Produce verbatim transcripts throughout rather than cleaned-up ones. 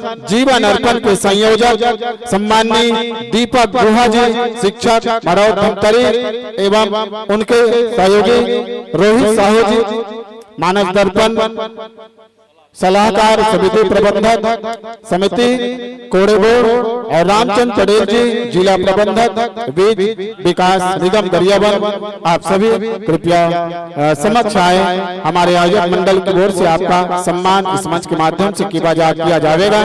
जीवन अर्पण के संयोजक सम्माननीय दीपक गुहा जी, शिक्षक मरौद धमतरी, एवं उनके सहयोगी रोहित साहू जी, मानस दर्पण सलाहकार, समिति प्रबंधक, समिति कोड़ेबोड़, और रामचंद पटेल जी, जिला प्रबंधक, वीज विकास निगम गरियाबंद, आप सभी कृपया, अ, समक्ष आए। हमारे आयोजक मंडल की ओर से आपका सम्मान इस मंच के माध्यम से किया जा, किया जाएगा।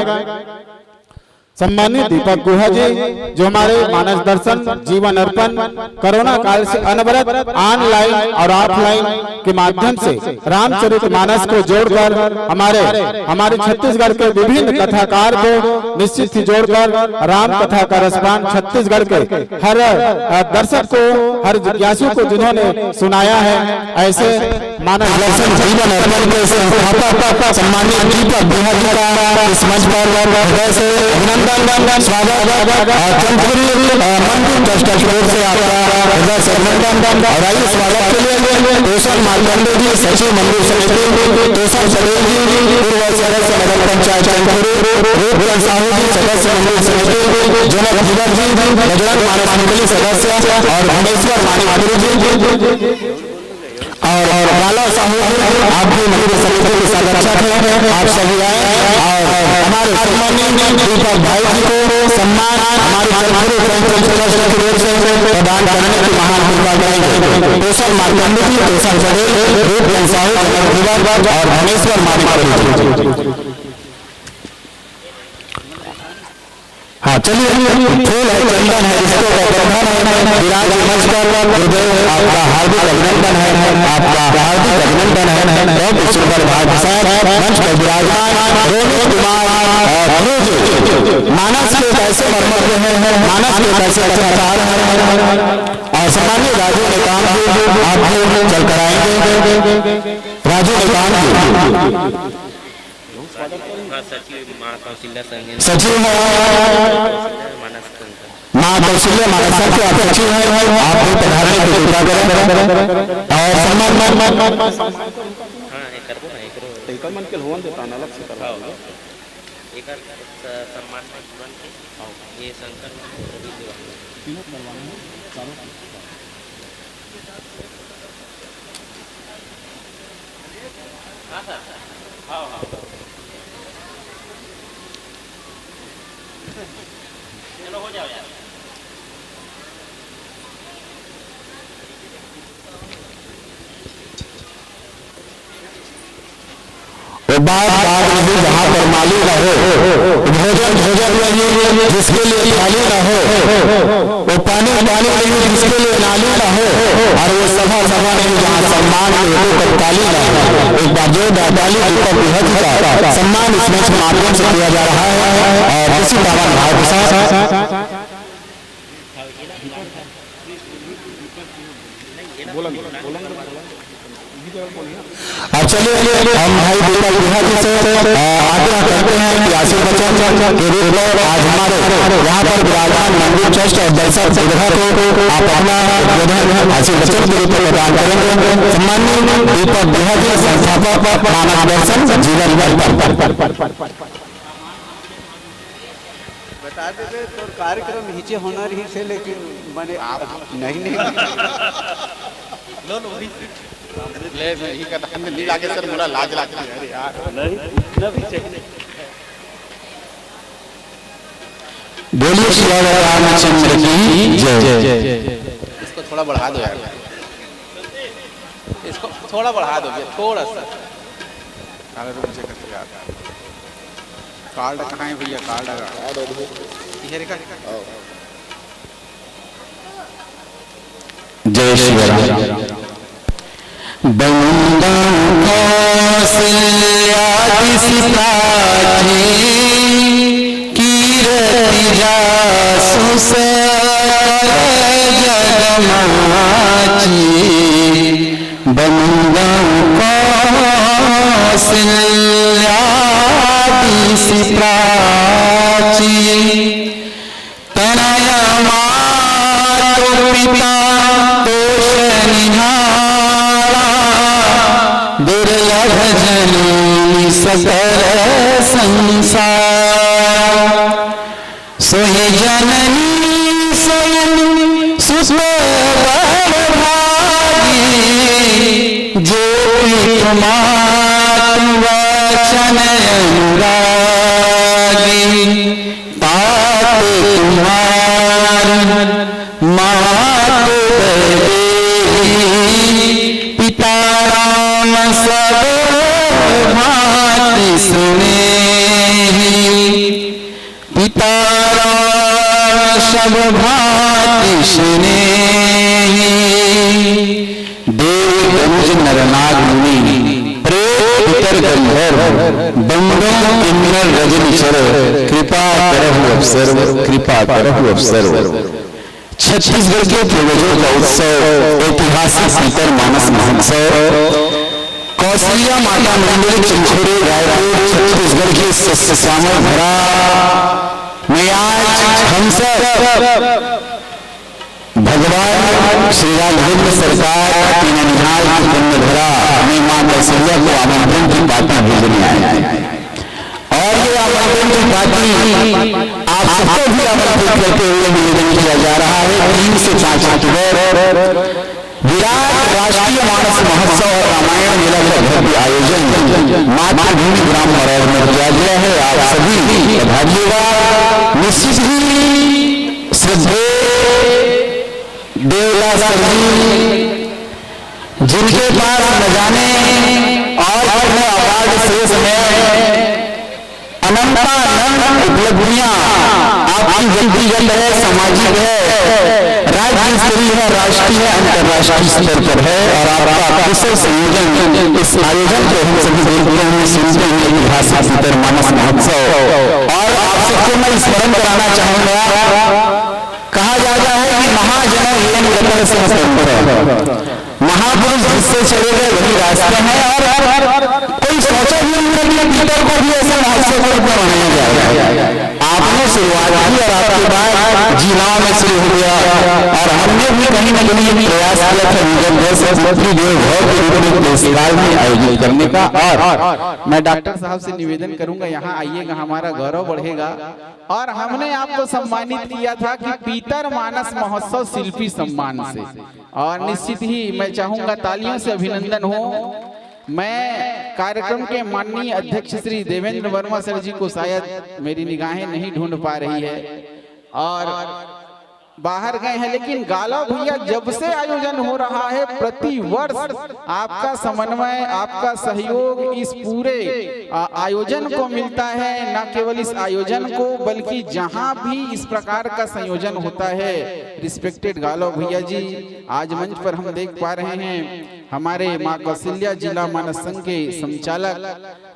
सम्मानित दीपक गुहा जी, जो हमारे मानस दर्शन, जीवन अर्पण, कोरोना काल से अनवरत ऑनलाइन और ऑफलाइन के माध्यम से रामचरित मानस को जोड़कर हमारे, हमारे छत्तीसगढ़ के विभिन्न कथाकार को निश्चित ही जोड़कर राम कथा का रसपान छत्तीसगढ़ के हर, अ, दर्शक को, हर जिज्ञासु को जिन्होंने सुनाया है, ऐसे मानस दर्शन जीवन अर्पण के संस्थापक सम्मानित दीपक गुहा जी का इस मंच पर हृदय से अभिनंदन, स्वागत। और चंदखुरी, अ, मंदिर ट्रस्ट की ओर से आपका हृदय से अभिनंदन। और आइए, स्वागत के लिए तोषण मार्कंडे जी, सचिव मंदिर समिति, तोषण पटेल जी, पूर्व सदस्य नगर पंचायत चंदखुरी, रूपचंद साहू जी, सदस्य मंदिर समिति, जनक धीरज जी, बजरंग मानस मंडली सदस्य, और भुवनेश्वर मानिकपुरी जी। और, और बाला साहू, आप भी मंदिर समिति के सदस्य थे, आप सभी आए और हमारे सम्माननीय दीपक भाई जी को सम्मान हमारे चंदखुरी प्रेमचंद ट्रस्ट की ओर से प्रदान करने की महान कृपा करेंगे। तोषण मार्कंडे जी, तोषण पटेल, रूपचंद साहू, जनक धीरज और भुवनेश्वर मानिकपुरी जी। हाँ, चलिए, फूल है, चंदन है, रिश्तों का बंधन है, विराज मंच पर गुरुदेव, आपका हार्दिक अभिनंदन है, आपका हार्दिक अभिनंदन है। बहुत ही सुंदर भाई साहब मंच पर विराजमान रोहित कुमार, अ, ध्रुव जी, मानस के कैसे मर्मज्ञ हैं, मानस के कैसे कथाकार हैं, और सम्मानित राजू नेताम जी, आप भी चल कर आएंगे। राजू नेताम जी। हाँ, सचिव महाकौशल्या संघ, सचिव है। महाकौशल्या मानस संघ। महाकौशल्या मानस संघ के आप सचिव हैं, आप भी पधारने की कृपा करें। और सम्मान, हाँ, ये करबो ना, एकरो। तो एकर मन के होवन देता ना, अलग से करबो। हाँ, हाँ। एकर स-, सम्मान में जीवन के, हाँ। ये शंकर तीनों बनवाने हैं, चारों। हाँ सर, हाँ, हाँ। चलो, हो जाओ यार। वो बात बात नहीं, जहाँ पर माली न हो, भोजन भोजन नहीं, जिसके लिए थाली न हो, वो पानी पानी नहीं, जिसके लिए नाली न हो, और वो सभा सभा नहीं, जहाँ सम्मान के एको कप ताली न हो। एक बार जोरदार ताली दीपक गुहा जी का सम्मान इस मंच के माध्यम से किया जा रहा है। और इसी पावन भाव के साथ अब चलिए, हम भाई दीपक गुहा जी से, अ, आग्रह करते हैं कि आशीर्वचन के रूप में आज हमारे यहाँ पर विराजमान मंदिर ट्रस्ट और दर्शक दीर्घा को आप अपना उद्बोधन आशीर्वचन के रूप में प्रदान करेंगे। सम्माननीय दीपक गुहा जी, संस्थापक मानस दर्शन जीवन दर्पण। बता देबे, तोर कार्यक्रम हिचे होना रहिस हे, लेकिन मने आप, आप नहीं, नहीं। लो, लो, वही। ले, मैं ही कहता, हमने नहीं लागे सर, मोला लाज लागथे। अरे यार। नहीं, इतना भी चाहिए। बोलिए सियावर रामचंद्र की जय। इसको थोड़ा बढ़ा दो यार, इसको थोड़ा बढ़ा दो भैया, थोड़ा सा। अरे रुक जा, कट गया। कार्ड कहाँ है भैया? कार्ड आ रहा। ये देखा? जय श्री राम। बंदन कौशल्या दिस प्राची, कीरति जासु सकल जग माची। बंदन कौशल्या दिस प्राची, तनय मातु पिता तोष निहारा, दुर्लभ जननी सकल संसारा। सोई जननी सोई सुत बड़ भागी, जे पितु मातु वचन अनुरागी। तात तुम्हार मातु वैदेही, पिता राम सब भांति स्नेही। पिता राम सब भांति स्नेही। देव दनुज नर नाग मुनि, प्रेत पितर गंधर्व, बंदों किन्नर रजनी चर, कृपा करहु अब सर्व, कृपा करहु अब सर्व। छत्तीसगढ़ के पूर्वजों का उत्सव, ऐतिहासिक पितर मानस महोत्सव, कौशल्या माता मंदिर, चिंचोरी, रायपुर, छत्तीसगढ़ के सस्यश्यामल धरा में आज हम सब भगवान श्री राघवेंद्र सरकार के ननिहाल की पुण्य धरा में माँ कौशल्या को आमंत्रण की पाती भेजने आए हैं। और ये आमंत्रण की पाती आप सबको भी आमंत्रित करते हुए निवेदन किया जा रहा है। तीन से पाँच अक्टूबर विराट राष्ट्रीय मानस महोत्सव और रामायण मेला का भव्य आयोजन मातृभूमि ग्राम मरौर में किया गया है। आप सभी पधारिएगा। निश्चित ही श्रद्धेय देवदास सर जी, जिनके पास न जाने और अपने अवार्ड शेष में अनंतानंत उपलब्धियां आपकी व्यक्तिगत है, सामाजिक है, राज्य स्तरीय है, राष्ट्रीय है, अंतर्राष्ट्रीय स्तर पर है। और आपका कुशल संयोजन, इस आयोजन को हम सभी देखते हैं, सुनते हैं, ऐतिहासिक पितर मानस महोत्सव। और आप सबको मैं स्मरण कराना चाहूंगा, कहा जाता है कि महाजनो येन गतः सः पन्थः, महापुरुष जिससे चले गए वही रास्ते हैं। और, और कोई सोचा भी नहीं था कि पितर को भी ऐसे महोत्सव के रूप में मनाया जाएगा। आपने शुरुआत की और आपके बाद जिलाओं में शुरू हो गया, और हमने भी कहीं ना कहीं एक प्रयास किया था विजन दस पितृदेव भव के रूप में देशकाल में आयोजित करने का। और मैं डॉक्टर साहब से निवेदन करूंगा, यहाँ आइएगा, हमारा गौरव बढ़ेगा। और हमने आपको सम्मानित किया था कि पितर मानस महोत्सव शिल्पी सम्मान से, और निश्चित ही मैं चाहूंगा तालियों से अभिनंदन हो। मैं कार्यक्रम के माननीय अध्यक्ष श्री देवेंद्र वर्मा सर जी को, शायद मेरी निगाहें नहीं ढूंढ पा रही है और बाहर गए हैं, लेकिन गालव भैया, जब से आयोजन हो रहा है, प्रति वर्ष आपका समन्वय, आपका सहयोग इस पूरे, आ, आयोजन को मिलता है। न केवल इस आयोजन को, बल्कि जहां भी इस प्रकार का संयोजन होता है, रिस्पेक्टेड गालव भैया जी, आज मंच पर हम देख पा रहे हैं हमारे मां कौशल्या जिला मानस संघ के संचालक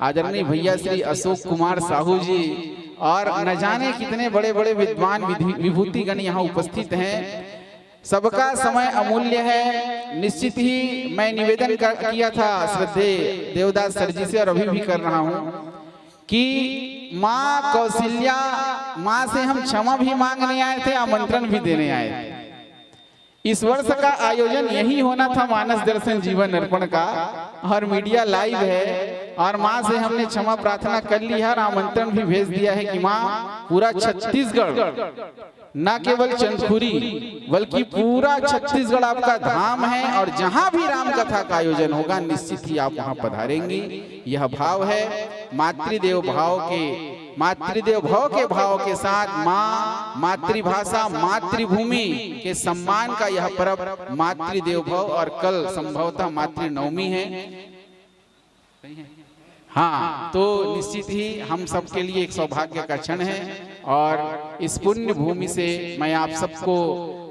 आदरणीय भैया श्री अशोक कुमार साहू जी, और न जाने कितने बड़े बड़े विद्वान विधि-, विभूतिगण यहाँ उपस्थित हैं। सबका समय अमूल्य है। निश्चित ही मैं निवेदन कर, किया था श्रद्धेय देवदास सर जी से, और अभी भी कर रहा हूँ कि माँ कौशल्या, माँ से हम क्षमा भी मांगने आए थे, आमंत्रण भी देने आए थे। इस वर्ष का आयोजन यही होना था, मानस दर्शन जीवन अर्पण का, और मीडिया लाइव है, और माँ से हमने क्षमा प्रार्थना कर ली है और आमंत्रण भी भेज दिया है कि माँ, पूरा छत्तीसगढ़, ना केवल चंदखुरी, बल्कि पूरा छत्तीसगढ़ आपका धाम है, और जहां भी राम कथा का आयोजन होगा, निश्चित ही आप वहां पधारेंगी। यह भाव है मातृदेव भाव के, मातृदेव भव के भाव के साथ माँ, मातृभाषा, मातृभूमि के सम्मान का यह पर्व मातृदेव भव, और कल संभवतः मातृ नवमी है। हाँ, तो निश्चित ही हम सबके लिए एक सौभाग्य का क्षण है, और इस पुण्य भूमि से मैं आप सबको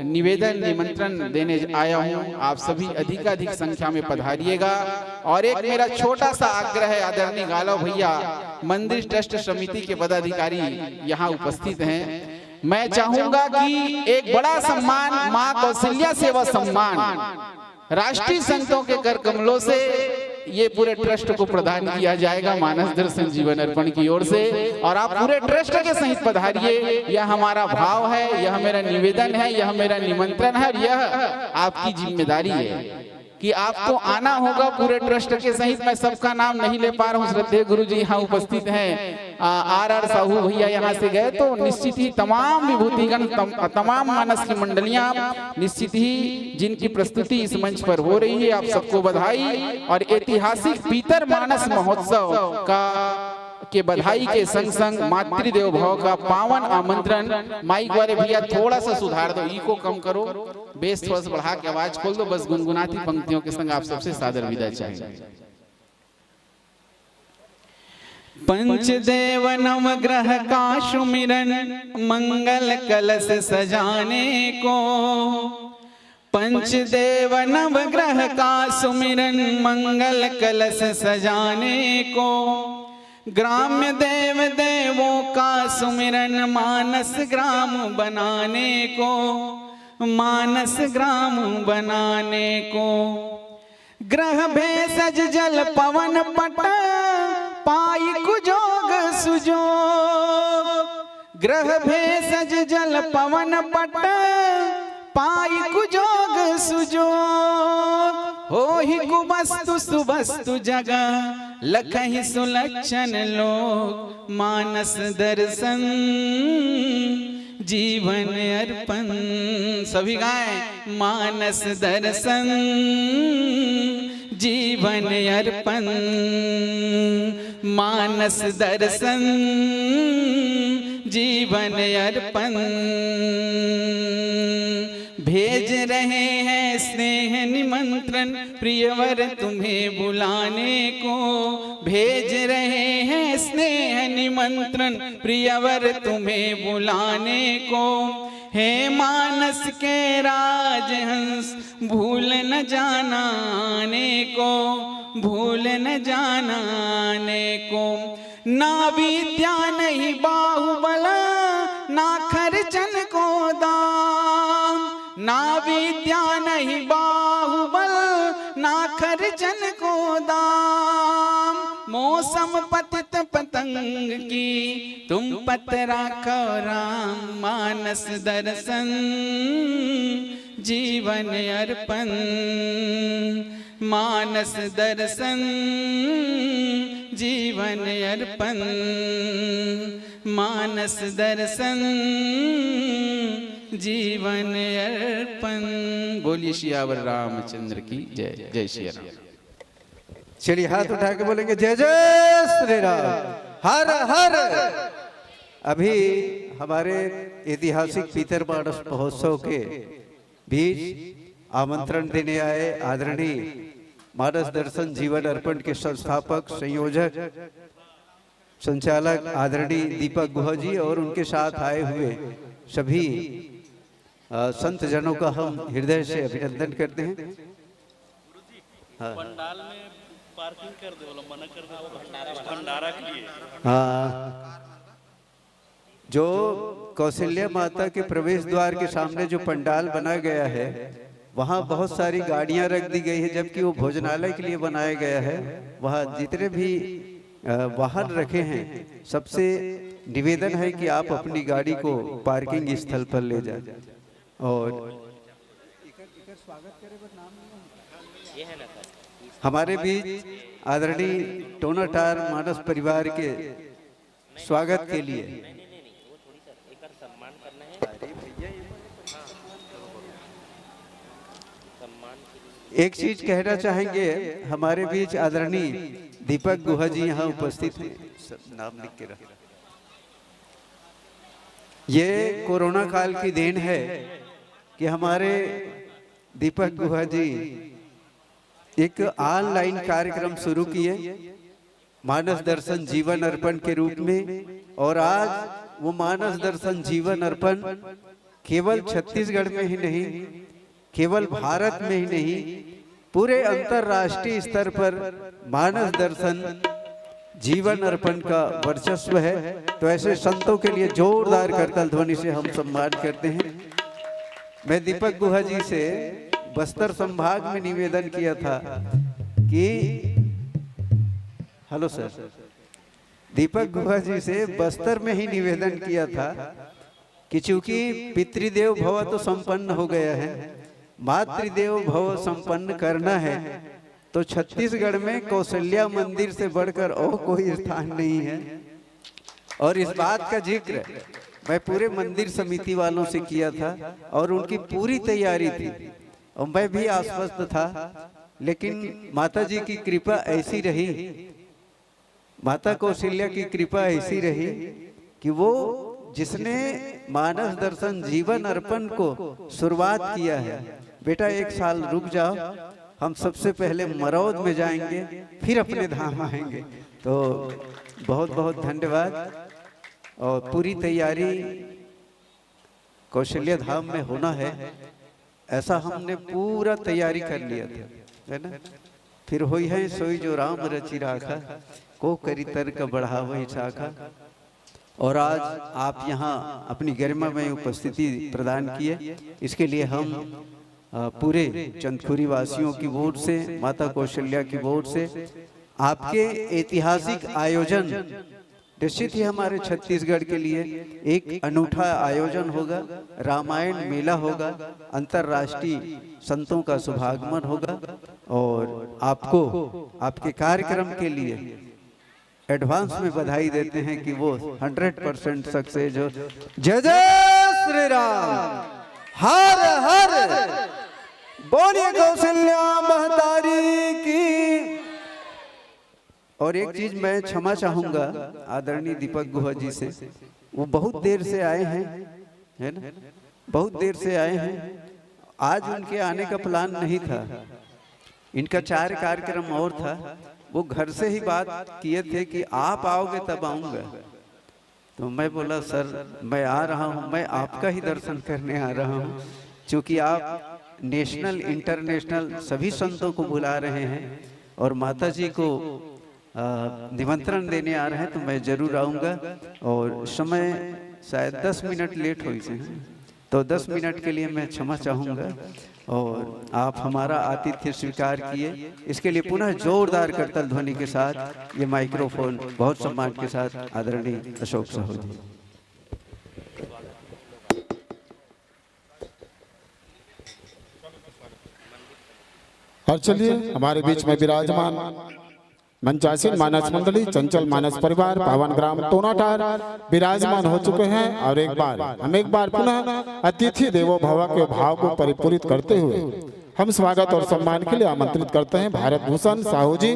निवेदन, निमंत्रण देने आया हूँ। आप सभी अधिकाधिक संख्या में पधारिएगा। और एक मेरा छोटा सा आग्रह है, आदरणीय गालव भैया, मंदिर ट्रस्ट समिति के पदाधिकारी यहाँ उपस्थित हैं, मैं चाहूंगा कि एक बड़ा सम्मान, माँ कौशल्या सेवा सम्मान, राष्ट्रीय संतों के कर कमलों से ये पूरे ट्रस्ट को प्रदान किया जाएगा मानस दर्शन जीवन अर्पण की ओर से। और आप पूरे ट्रस्ट के सहित पधारिए, यह हमारा भाव है, यह मेरा निवेदन है, यह मेरा निमंत्रण है, और यह आपकी जिम्मेदारी है। कि आपको आना होगा पूरे ट्रस्ट के सहित। मैं सबका नाम नहीं ले पा रहा हूँ, श्रद्धेय गुरु जी यहाँ उपस्थित हैं, आर आर साहू भैया यहाँ से गए, तो निश्चित ही तमाम विभूतिगण, तम, तमाम मानस की मंडलियाँ निश्चित ही जिनकी प्रस्तुति इस मंच पर हो रही है, आप सबको बधाई। और ऐतिहासिक पीतर मानस महोत्सव का के बधाई के संग संग मातृदेव भव का पावन आमंत्रण। माइक वाले भैया थोड़ा सा सुधार दो, इको कम करो, बेस थोड़ा सा बढ़ा के आवाज खोल दो, बस गुनगुनाती पंक्तियों के संग आप सबसे सादर विदा चाहेंगे। पंचदेव नवग्रह का सुमिरन, मंगल कलश सजाने को। पंचदेव नवग्रह का सुमिरन, मंगल कलश सजाने को। ग्राम्य देव देवों का सुमिरन, मानस ग्राम बनाने को, मानस ग्राम बनाने को। ग्रह भेषज जल पवन पट, पाई कुजोग सुजोग। ग्रह भेषज जल पवन पट, पाई कुजोग सुजोग। होहि कुबस्तु सुबस्तु जग, लखहि सुलक्षण लोग। मानस दर्शन जीवन अर्पण। सभी गाएं। मानस दर्शन जीवन अर्पण। मानस दर्शन जीवन अर्पण। भेज रहे हैं स्नेह निमंत्रण, प्रियवर तुम्हें बुलाने को। भेज रहे हैं स्नेह निमंत्रण, प्रियवर तुम्हें बुलाने को। हे मानस के राजहंस, भूल न जाना आने को, भूल न जाना आने को। ना विद्या नहीं बाहुबल, ना खर्चन को दाम। ना विद्या नहीं बाहुबल, ना खर्चन को दाम। मौसम पतित पतंग की, तुम पत राखो राम। मानस दर्शन जीवन अर्पण। मानस दर्शन जीवन अर्पण। मानस दर्शन जीवन अर्पण। बोलिए सियावर रामचंद्र की जय। जय सिया राम। चलिए, हाथ उठा के बोलेंगे, जय जय श्री राम, हर हर। अभी हमारे ऐतिहासिक पीतर मानस महोत्सव के बीच आमंत्रण देने आए आदरणीय मानस दर्शन जीवन अर्पण के संस्थापक, संयोजक, संचालक आदरणीय दीपक गुहा जी और उनके साथ आए हुए सभी, अ, संत जनों का हम हृदय से अभिनंदन करते हैं। हाँ। पंडाल में पार्किंग कर दे, बोला मना कर दे, भंडारा, भंडारा के लिए। हाँ, जो कौशल्या माता के प्रवेश द्वार के सामने जो पंडाल बना गया है, वहाँ बहुत सारी गाड़ियाँ रख दी गई है, जबकि वो भोजनालय के लिए बनाया गया है। वहाँ जितने भी, अ, वाहन रखे हैं, सबसे निवेदन है कि आप अपनी गाड़ी को पार्किंग स्थल पर ले जाएं। और हमारे बीच आदरणीय टोनाटार मानस परिवार के स्वागत के लिए एक चीज कहना चाहेंगे। हमारे बीच आदरणीय दीपक गुहा जी यहाँ उपस्थित हैं। सब नाम लिख के रख। ये कोरोना काल की देन है कि हमारे दीपक गुहा जी एक ऑनलाइन कार्यक्रम शुरू किए, मानस दर्शन जीवन अर्पण के रूप में। और आज वो मानस दर्शन जीवन अर्पण केवल छत्तीसगढ़ में ही नहीं, केवल भारत में ही नहीं, पूरे अंतर्राष्ट्रीय स्तर पर मानस दर्शन जीवन अर्पण का वर्चस्व है। तो ऐसे संतों के लिए जोरदार करताल ध्वनि से हम सम्मान करते हैं। मैं दीपक गुहा जी से बस्तर संभाग में निवेदन किया था कि, हेलो सर, दीपक गुहा जी से बस्तर में ही निवेदन किया था कि चूंकि पितृदेव भव तो संपन्न हो गया है, मातृदेव भव संपन्न करना है, तो छत्तीसगढ़ में कौशल्या मंदिर से बढ़कर और कोई स्थान नहीं है। और इस बात का जिक्र मैं पूरे मंदिर समिति वालों से किया था और उनकी पूरी तैयारी थी और मैं भी आश्वस्त था, लेकिन माता जी की कृपा ऐसी रही, माता कौशल्या की कृपा ऐसी रही कि वो जिसने मानस दर्शन जीवन अर्पण को शुरुआत किया है, बेटा एक साल रुक जाओ, हम सबसे पहले मरौद में जाएंगे, फिर अपने धाम आएंगे। तो बहुत बहुत धन्यवाद। और पूरी तैयारी कौशल्या धाम में होना है, ऐसा हमने पूरा तैयारी कर लिया था, है ना? फिर होई है सोई जो राम रचि राखा, को करी तर्क बढ़ावै शाखा। और आज आप यहाँ अपनी गरिमा में उपस्थिति प्रदान किए, इसके लिए हम अ, पूरे चंदखुरी वासियों की ओर से, माता कौशल्या की ओर से आपके ऐतिहासिक आयोजन निश्चित ही हमारे छत्तीसगढ़ के लिए एक अनूठा आयोजन होगा। रामायण मेला होगा, अंतर्राष्ट्रीय संतों का शुभागमन होगा और आपको आपके कार्यक्रम के लिए एडवांस में बधाई देते हैं कि वो हंड्रेड परसेंट सक्सेस हो। जय जय श्री राम, हर हर बोलिए कौशल्या महतारी की। और एक चीज मैं क्षमा चाहूंगा आदरणीय दीपक गुहा जी से, वो बहुत देर से आए हैं, है ना, बहुत देर से आए हैं। आज उनके आने का प्लान नहीं था, इनका चार कार्यक्रम और था। वो घर से ही बात किए थे कि आप आओगे तब आऊंगा। तो मैं बोला, सर, मैं आ रहा हूँ, मैं आपका ही दर्शन करने आ रहा हूँ, क्योंकि आप नेशनल इंटरनेशनल सभी संतों को बुला रहे हैं और माता जी को अ, निमंत्रण देने आ रहे हैं, तो मैं जरूर आऊंगा। और समय शायद दस मिनट लेट होई से, तो दस मिनट के लिए मैं क्षमा चाहूंगा और आप हमारा आतिथ्य स्वीकार किए, इसके लिए पुनः जोरदार करतल ध्वनि के साथ ये माइक्रोफोन बहुत सम्मान के साथ आदरणीय अशोक साहू जी। और चलिए, हमारे बीच में विराजमान मंचासीन मानस मंडली, चंचल मानस परिवार, पावन ग्राम टोनाटार विराजमान हो चुके हैं। और एक बार हम एक बार पुनः अतिथि देवो भव के भाव को परिपूरित करते हुए हम स्वागत और सम्मान के लिए आमंत्रित करते हैं भारत भूषण साहू जी।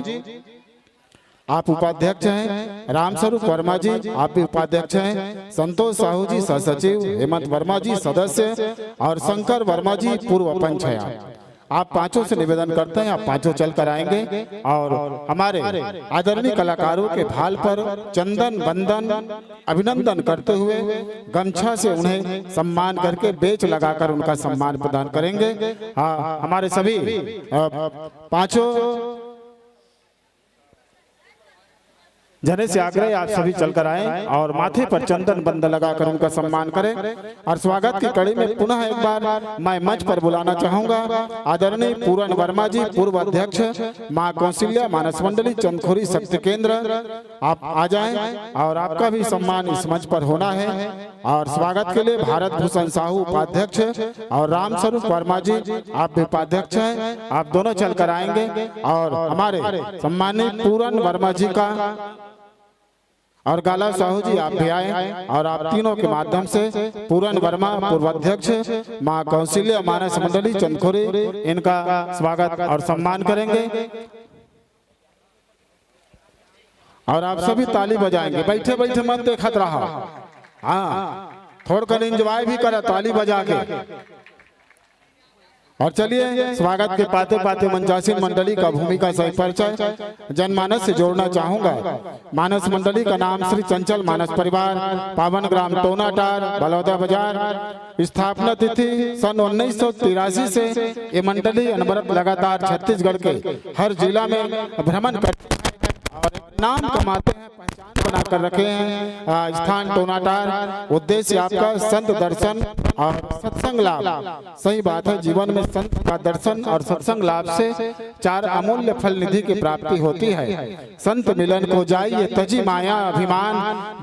आप उपाध्यक्ष हैं, रामस्वरूप वर्मा जी, आप भी उपाध्यक्ष हैं, संतोष साहू जी सह सचिव, हेमंत वर्मा जी सदस्य और शंकर वर्मा जी पूर्व पंच हैं। आप पांचों से निवेदन करते हैं, आप पांचों चल कर आएंगे और हमारे आदरणीय कलाकारों के भाल पर चंदन वंदन अभिनंदन करते हुए गमछा से उन्हें सम्मान करके बेच लगाकर उनका सम्मान प्रदान करेंगे। हाँ, हमारे सभी अ, पांचों जने से आग्रह है, आप सभी चलकर आएं और माथे पर चंदन बंद लगाकर उनका सम्मान करें। और स्वागत की कड़ी में पुनः एक बार मैं मंच पर बुलाना चाहूंगा आदरणीय पूरन वर्मा जी, पूर्व अध्यक्ष माँ कौशल्या मानस मंडली चंदखुरी शक्ति केंद्र। आप आ जाएं और आपका भी सम्मान इस मंच पर होना है। और स्वागत के लिए भारत भूषण साहू उपाध्यक्ष और रामस्वरूप वर्मा जी, आप भी उपाध्यक्ष हैं, आप दोनों चलकर आएंगे और हमारे सम्मानित पूरन वर्मा जी का और गाला साहू जी, आप भी आए और आप तीनों के माध्यम से पूरन वर्मा पूर्वाध्यक्ष माँ कौशल्या मानस मंडली चंदखुरी, इनका स्वागत और सम्मान करेंगे। और आप सभी ताली बजाएंगे, बैठे बैठे मत देखत रहा। हाँ, थोड़कन एंजॉय भी करा ताली बजा के। और चलिए, स्वागत के पाते पाते मंचासीन मंडली का भूमिका सही परिचय। जनमानस से जोड़ना चाहूंगा। मानस मंडली का नाम श्री चंचल मानस परिवार, पावन ग्राम टोनाटार, बलौदा बाजार। स्थापना तिथि सन उन्नीस सौ तिरासी से ये मंडली अनवरत लगातार छत्तीसगढ़ के हर जिला में भ्रमण कर और नाम कमाते हैं, पहचान बना कर रखे हैं। अ, स्थान टोनाटार। उद्देश्य आपका संत दर्शन और सत्संग लाभ। सही बात है, जीवन में संत का दर्शन और सत्संग लाभ से चार अमूल्य फल निधि की प्राप्ति होती है। संत मिलन को जाइए तजी माया अभिमान,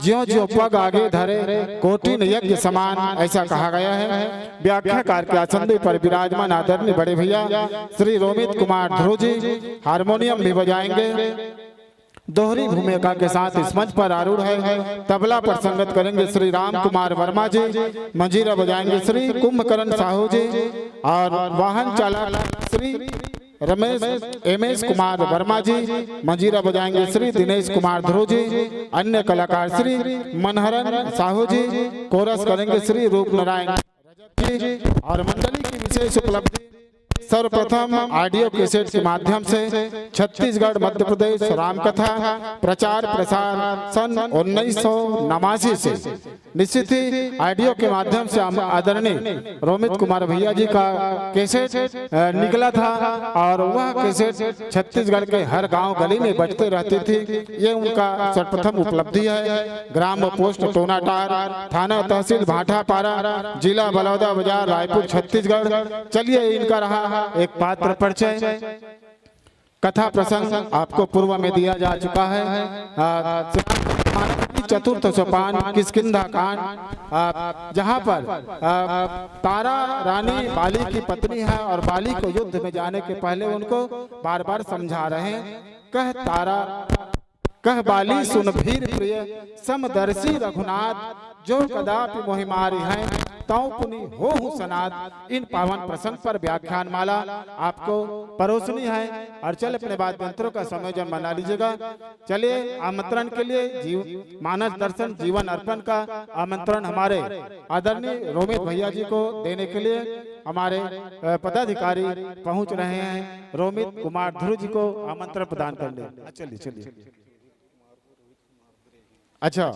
ज्यों ज्यों पग आगे धरे कोटिन यज्ञ समान, ऐसा कहा गया है। व्याख्याकार के आसन पर विराजमान आदरणीय बड़े भैया श्री रोमित कुमार ध्रुव जी हारमोनियम भी बजाएंगे। दोहरी भूमिका के साथ इस मंच पर आरूढ़ है, तबला पर संगत करेंगे श्री राम कुमार वर्मा जी, मंजीरा बजाएंगे श्री कुंभकर्ण साहू जी और वाहन चालक श्री रमेश, एम एस कुमार वर्मा जी, मंजीरा बजाएंगे श्री दिनेश कुमार ध्रुव जी, अन्य कलाकार श्री मनहरन साहू जी, कोरस करेंगे श्री रूप नारायण जी और मंडली की विशेष उपलब्धि सर्वप्रथम ऑडियो कैसेट के माध्यम से छत्तीसगढ़ मध्य प्रदेश रामकथा प्रचार प्रसार सन उन्नीस सौ नवासी से निश्चित ही ऑडियो के माध्यम से हम आदरणीय रोमित कुमार भैया जी का कैसेट, अ, निकला था और वह कैसेट छत्तीसगढ़ के हर गांव गली में बजते रहती थी। ये उनका सर्वप्रथम उपलब्धि है। ग्राम पोस्ट टोनाटार, थाना तहसील भाटापारा, जिला बलौदा बाजार, रायपुर, छत्तीसगढ़। चलिए, इनका रहा एक पात्र परिचय। कथा प्रसंग आपको पूर्व में दिया जा चुका है। आ, चतुर्थ सोपान, किष्किंधा कांड, आ, जहाँ पर, आ, तारा रानी बाली की पत्नी है और बाली को युद्ध में जाने के पहले उनको बार बार समझा रहे हैं। कह तारा, कह बाली सुन भीर प्रिय, समदर्शी रघुनाथ, जो कदापि मोहि मारिहैं, तौं पुनि होहु सनाथ। इन पावन प्रसंग पर व्याख्यान माला आपको परोसनी है और चल अपने वाद्य यंत्रों का संयोजन बना लीजिएगा। चलिए, आमंत्रण के लिए जीव, मानस दर्शन जीवन अर्पण का आमंत्रण हमारे आदरणीय रोमित भैया जी को देने के लिए हमारे, अ, पदाधिकारी पहुंच रहे हैं। रोमित कुमार ध्रुव जी को आमंत्रण प्रदान करने। चलिए, चलिए। अच्छा,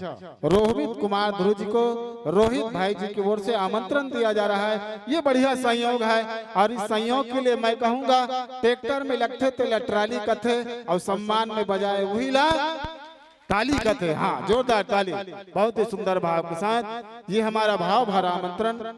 रोहित कुमार ध्रुव जी को रोहित भाई जी की ओर से आमंत्रण दिया जा रहा है। ये बढ़िया संयोग है और इस संयोग के लिए मैं कहूंगा, ट्रैक्टर में लगथे तेला ट्राली कथे और सम्मान में बजाए वही ला ताली कथे। हाँ, जोरदार ताली। बहुत ही सुंदर भाव के साथ ये हमारा भाव भरा आमंत्रण।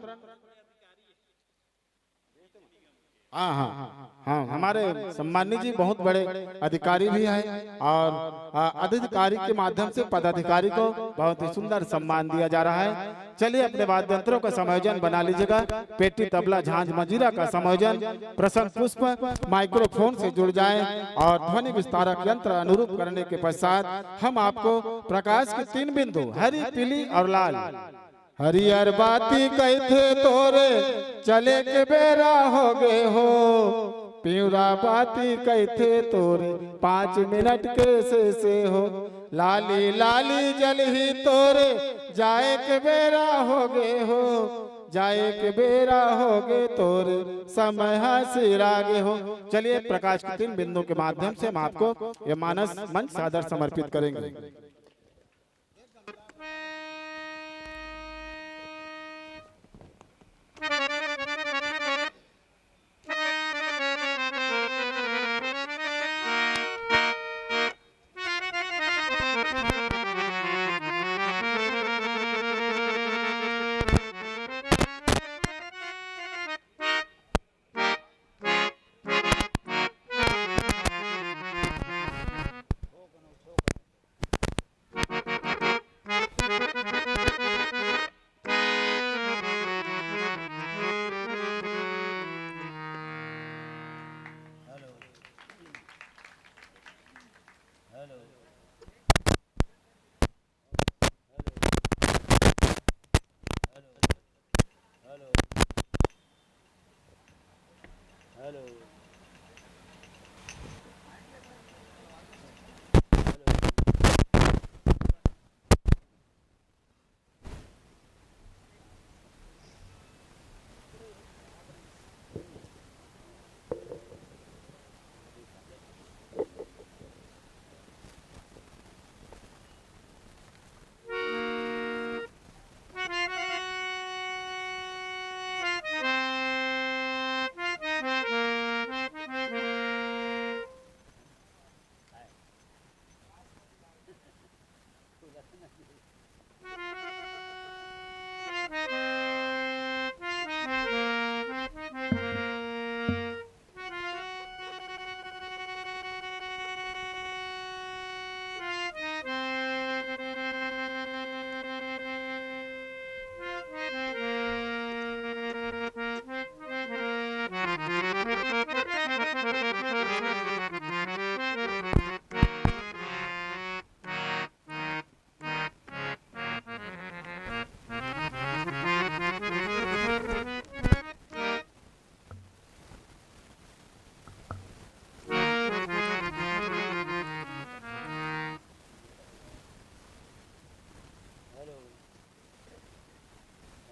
हाँ, हाँ, हाँ, हमारे सम्माननीय जी बहुत बड़े अधिकारी भी हैं और, आ, अधिकारी के माध्यम से पदाधिकारी को बहुत ही सुंदर सम्मान दिया जा रहा है। चलिए, अपने वाद्य यंत्रों का समायोजन बना लीजिएगा। पेटी, तबला, झांझ, मंजीरा का समायोजन, प्रसंग पुष्प, माइक्रोफोन से जुड़ जाएं और ध्वनि विस्तारक यंत्र अनुरूप करने के पश्चात हम आपको प्रकाश के तीन बिंदु, हरी, पीली और लाल। हरियर बाती कहिथे तोरे, चले के बेरा होगे हो। पिंवरा बाती कहिथे तोरे, पाँच मिनट के से से हो। लाली लाली जलही तोरे, जाए के बेरा होगे हो। जाए के बेरा होगे तोरे, समय हा सिरागे हो। चलिए, प्रकाश के तीन बिंदुओं के माध्यम से हम आपको ये मानस मंच सादर समर्पित करेंगे।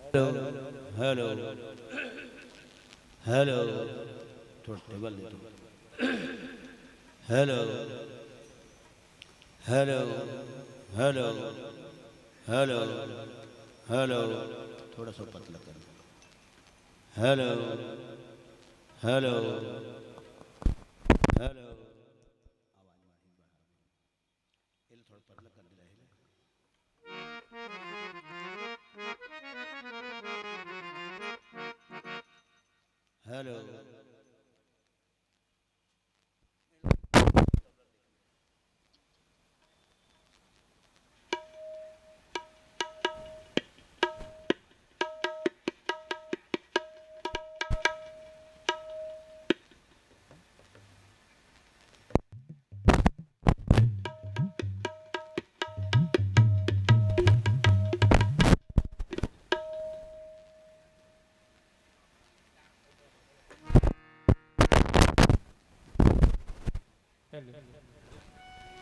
हेलो, हेलो, हेलो, थोड़ा टेबल दे दो। Hello, hello, hello, hello, hello, थोड़ा सा पतला कर दो। हेलो, हेलो, हेलो, ये लो, थोड़ा पतला कर दिला है। Hello.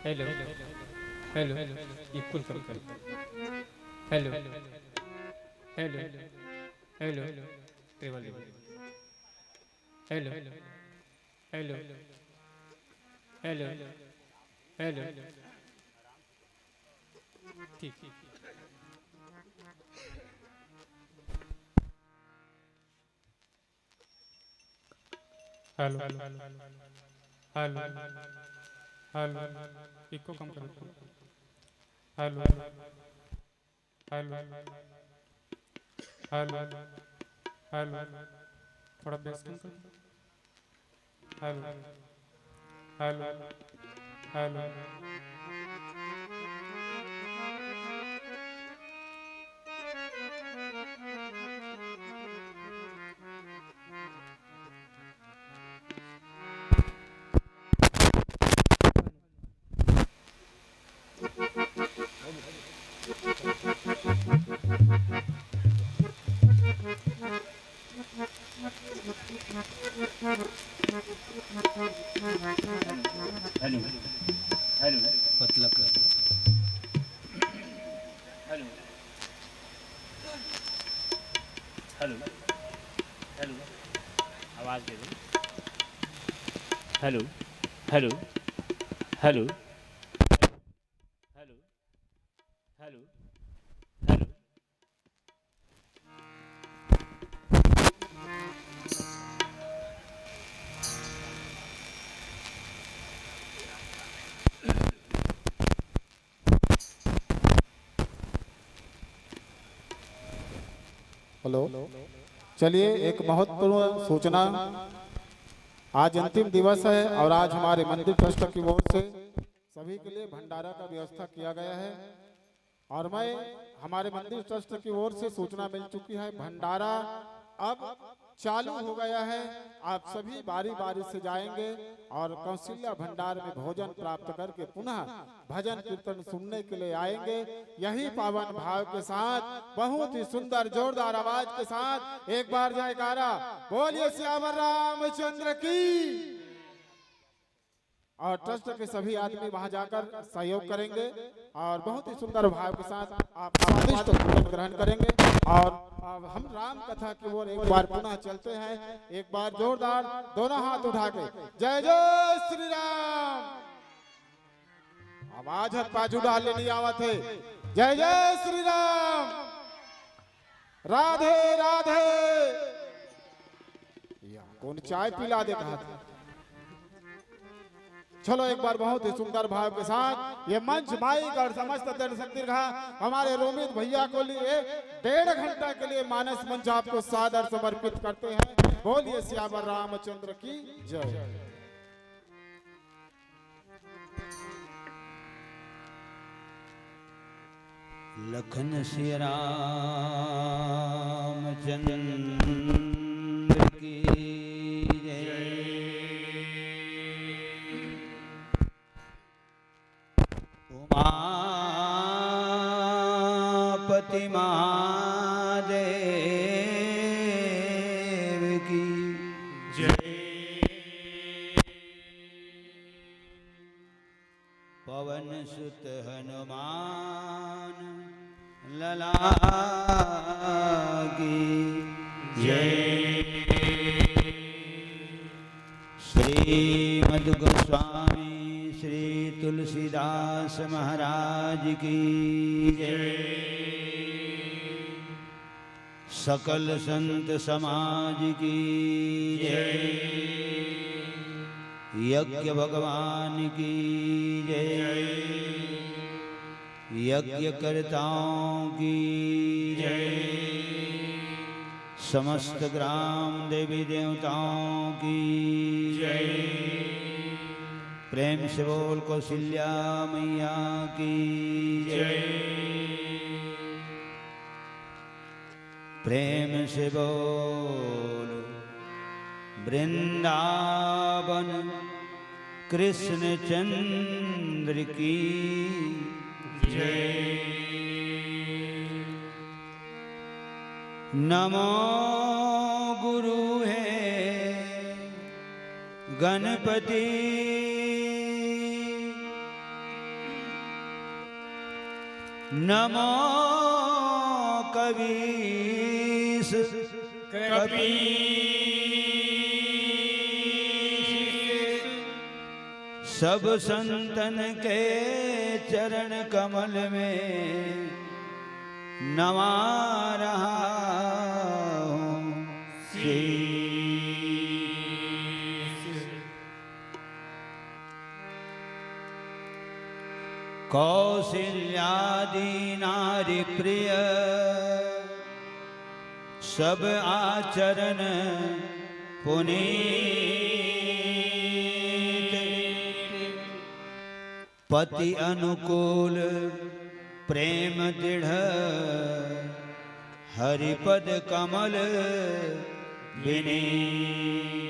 Hello, hello, hello, equal कम कर। Hello, hello, hello, triple. Hello, hello, hello, hello, ठीक। हेलो, हेलो, हेलो, इको कम करो। हेलो, हेलो, हेलो, हेलो, थोड़ा बेस कम करो। Hello, hello, hello. Hello, hello, पतला कर। हेलो, हेलो, हेलो, आवाज दे दो। Hello, hello, hello, hello, hello, hello. Hello, चलिए, एक महत्वपूर्ण सूचना। आज अंतिम दिवस है और आज हमारे मंदिर ट्रस्ट की ओर से सभी के लिए भंडारा का व्यवस्था किया गया है। और मैं, हमारे मंदिर ट्रस्ट की ओर से सूचना मिल चुकी है, भंडारा अब चालू हो गया है। आप सभी बारी बारी से जाएंगे और कौशल्या भंडार में भोजन प्राप्त करके पुनः भजन कीर्तन सुनने के लिए आएंगे। यही पावन भाव के साथ बहुत ही सुंदर जोरदार आवाज के साथ एक बार जयकारा बोलिए सियावर रामचंद्र की। और ट्रस्ट के सभी आदमी वहां जाकर सहयोग करेंगे और बहुत ही सुंदर भाव के साथ आप स्वादिष्ट भोजन ग्रहण करेंगे। और अब हम राम कथा की ओर एक बार पुनः चलते हैं। एक बार जोरदार दोनों हाथ उठा के जय जय श्री राम। आवाज हत पाछू डाले नहीं आवत है। जय जय श्री राम। राधे राधे। या, कौन चाय पिला दे कहा था? चलो एक बार बहुत ही सुंदर भाव के साथ ये मंच माइक और समस्त दर्शक दीर्घा हमारे रोमित भैया को लिए डेढ़ घंटा के लिए मानस मंच आपको सादर समर्पित करते हैं। बोलिए सियावर रामचंद्र की जय। लखन सिया रामचंद्र की जय। उमापति महादेव की जय। पवन सुत हनुमान लला की जय। श्रीमद् गोस्वामी श्री तुलसीदास महाराज की जय। सकल संत समाज की जय। यज्ञ भगवान की जय। यज्ञकर्ताओं की जय। समस्त ग्राम देवी देवताओं की जय। प्रेम से बोल कौशल्या मैया की जय। प्रेम से बोल वृंदावन कृष्ण चंद्र की जय। नमो गुरु हे गणपति, नमो कवीश कपीश। सब संतन के चरण कमल में नवा रहा हूँ शीश। कौशल्यादि नारी प्रिय, सब आचरण पुनीत। पति अनुकूल प्रेम दृढ़, हरिपद कमल विनीत।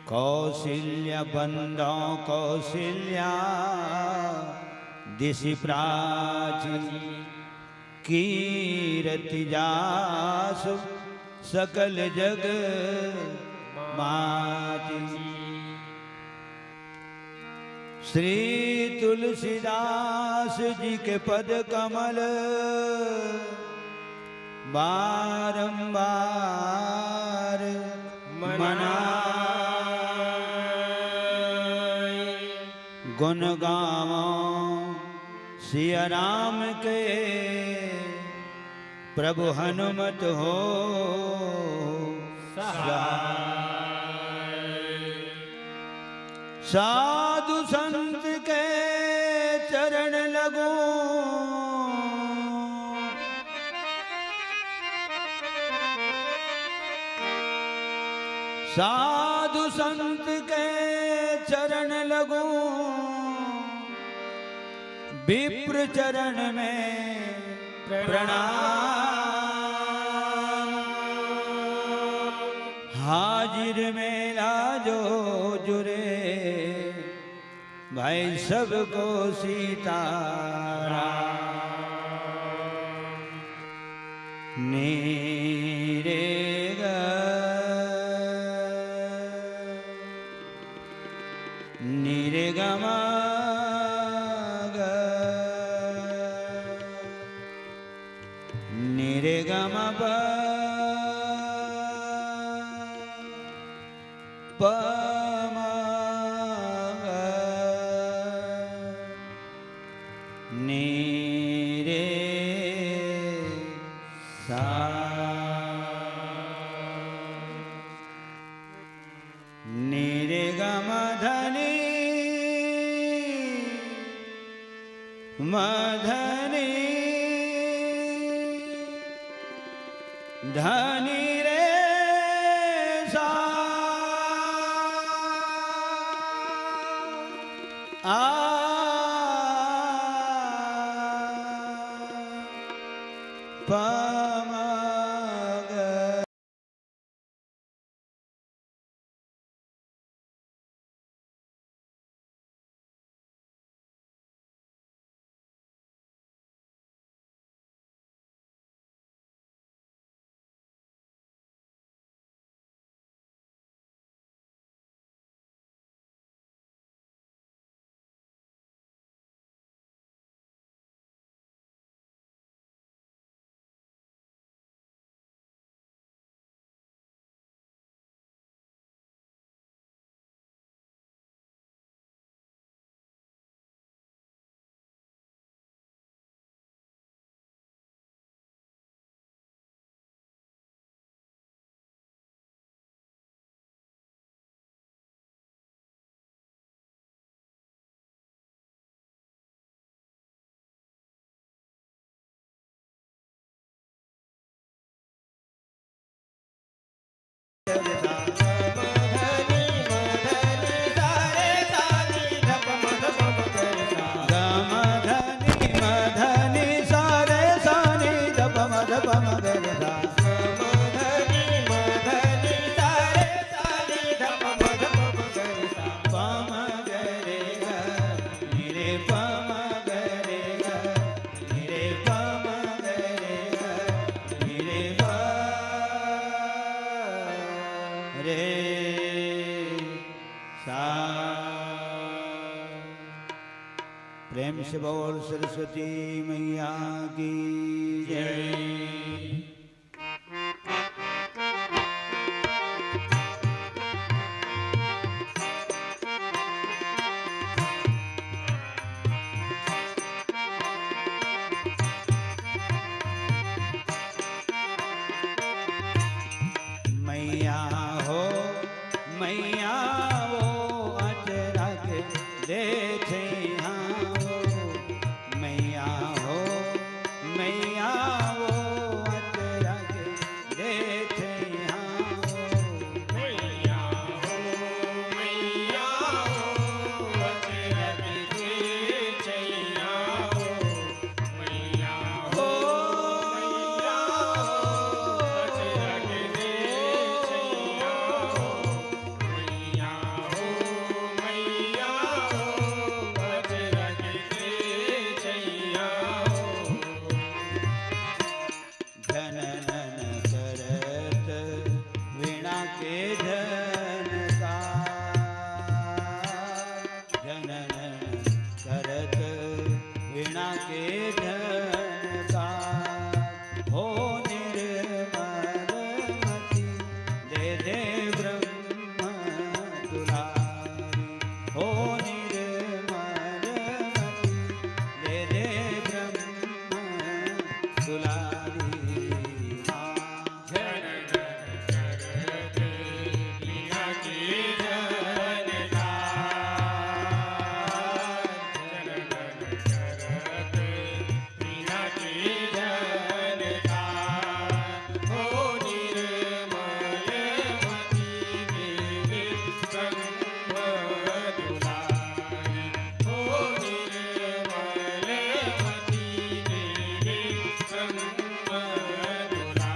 कौशल्या बंदौ कौशल्या, दिशि प्राची। कीरति जासु सकल जग माची। श्री तुलसीदास जी के पद कमल बारंबार मनाए। गुण गावों सिया राम के, प्रभु हनुमत हो सहाय। साधु संत के चरण लगो, साधु संत के चरण लगो, विप्र चरण में प्रणाम। हाजिर मेला जो जुरे, भाई सबको सीताराम। नी रे ग, नी रे ग म ग, नी रे ग म प, प म ग, नी रे सा। नी रे ग म ध नी, म ध नी, ध नी रे सा। आ, प म ग। पम ग रे सा। पम ग रे सा। पम ग रे सा। रे पम ग रे सा। रे पम ग रे सा। रे पम ग रे सा। रे सा। प्रेम से बोल सरस्वती मैया की जय। मैया हो, मैया वो अचरज दे छैया हो, मैया हो, मैया वो अचरज दे छैया हो। मैया हो, मैया हो, अचरज दे छैया हो। मैया हो, मैया हो, अचरज दे छैया हो। मैया हो, मैया हो, अचरज दे छैया हो। झननन करत वीणा के झनकार, झननन करत वीणा के झनकार। हो निर्मल मति दे दे ब्रह्म दुलारी, हो निर्मल मति दे दे ब्रह्म दुलारी माँ। झननन करत वीणा के झनकार, झननन करत वीणा के झनकार। हो निर्मल मति दे दे ब्रह्म दुलारी, हो निर्मल मति दे दे ब्रह्म दुलारी।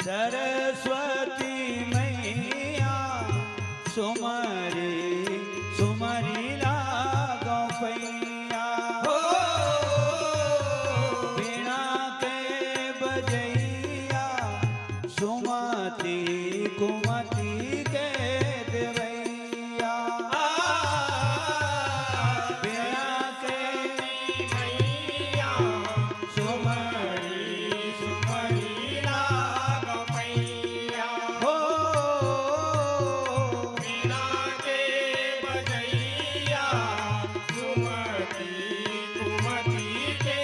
सरस्वती मैया सुमरी सुमरी लागो पैया। हो वीणा के बजैया सुमति कुमति के देवैया। वीणा के मैया सुमरी सुमरी लागो पैया। हो वीणा के बजैया सुमति कुमति के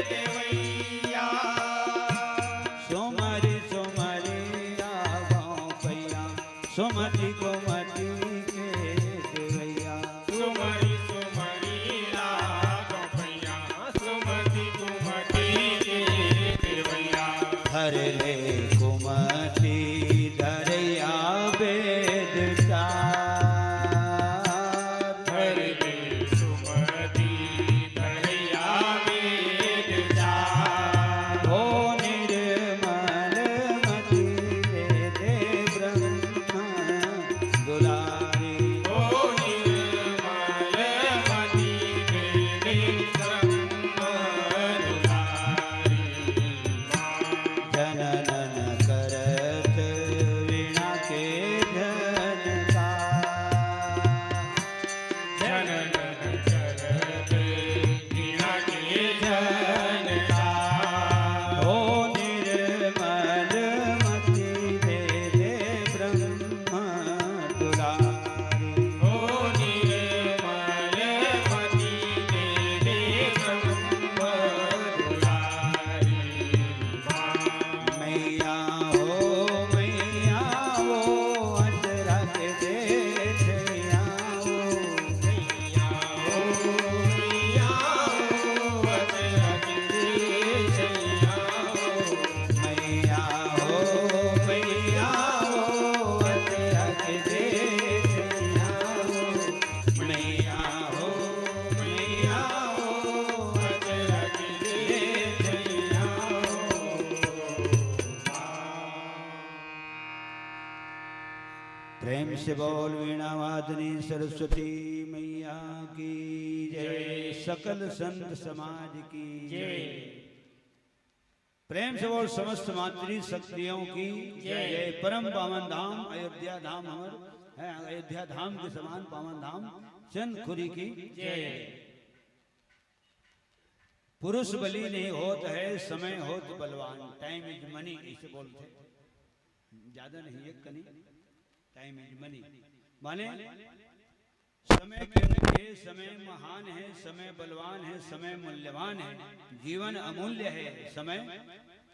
देवैया। सुमरी सुमरी लागो पैया सुमति कुमति के देवैया। सुमरी सुमरी लागो पैया सुमति कुमति के देवैया। हर ले कुमति धरैया बेद चार। हर ले सुमति धरैया बेद चार। हो निर्मल मति दे दे ब्रह्म दुलारी। हो निर्मल मति दे दे ब्रह्म दुलारी। जननन बोल वीणा वादनी सरस्वती मैया की जय, सकल संत समाज की जय। प्रेम से बोल समस्त मातृ शक्तियों की जय। जय। परम पावन धाम अयोध्या धाम हमर है, अयोध्या धाम के समान पावन धाम चंदखुरी की जय। पुरुष बली नहीं होत है, समय होत बलवान। Time is money, इसे बोलते, ज्यादा नहीं, एक कनी। Time is money, माने समय के, ये समय महान है, समय बलवान है, समय मूल्यवान है। जीवन अमूल्य है, समय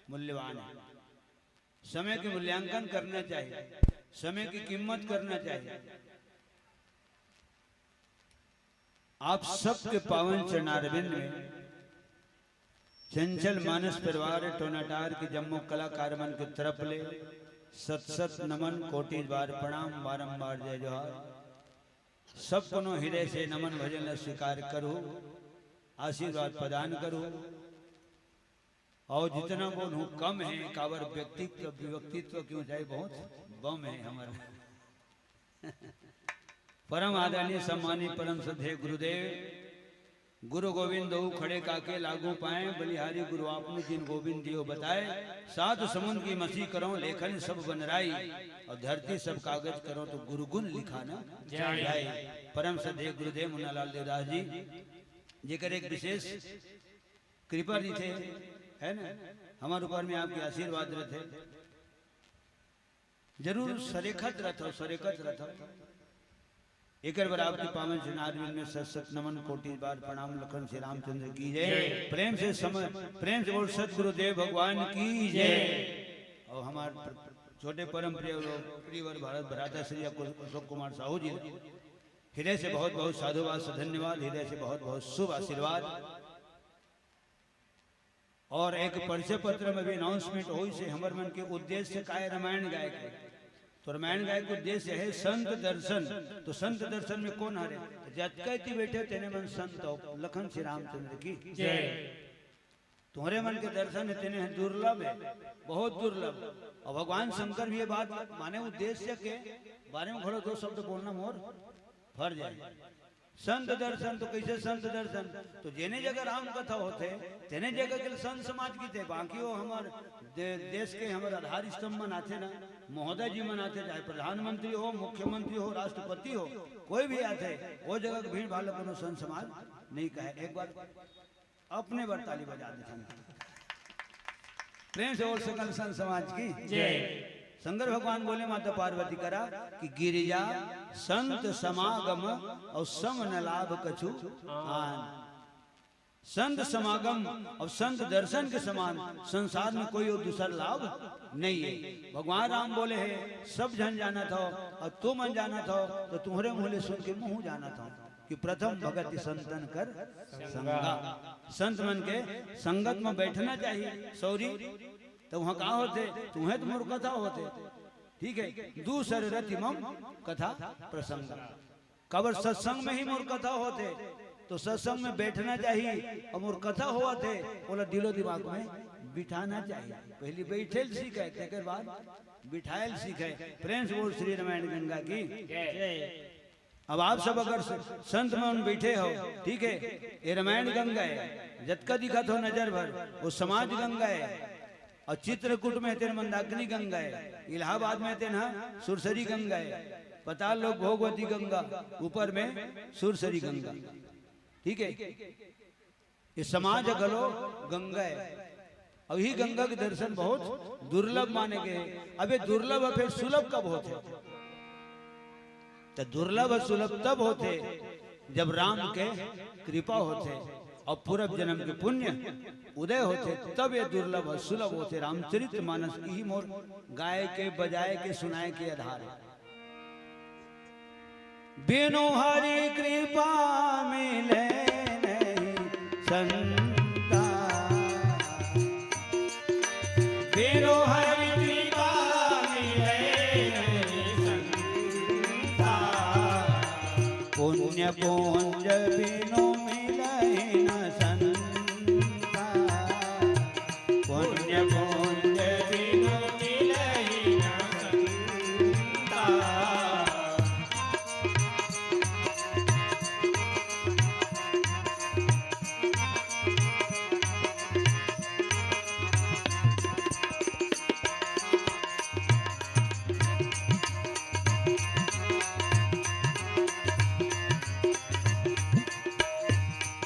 मूल्यवान है। समय के मूल्यांकन करना चाहिए, समय की कीमत करना चाहिए। आप सबके पावन चरणारविंद में चंचल मानस परिवार टोनाटार के जम्मो कलाकार मन के तरफ ले सत सत नमन, कोटि बार प्रणाम, बारंबार जय जोहार। सब कोनो हृदय से नमन भजन ला स्वीकार करो, आशीर्वाद प्रदान करो। और जितना बोलूं कम है, काबर व्यक्तित्व, व्यक्तित्व क्यों जाए, बहुत बम है हमारा। परम आदरणीय सम्मानित परम श्रद्धेय गुरुदेव, गुरु गोविंद दो खड़े काके लागू पाए, बलिहारी गुरु आपने जिन गोविंद दियो बताए। सात समुद्र की मसी करो लेखन सब बनराई, और धरती सब कागज करो तो गुरु गुण लिखाना जाए। परम श्रद्धेय गुरुदेव मुन्नालाल देवदास जी, जेकर एक विशेष कृपा रहिथे, है ना, हमर ऊपर में आपके आशीर्वाद रहिथे। जरूर सरेखत रहिथव, सरेखत रहिथव। एकर बर आपके पावन चरणारविंद में सत सत नमन, कोटि बार प्रणाम। लखन श्री रामचंद्र की जय। प्रेम से सम-, प्रेम से बोल सतगुरुदेव भगवान की जय। और हमारे प्र-, छोटे परम प्रिय लोग, प्रियवर भारत भ्राता श्री अशोक कुमार साहू जी, हृदय से बहुत बहुत साधुवाद, धन्यवाद, हृदय से बहुत बहुत शुभ आशीर्वाद। और एक परिचय पत्र में भी announcement होइस हे, हमर मन के उद्देश्य का हे रामायण गाय के। तो रामायण गाय के उद्देश्य हे संत दर्शन। तो संत दर्शन में कोन हरे? तो जतका इति बैठे तेने मन संत हो। लखन श्री रामचंद्र की जय। तुम्हरे मन के दर्शन हे तेने हे दुर्लभ हे, बहुत दुर्लभ। और भगवान शंकर भी ये बात माने उद्देश्य के बारे में घलो दो शब्द बोलना मोर फर्ज हे। संत दर्शन तो कइसे संत दर्शन? तो जेने जगह राम कथा होथे, तेने जगह के संत समाज कहिथे। बाकी वो हमर दे-, देश के हमर आधार स्तंभ मन आथे ना, महोदय जी मन आथे, चाहे प्रधानमंत्री हो, मुख्यमंत्री हो, राष्ट्रपति हो, कोई भी आथे, वो जगह के भीड़ भाड़ ल कोनो संत समाज नहीं कहे। एक बार अपने बर ताली बजा देथन। प्रेम से बोल सकल संत समाज की जय। शंकर भगवान बोले माता पार्वती करा कि गिरिजा संत समागम और सम न लाभ कछु आन। संत समागम और संत दर्शन के समान संसार में कोई और दूसर लाभ नहीं हे। भगवान राम बोले हे, सब झन जानत हो और तुमन जानत हो, तो तुम्हरे मुँह ले सुन के महूँ जानत हो कि प्रथम भगति संतन कर संगा। संत मन के संगत में बैठना चाहिए। सौरी, तो वहाँ का होथे? तुम्हें तो मोर कथा होथे। ठीक हे, दूसर रति मम कथा प्रसंग। काबर सत्संग में ही मोर कथा होथे, तो सत्संग में बैठना चाहिए और मोर कथा होवत हे, ओला दिलो दिमाग में बिठाना चाहिए। पहली बैठे ल सीखे, तेकर बाद बिठाए ल सीखे। प्रेम से बोल श्री रामायण गंगा की जय। अब आप सब अगर स-, संत मन बैठे हो, ठीक हे, ये रामायण गंगा हे, जतका दिखत हो नजर भर, वो समाज गंगा हे। और चित्रकूट में तेन मंदाकिनी गंगा हे, इलाहाबाद में तेन हा सुरसरी गंगा हे, पाताल लोक भोगवती गंगा, ऊपर में सुरसरी गंगा। ठीक हे, ये समाज घलो गंगा हे। अउ इही गंगा के दर्शन बहुत दुर्लभ माने गे हे। अब ये दुर्लभ अउ फेर सुलभ कब होथे? त दुर्लभ अउ सुलभ तब होथे, जब राम के कृपा होथे अउ पूर्व जन्म के पुण्य उदय होथे, तब ये दुर्लभ अउ सुलभ होथे। रामचरित मानस इही मोर गाय के, बजाए के, सुनाए के आधार हे। बिनु हरि कृपा मिले नहीं संता, बिनु हरि कृपा मिले नहीं संता। पुण्य पुंज बिनु मिलहि न संता, पुण्य पुंज बिनु मिलहि न संता।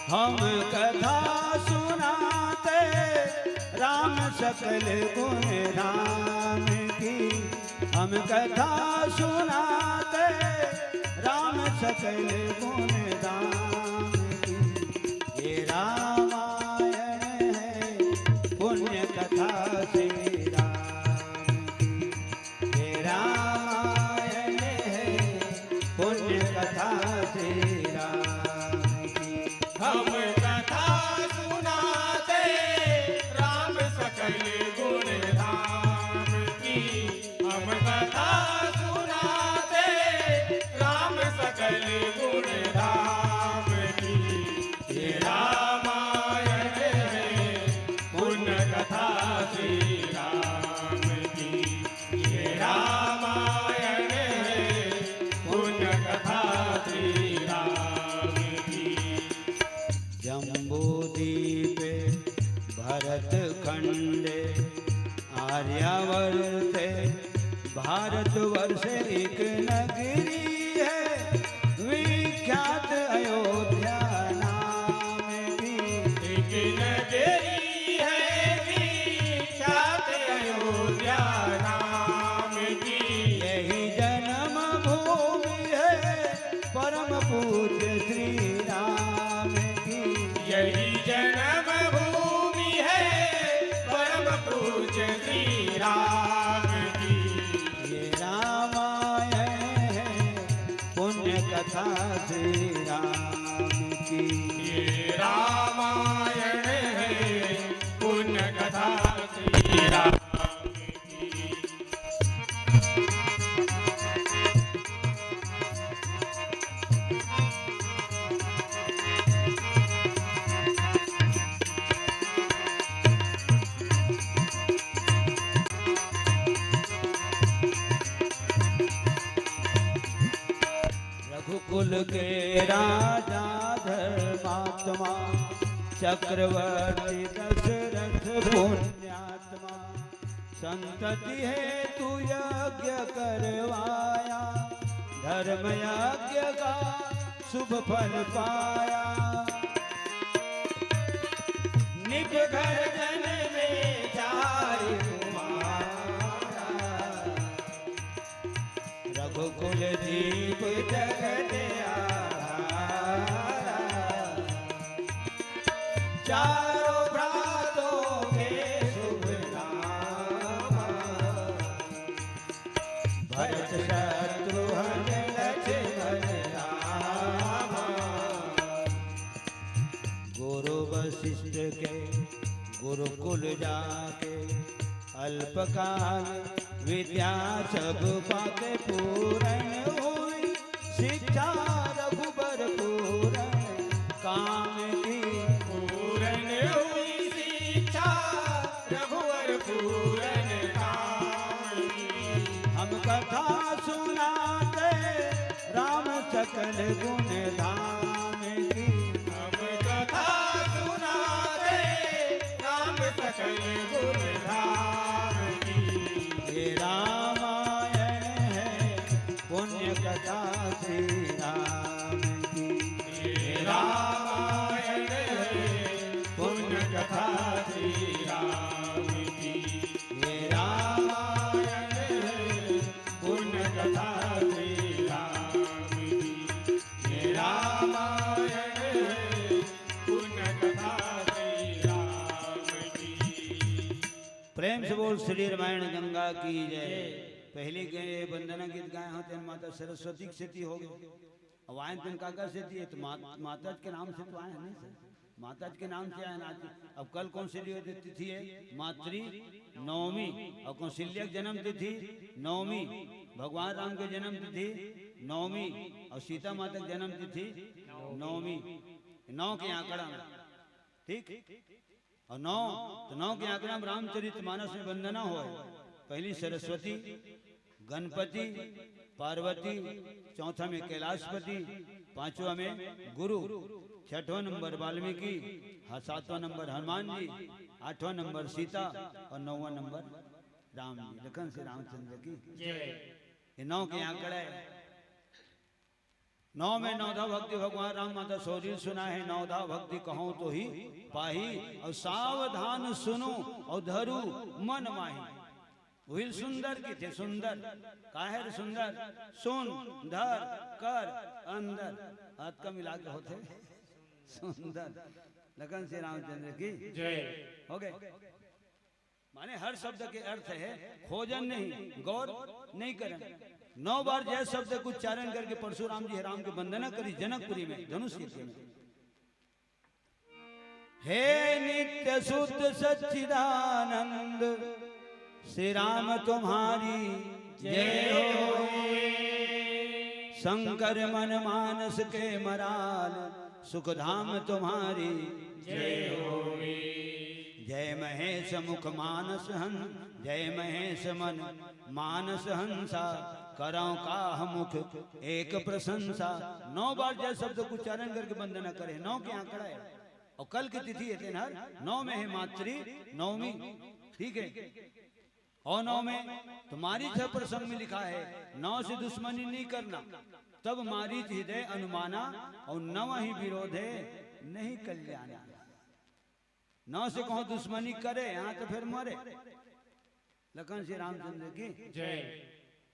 हम कथा सुनाते राम सकल गुण राम की, हम कथा सुनाते राम सकल गुण राम की। ये रामायण है पुण्य कथा श्री राम की, ये रामायण है पुण्य कथा श्री राम की। हम कथा सुनाते राम सकल गुण राम की, हम कथा सुनाते राम सकल गुण राम की। ये रामायण है पुण्य कथा श्री राम की, ये रामायण है पुण्य कथा श्री राम की। जम्बूदीप भरत खंड आर्यावर्त भारतवर्ष एक नगरी है, विख्यात अयोध्या नाम की। एक नगरी है विख्यात अयोध्या नाम की। यही जन्म भूमि है परम पूज्य श्री राम की। यही जन्म भूमि है परम पूज्य श्री राम की। ये रामायण है पुण्य कथा श्री राम की। ये रामायण है पुण्य कथा श्री राम की। रघुकुल के राजा धर्मात्मा, चक्रवर्ती दशरथ पुण्यात्मा। संतति हेतु यज्ञ करवाया, धर्म यज्ञ का शुभ फल पाया। निप घर जन में जाय तुम्हारा, रघुकुल दीप जगत आधारा। चारों भ्रातों के शुभ नाम, भरत शत्रुघ्न लक्ष्मण राम। गुरु वशिष्ठ के गुरुकुल जाके, अल्पकाल विद्या सब पाके पूरन हुई, शिक्षा रघुबर पूरन काम की। पूरन हुई शिक्षा रघुबर पूरन काम की। हम कथा सुनाते राम सकल गुण धाम की। हम कथा सुनाते राम सकल गुण धाम की। ये रामायण है पुण्य कथा श्री राम की। ये रामायण है पुण्य कथा श्री राम की। ये रामायण है पुण्य कथा श्री राम की। ये रामायण है पुण्य कथा श्री राम की। प्रेम से बोल श्री रामायण गंगा की जय। पहली गए वंदना गीत गाए हो तेन माता सरस्वती के सेती हो गए। अब आए तेन काका सेती है तो मा-, माता के नाम से तो आए हैं नहीं सर, माता के नाम से आए ना। आज अब कल कौन सी तिथि है? मातृ नवमी। और कौशल्या के जन्म तिथि नवमी, भगवान राम के जन्म तिथि नवमी, और सीता माता के जन्म तिथि नवमी। नौ के आंकड़ा में, ठीक? और नौ, तो नौ के आंकड़ा में रामचरित मानस में वंदना होय। पहली सरस्वती, गणपति, पार्वती, चौथा में कैलाशपति, पांचवा में गुरु, छठवां नंबर वाल्मीकि, हाँ, सातवां नंबर हनुमान जी, आठवां नंबर सीता और नौवां नंबर राम जी, लखन से रामचंद्र की। जय। ये नौ के आंकड़ा है। नौ में नवधा भक्ति भगवान राम माता सौरील सुनाय हे, नवधा भक्ति कहूं तो ही पाही। अउ सावधान सुनो अउ धरू मन माही। उहिल सुंदर कथे, सुंदर। काहे रे सुंदर? सुन, धर, कर, अंदर। हाथ का मिला के होथे सुंदर। लखन श्री रामचंद्र की जय। हो गए। माने हर शब्द के अर्थ हे, खोजन नहीं, गौर नहीं करन। नौ बार जय शब्द के उच्चारण करके परशुराम जी हे राम के वंदना करी जनकपुरी में, धनुष यज्ञ में। हे नित्य शुद्ध सच्चिदानंद, श्री राम तुम्हारी जय हो। शंकर मन मानस के मराल, सुख धाम तुम्हारी जय हो। जय महेश मुख मानस हंस, जय महेश मन मानस हंसा, करौ काह मुख एक प्रशंसा। नौ बार जय शब्द को उच्चारण करके वंदना करे, नौ के आंकड़ा है। और कल की तिथि है तेनहर, नौ में है मातृ नवमी, ठीक है। और नौ में तो मारीच ह प्रसंग में लिखा है, नौ से दुश्मनी नहीं करना, तब मारीच हृदय अनुमाना, और नव ही विरोध है नहीं कल्याणा। नौ से कहूं दुश्मनी करे, यहां तो फिर मरे। लखन श्री रामचंद्र की जय।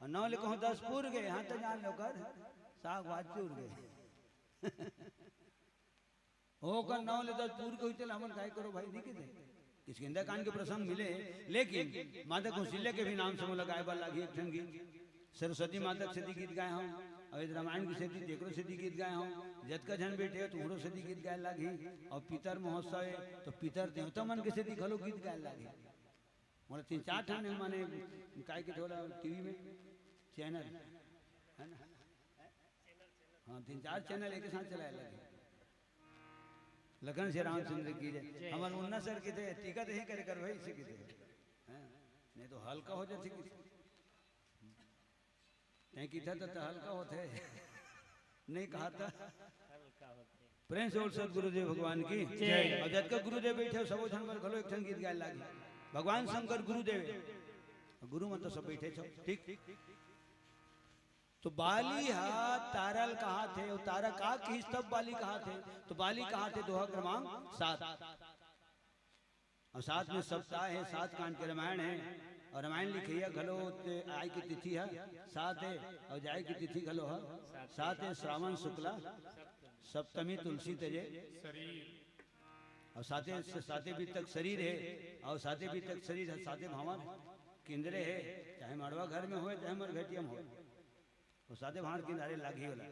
और नौ ले कहूं दस पुर गए, यहां तो जान लो कर साग भात चूर गए। ओकर नौ ले दस पुर के होते, हमन काय करो भाई, नहीं किते। किष्किंधा कांड के प्रसंग मिले, लेकिन माता कौशल्या के भी नाम से मोला गाय बर लागी एक ठन गीत। सरस्वती माता के सेती गीत गाय हूं, और रामायण के सेती तेकरो सेती गीत गाय हूं। जतका झन बैठे हो, तुम्हरो सेती गीत गाय लागी। और पितर महोत्सव है, तो पितर देवता मन के सेती घलो गीत गाय लागी। मोला तीन चार ठन माने काय के थोड़ा टीवी में चैनल है ना, हाँ, तीन चार चैनल एक साथ चलाए लगे। लखन श्री रामचंद्र की जय। हमर मुन्ना सर किथे, टीका तो ही करे कर भाई, इसे किथे। हैं? नहीं तो हल्का हो जाथे किथे। तैं किथे तो, तो हल्का होथे। नहीं कहा था। प्रेम से बोल सतगुरुदेव भगवान की जय। और जतका गुरुदेव बैठे हो, सबो झन बर घलो एक ठन गीत गाए लागी। भगवान शंकर गुरुदेव, गुरु मन तो सब बैठे छो, ठीक। तो बाली हा तारा ल कहाथे, अउ तारा का किहिस तब बाली कहाथे, तो बाली कहाथे दोहा क्रमांक सात। और साथ में सप्ताह है, सात कांड के रामायण है, और रामायण लिखइया घलो ते आय की तिथि है सात है, और जाय की तिथि घलो है सात है, श्रावण शुक्ला सप्तमी तुलसी तजे शरीर। और साते, साते भी तक शरीर है, और साते भी तक शरीर है, साते भावन किंदरे है, चाहे मड़वा घर में होए, चाहे मरघटिया में होए। वो साते भांवर किंदारे लागी होला।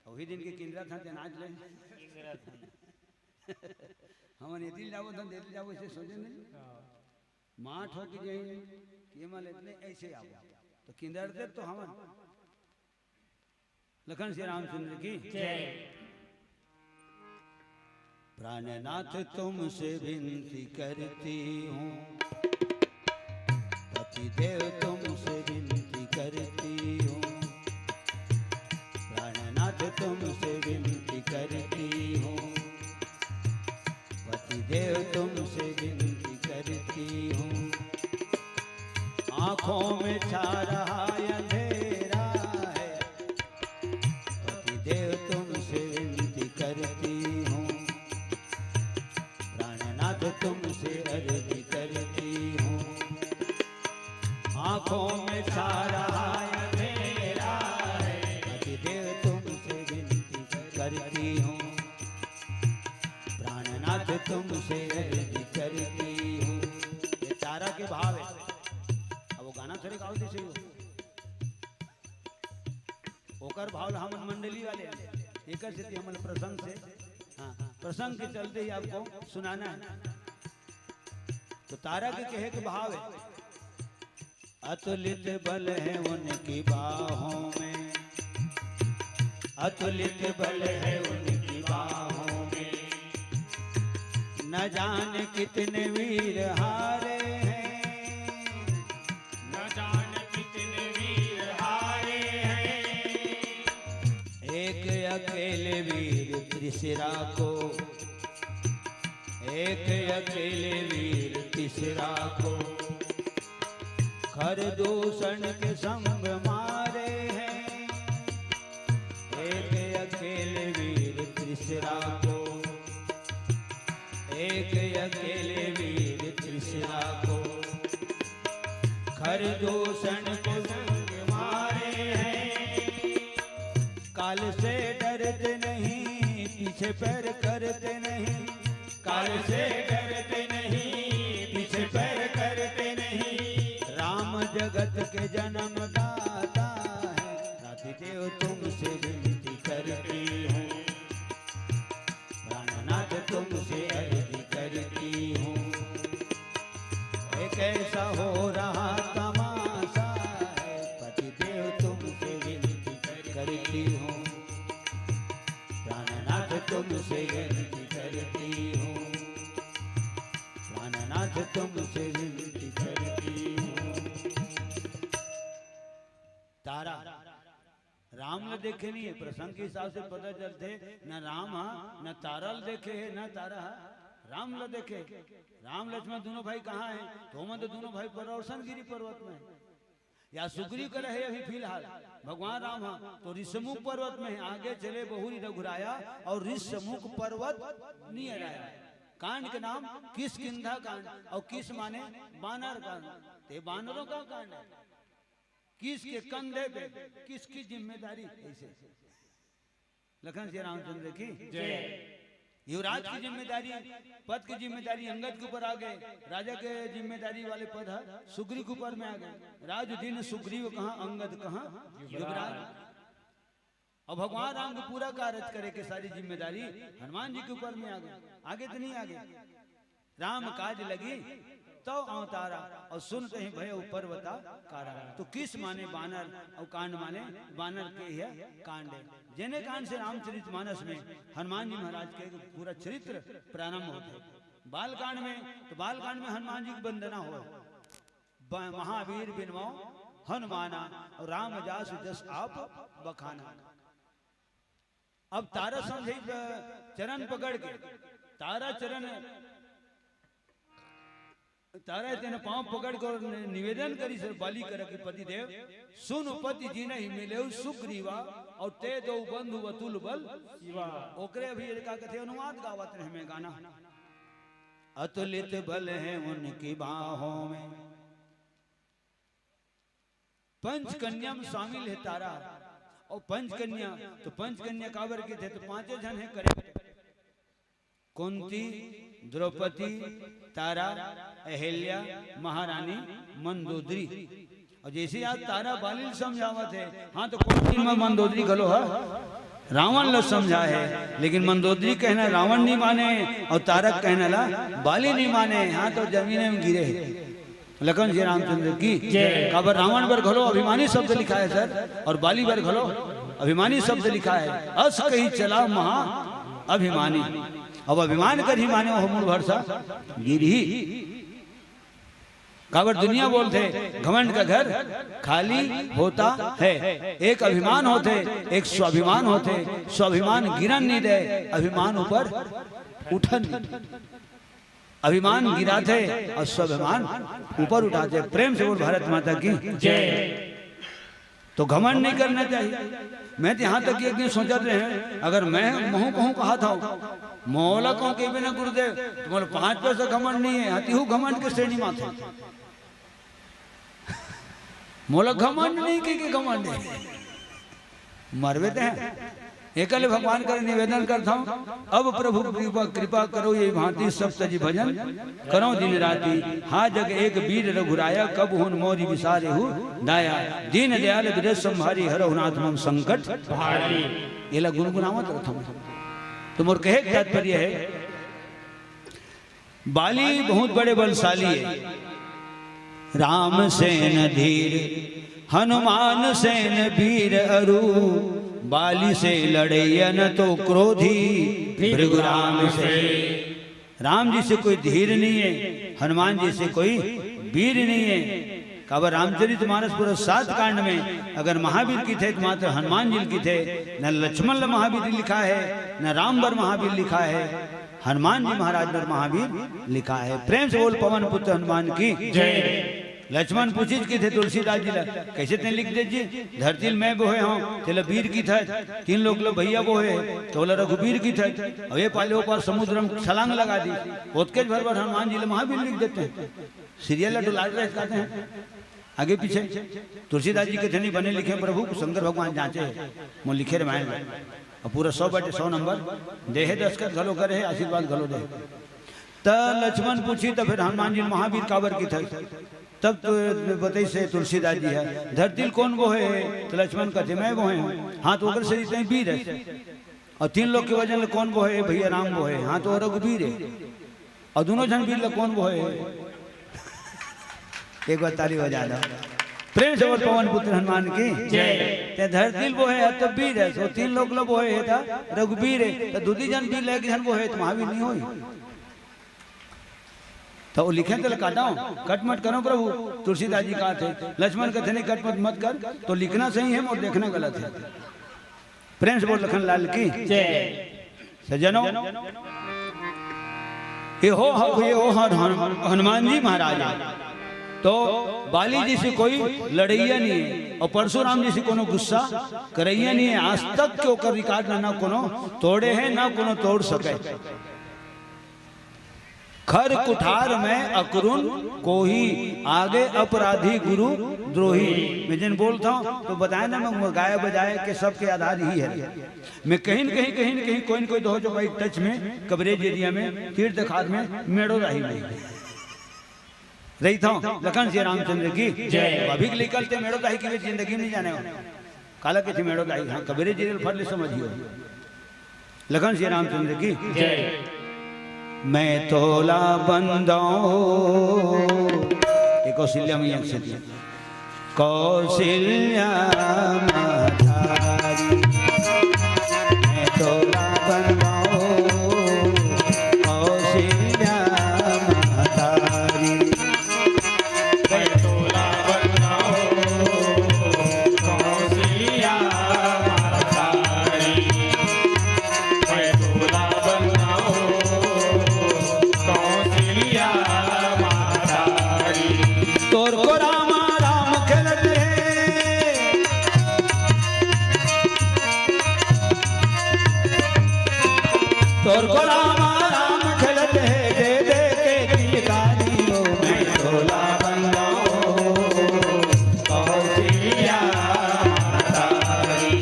वही दिन के किंदरा था, ते नाच ले। किंदरा था। हमन एती जाबो, धन देती जाबो, इसे सोचे नहीं। हाँ। माठ हो के जाई, कि ये माल इतने ऐसे आबो। तो किंदरते तो हमन। लखन श्री रामचंद्र की जय। प्राणनाथ तुमसे विनती करती हूँ, पतिदेव तुमसे विनती करती हूँ, प्राणनाथ तुमसे विनती करती हूँ, पतिदेव तुमसे विनती करती हूँ। आंखों में छा रहा अंधेरा है, पतिदेव तुमसे विनती करती हूँ, प्राणनाथ तुमसे अर्जी करती हूँ। आंखों में छा रहा अंधेरा है, पतिदेव तुमसे विनती करती हूँ, प्राणनाथ तुमसे अर्जी करती हूँ। ये तारा के भाव है। अब वो गाना थोड़े गाओ जैसे ही हो। ओकर भाव ला हमन मंडली वाले हैं। एकर सेती हमन प्रसंग से, हाँ, प्रसंग के चलते ही आपको सुनाना है। तो तारा के कहे के भाव है, अतुलित बल है उनकी बाहों में, अतुलित बल है उनकी बाहों में, न जाने कितने वीर हारे हैं, न जाने कितने वीर हारे हैं। एक अकेले वीर त्रिशिरा को, एक अकेले वीर त्रिशिरा को, खरदूषण के संग मारे हैं। एक अकेले वीर त्रिशरा को, एक अकेले वीर त्रिशरा को, खरदूषण को संग मारे हैं। काल से डरते नहीं, पीछे पैर करते नहीं, काल से डरते नहीं, पीछे पैर करते नहीं। राम जगत के जन्मदाता है, राधे देव तुमसे विनती करती हूँ, प्राणनाथ तुमसे अर्जी करती हूँ। ये कैसा हो रहा तमाशा है, पतिदेव तुमसे विनती करती हूँ, प्राणनाथ तुमसे विनती करती हूँ, प्राणनाथ तुमसे विनती करती हूँ। तारा राम ल देखे नहीं है, प्रसंग के हिसाब से पता चलथे, न राम हा, न तारा ल देखे है, न तारा हा राम ल देखे। राम लक्ष्मण दोनों भाई कहाँ है? तो ओमन तो दोनों भाई परौरसन गिरी पर्वत में है। या सुग्रीव करा है अभी फिलहाल, भगवान राम हा तो ऋषमुख पर्वत में है, आगे चले बहुरी रघुराया और ऋषमुख पर्वत नियर आया। कांड के नाम किष्किंधा कांड, और किस माने बानर कांड, ते बानरों का कांड है। किसके कंधे पे किसकी जिम्मेदारी, ऐसे लखन श्री रामचंद्र की जय। युवराज की जिम्मेदारी, पद की जिम्मेदारी अंगद के ऊपर आ गए, राजा के जिम्मेदारी वाले पद है सुग्रीव के ऊपर में आ गए। राज दिन सुग्रीव कहाँ, अंगद कहाँ, युवराज। अब भगवान राम के पूरा कार्य करे के सारी जिम्मेदारी हनुमान जी के ऊपर में आ गए, आगे तो नहीं आ गए। राम काज लगी तव अवतारा, और सुनत ही भय पर्वता कारा। तो किस माने बानर, और कांड माने बानर के यह कांड है। जेने कांड से रामचरित मानस में हनुमान जी महाराज के पूरा चरित्र प्रारंभ होते। बाल कांड में, तो बाल कांड में हनुमान जी की वंदना हो, ब-, महावीर बिनवाओ हनुमाना, और राम जासु जस आप बखाना। अब तारा समझे, अ, चरण पकड़ के, तारा चरण, तारा तेने पांव पकड़ के और नि-, निवेदन करिस बाली करा कि पति देव, सुन पति जिनहि मिलेउ सुग्रीवा, और ते दो बंधु अतुल बल शिवा। ओकरे अभी ये का कथे अनुवाद गावत रहे में गाना। अतुलित बल है उनकी बाहों में, पंच कन्या में शामिल है तारा। और पंच कन्या, तो पंच कन्या काबर के थे, तो पांचे झन है करे, कुंती, द्रौपदी, तारा, अहिल्या, महारानी, मंदोदरी। और जैसे आज तारा बाली ल समझावत है, हाँ, तो कुंती में मंदोदरी घलो है, रावण ल समझा है, लेकिन मंदोदरी कहना रावण नहीं माने और तारा कहना ला बाली नहीं माने, हाँ, तो जमीन में गिरे है। लखन श्री रामचंद्र की जय। काबर रावण बर घलो अभिमानी शब्द लिखा है सर, और बाली बर घलो अभिमानी शब्द लिखा है। अस कही चला महा अभिमानी। अब अभिमान कर ही माने हो मूल भरसा गिरही। काबर दुनिया बोलथे घमंड का घर खाली होता है। एक अभिमान होथे, एक स्वाभिमान होथे। स्वाभिमान गिरन नहीं दे, अभिमान ऊपर उठन नहीं। अभिमान गिराथे और स्वाभिमान ऊपर उठाथे। प्रेम से बोल भारत माता की जय। तो घमंड नहीं करना चाहिए। मैं तो यहाँ तक एक दिन सोचत रहे, अगर मैं महूँ कहूँ कहा था, मोला कहूँ के बिना गुरुदेव, तुम्हारे पाँच पैसा घमंड नहीं है, यहाँ तिहू घमंड के श्रेणी में थे। मोला घमंड नहीं कहि के घमंड है। मरबे ते हैं। एकले भगवान कर निवेदन करता हूँ, अब प्रभु कृपा, कृपा करो ये भांति सब तजि भजन करो दिन राति। हा जग एक वीर रघुराया, कब हुन मोरि बिसारेहु दाया। दीन दयाल विरज संभारी, हरहु नाथ मम संकट भारी। एला गुनगुनावत रहता हूँ। तो मोर कहे के तात्पर्य है, बाली बहुत बड़े बलशाली है। राम सेन धीर हनुमान सेन वीर अरु, बाली से लड़ैया न तो क्रोधी भृगु राम से। राम जी से कोई धीर नहीं है, हनुमान जी से कोई वीर नहीं है। काबर रामचरित मानस पूरा सात कांड में अगर महावीर कथे तो मात्र हनुमान जी कथे, न लक्ष्मण ल महावीर लिखा है, न राम बर महावीर लिखा है। हनुमान जी महाराज बर महावीर लिखा है। प्रेम से बोल पवन पुत्र हनुमान की जय। लक्ष्मण पूछिस किथे तुलसीदास जी ला, "कइसे तें लिख दे जी? धरती ल मैं बोहे हंव, तेला बीर किथस, तीन लोक ल भइया बोहे, त ओला रघुबीर किथस, अउ ए पाले ओ पार समुद्र म छलांग लगा दिस, ओतकेच भर बर हनुमान जी ला महाबीर लिख देते हैं।" सीरियल ला डुलात रहे कहते हैं, आगे पीछे। तुलसीदास जी कथे, "नहीं, बने लिखे प्रभु, शंकर भगवान जांचे हे, मोर लिखे रामायण ला।" अउ पूरा सौ बटे सौ नंबर दे हे, दस्तखत घलो करे हे, आशीर्वाद घलो दे हे। त लक्ष्मण पूछिस, "त फेर हनुमान जी महाबीर काबर किथस?" तब तो बतइस हे तुलसीदास जी ह, "धरती ल कोन बोहे?" त लक्ष्मण कथे, "मैं बोहे हंव।" "हां, त ओकर सेती तें बीर हस।" "अउ तीन लोक के वजन ल कोन बोहे?" "भइया राम बोहे।" "हां, त ओ रघुबीर हे।" "अउ दूनों झन बीर ल कोन बोहे?" एक बार ताली बजा दो, प्रेम से बोल, पवन पुत्र हनुमान की जय। तें धरती ल बोहे हस त बीर हस, अउ तीन लोक ल बोहे हस त रघुबीर हस, त दूनों झन बीर ल एक झन बोहे त महाबीर नइ होही? त ओ लिखे तेला काटव, कट मत करव प्रभु। तुलसीदास जी कहत हे, लक्ष्मण कथे, "नहीं, कट मत, मत कर, तोर लिखना सही हे, मोर देखना गलत हे।" प्रेम से बोल लखन लाल की जय। सज्जनों, ये हो, हो, ये हो हन-, हन-, हनुमान जी महाराज हे। तो बाली जी से कोई लड़इया नहीं हे अउ परशुराम जी से कोनो गुस्सा करइया नहीं हे। आज तक के ओकर रिकॉर्ड ना, ना कोनो तोड़े हे, ना कोनो तोड़ सके। "खर कुठार में अकरुन कोही, आगे अपराधी गुरु द्रोही।" मैं जेन बोलत हंव त बताए ना, मैं गाए बजाए के सबके आधार इही हे। मैं कहीं न कहीं, कहीं न कहीं, कोई न कोई दोहा चौपाई टच में, कवरेज एरिया में, तीर तखार में, मेड़ो राही में रहिथंव। लखन सिया रामचंद्र की जय। अभी के लइका ल तें मेड़ो राही के जिंदगी नइ जाने हो। काला कथे मेड़ो राही? हां, कबीर जी ल फट ले समझियो। लखन सिया रामचंद्र की जय। मैं तोला बंदंव, ये कौशल्या मैया के सेती। कौशल्या महतारी, मैं तोला बंदंव, कौशल्या महतारी। मैं तोला बंदंव, कौशल्या महतारी। मैं तोला बंदंव, कौशल्या महतारी। तोर को रामा राम खेलत हे, तोर को रामा राम खेलत हे, दे दे के किलकारी हो, मैं तोला बंदंव, कौशल्या महतारी।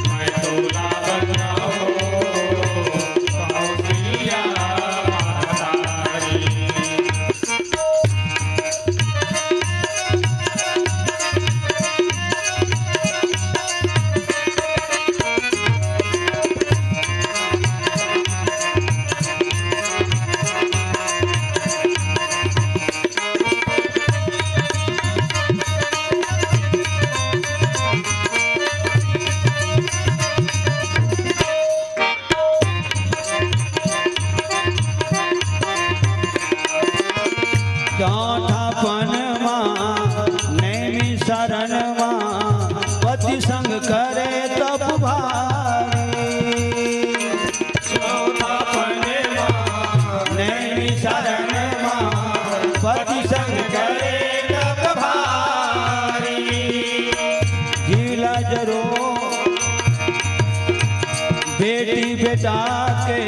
मैं तोला बंदंव, कौशल्या महतारी। चौथापन मा नैमी शरण मा पति संग करे तप भारी। चौथापन मा नैमी शरण मा पति संग करे तप भारी। जिला जरो बेटी बेटा के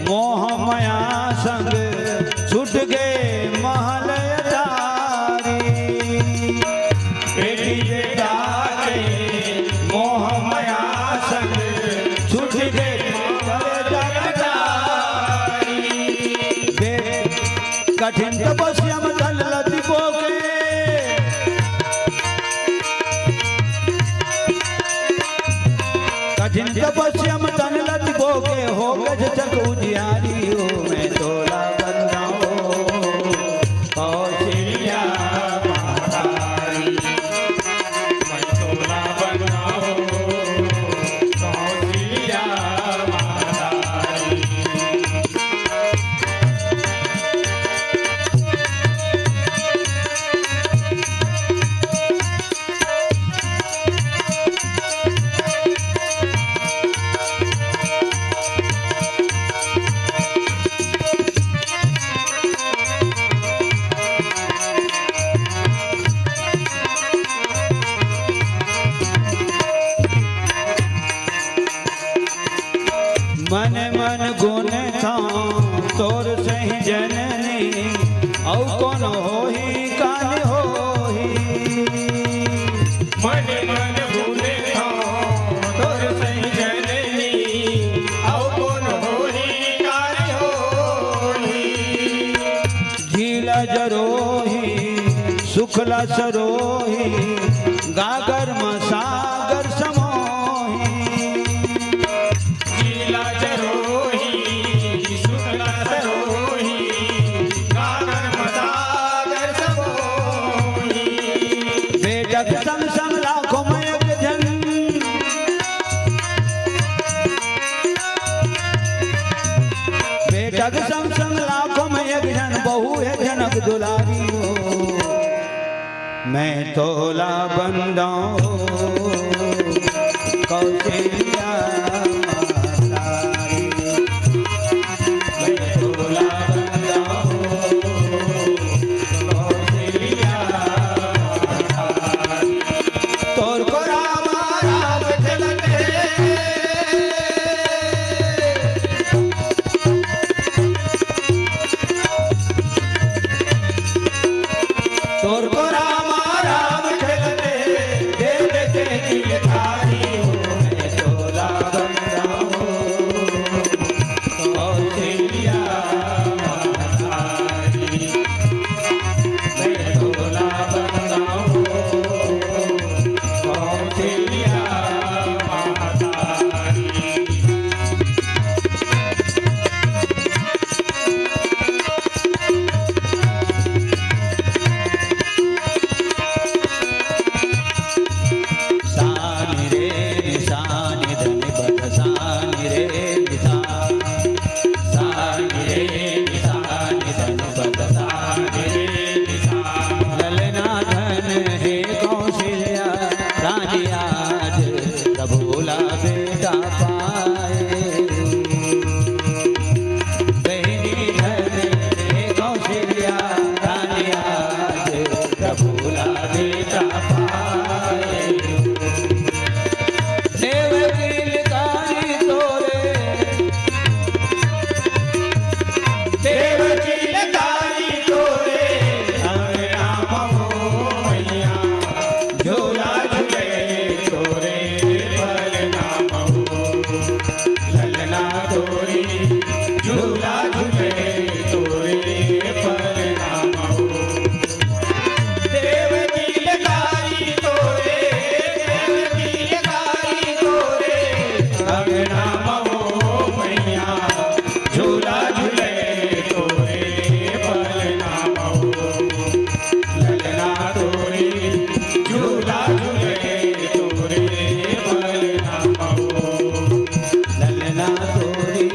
मोह माया संग छूट गे महल अटारी। बेटी बेटा के मोह माया संग छूट गे महल अटारी। बे-, कठिन तपस्या में धन लदिपो के। कठिन तपस्या में धन लदिपो के, हो गज जग उजियारी हो, मैं तोला बंदंव, कौशल्या महतारी। मैं तोला बंदंव, कौशल्या महतारी। ला सरोही, गागर म सागर समोही। शीला चरोही, सुखला सरोही, गागर म सागर समोही। बेटक संग संग लाखों म एक झन। बेटक संग संग लाखों म एक झन, बहू हे जनक दुलारी हो। मैं तोला बंदौं कौशल्या महतारी। मैं तोला बंदौं कौशल्या महतारी। तोर को रामा राम खेलत हे। तोर को रामा राम खेलत हे, देख के किलकारी हो, मैं तोला बंदौं कौशल्या महतारी। मैं तोला बंदौं कौशल्या महतारी। सानी रे निसानी धनी बद सानी रे निसानी। सानी रे निसानी धनी बद सानी रे निसानी। ललना धन हे कौशल्या रानी आज प्रभु ला बेटा पाए। बहिनी धन हे कौशल्या रानी आज प्रभु ला बेटा पाए। देव की लकारी तोरे, देव की लकारी तोरे, अंगना महो मैया, झूला झूले तोरे पलना महो। ललना तोरी झूला झूले तोरे पलना महो। देव की लकारी तोरे, देव की लकारी तोरे, अंगना महो मैया, झूला झूले तोरे पलना महो। ललना तोरी झूला झूले तोरे पलना महो। ललना तोरी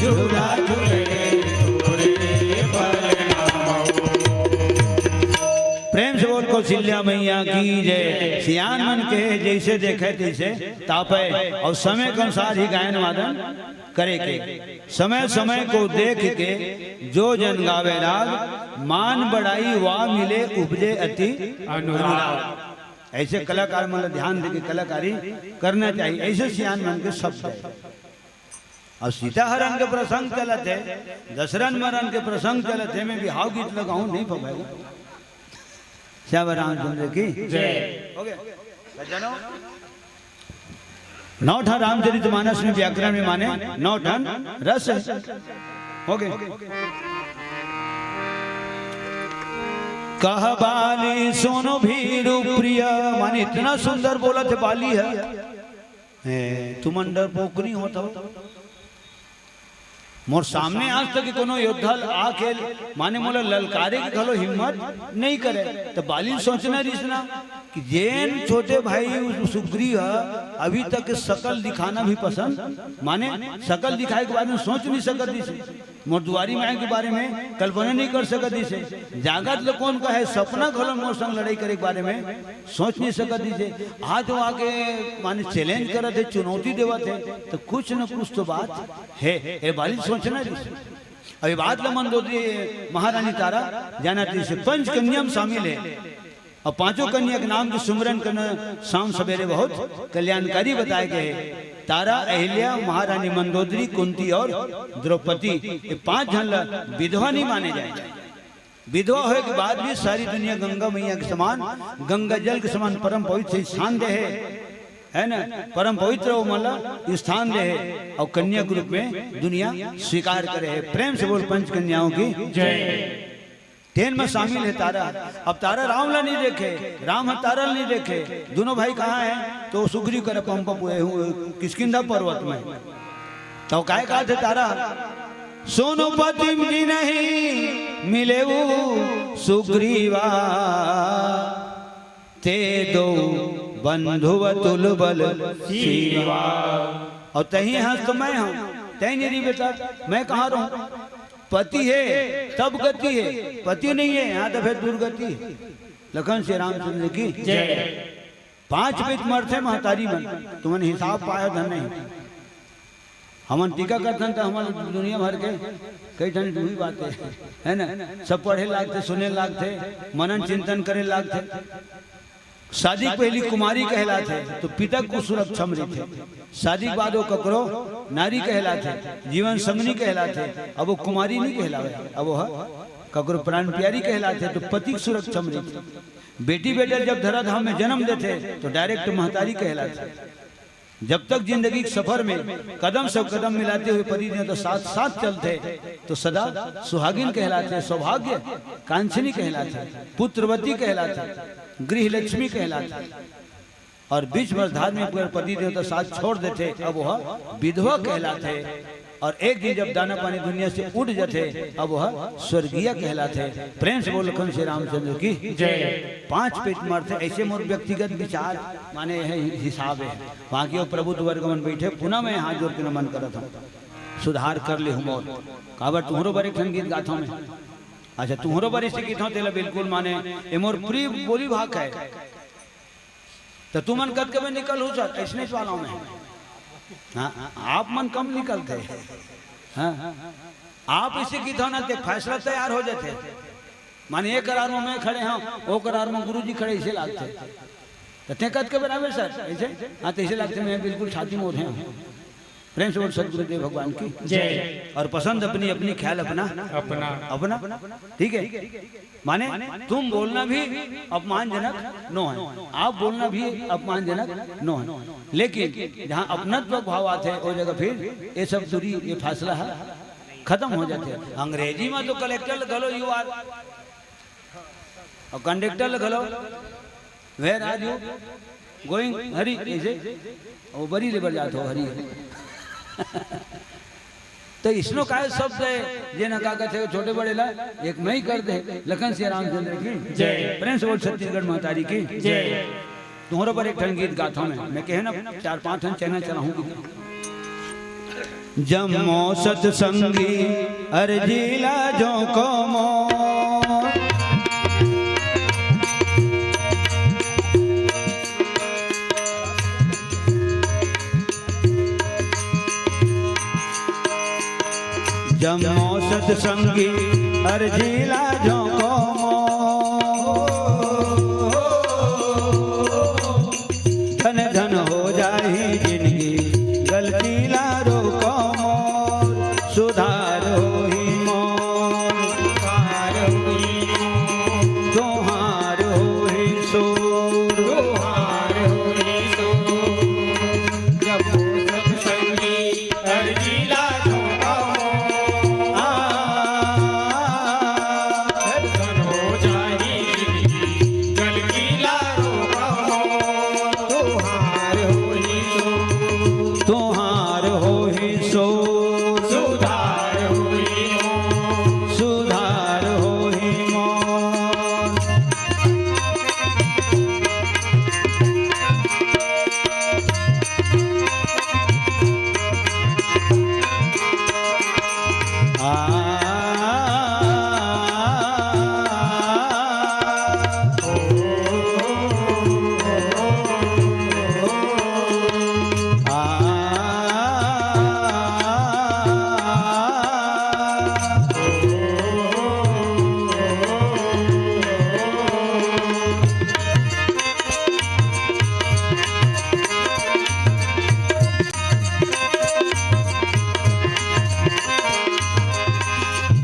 झूला झूले तोरे पलना महो। प्रेम से बोल कौशल्या मैया की जय। सियान मन के जैसे देखे तैसे तापे और समय के अनुसार ही गायन वादन करे के। समय समय को देख के जो जन गावे राग, मान बड़ाई वा मिले उपजे अति अनुराग। ऐसे कलाकार मन ला ध्यान दे के कलाकारी करना चाहिए। ऐसे सियान मन के शब्द है। अब सीता हरण के प्रसंग चलत हे, दशरथ मरण के प्रसंग चलत हे, मैं बिहाव गीत लगाऊं नहीं पवेगा। श्यावर रामचंद्र की जय। हो गया। सज्जनों, नौ ठन रामचरित मानस में व्याकरण में माने नौ ठन रस हे। हो गया। कह बाली सुन भीरु प्रिय, माने इतना सुंदर बोलत हे बाली ह। ए, तुमन डरपोक नहीं होत हो। मोर सामने आज तक कोनो योद्धा आके माने मोला ललकारे के घलो हिम्मत नहीं करे। तो बाली ल सोचना रिहिस ना कि जेन छोटे भाई उ सुग्रीव ह अभी तक के शकल दिखाना भी पसंद, माने शकल दिखाए के बारे में सोच नहीं सकत रिहिस। मोर दुआरी में आए के बारे में कल्पना नहीं कर सकत रिहिस। जागत ल कोन कहे, सपना घलो मोर संग लड़ाई करे के बारे में सोच नहीं सकत रिहिस। आज वो आके माने चैलेंज करत हे, चुनौती देवत हे, तो कुछ न कुछ तो बात हे। ए बाली ल सोचना रिहिस। अब ये बात ल मंदोदरी महारानी तारा जानत रिहिस, पंच कन्या में शामिल हे। और पांचों कन्या के नाम के सुमिरन करना शाम सवेरे बहुत कल्याणकारी बताए गए हे। तारा, अहिल्या, महारानी मंदोदरी, कुंती और द्रौपदी, ये पांच झन ला विधवा नहीं माने जाए। विधवा होए के बाद भी सारी दुनिया गंगा मैया के समान, गंगा जल के समान परम पवित्र स्थान दे हे, है ना? परम पवित्र वो मतलब स्थान दे हे और कन्या के रूप में दुनिया स्वीकार करे हे। प्रेम से बोल, पंच कन्याओं की जय। तेन में शामिल हे तारा। अब तारा राम ला नहीं देखे, राम ह तारा ला नहीं देखे, दोनों भाई कहाँ हे? तो सुग्रीव करा पंप पुए हूँ किष्किंधा पर्वत में। तो काय कहा थे तारा, "सोनु पतिम जिनहि मिलेउ सुग्रीवा, ते दो बंधु अतुल बल सीवा।" और तही हंस तो मैं हूँ, तही नहीं रही बेटा, मैं कहाँ रहूँ? पति हे तब गति हे, पति नहीं हे यहाँ तो फिर दुर्गति हे। लखन श्री रामचंद्र की जय। पांच पइत मरथे महतारी मन, तुमन हिसाब पायो धन नहीं। हमन टीका करथन त हमन दुनिया भर के कई ठन दुही बात हे, है ना? सब पढ़े लागथे, सुने लागथे, मनन चिंतन करे लागथे। शादी के पहली कुमारी कहलाथे, तो पिता के सुरक्षा में रहिथे। शादी के बाद वो ककरो नारी कहलाथे, जीवन संगनी कहलाथे। अब वो कुमारी नहीं कहलावे, अब वो ह ककरो प्राण प्यारी कहलाथे, तो पति के सुरक्षा में रहिथे। बेटी बेटा जब धरा धाम में जन्म देथे, तो direct महतारी कहलाथे। जब तक जिंदगी के सफर में कदम से कदम मिलाते हुए पति देवता साथ साथ चलथे, तो सदा सुहागिन कहलाथे, सौभाग्य कांक्षिणी कहलाथे, पुत्रवती कहलाथे, गृह लक्ष्मी कहलाथे। और बीच में धार्मिक अगर पति देवता साथ छोड़ देथे, अब वह विधवा कहलाथे। और एक दिन जब दाना पानी दुनिया से उठ जाथे, अब वह स्वर्गीय कहलाथे। प्रेम से बोल लखन श्री रामचंद्र की जय। पांच पइत मरथे, ऐसे मोर व्यक्तिगत विचार, माने यह हिसाब हे। वहाँ के प्रबुद्ध वर्ग मन बैठे, पुनः मैं हाथ जोड़ के नमन करत हूँ, सुधार कर ले हूँ मोर। काबर तुहरो बर एक ठन गीत गाथों मैं। अच्छा, तुहरो बर इसे गीत हूँ, तेला बिल्कुल माने, ये मोर प्रिय बोली भाग हे। तो तुमन कतके में निकल हो सर, ऐसने वाला में। हाँ, आप मन कम निकलथे। हाँ, आप इसे गीत हूँ ना, ते फैसला तैयार हो जाथे। माने, ये करार में मैं खड़े हूँ, वो करार में गुरुजी खड़े, इसे लागथे। तो ते कतके बराबर सर, ऐसे? हाँ, तो इसे लागथे, मैं बिल्कुल छाती में ओढ़े हूँ। प्रेम से बोल सतगुरुदेव भगवान की जय। और पसंद अपनी, अपनी ख्याल अपना, अपना। अपना। ठीक है, माने, तुम बोलना भी अपमानजनक नो है, आप बोलना भी अपमानजनक नो है। लेकिन जहाँ अपनत्व भाव आथे, वो जगह फिर ये सब दूरी, ये फासला है, खत्म हो जाथे। अंग्रेजी में तो कलेक्टर घलो यू आर, और कंडक्टर घलो, "Where are you going?" हरी, ऐसे, वो बरी ले बर जात हो, हरी। तो इसनो काय शब्द है, जे न का कहते हो, छोटे बड़े ला, एक मैं ही कर दे। लखन सिया रामचंद्र की जय। प्रेम से बोल छत्तीसगढ़ महतारी की जय। तुम्हारे पर एक ठन गीत गाता हूँ मैं, मैं कहे ना, चार पांच ठन चैनल चलाऊंगी। जम्मो सतसंगी अरजी ला जो को मोर। जम्मो सतसंगी अरजी ला जो को मोर। धन धन हो जाही जिनगी, गलती ला रोको मोर, सुधार होही मोर। सुधार होही मोर। तुहार होही सोर। तुहार होही सोर। जब वो सतसंगी अरजी ला धोखा मोर। आ, धन धन हो जाही जिनगी, गलती ला रोका मोर। तुहार होही सोर। तुहार होही सोर। सुधार होही मोर। सुधार होही मोर।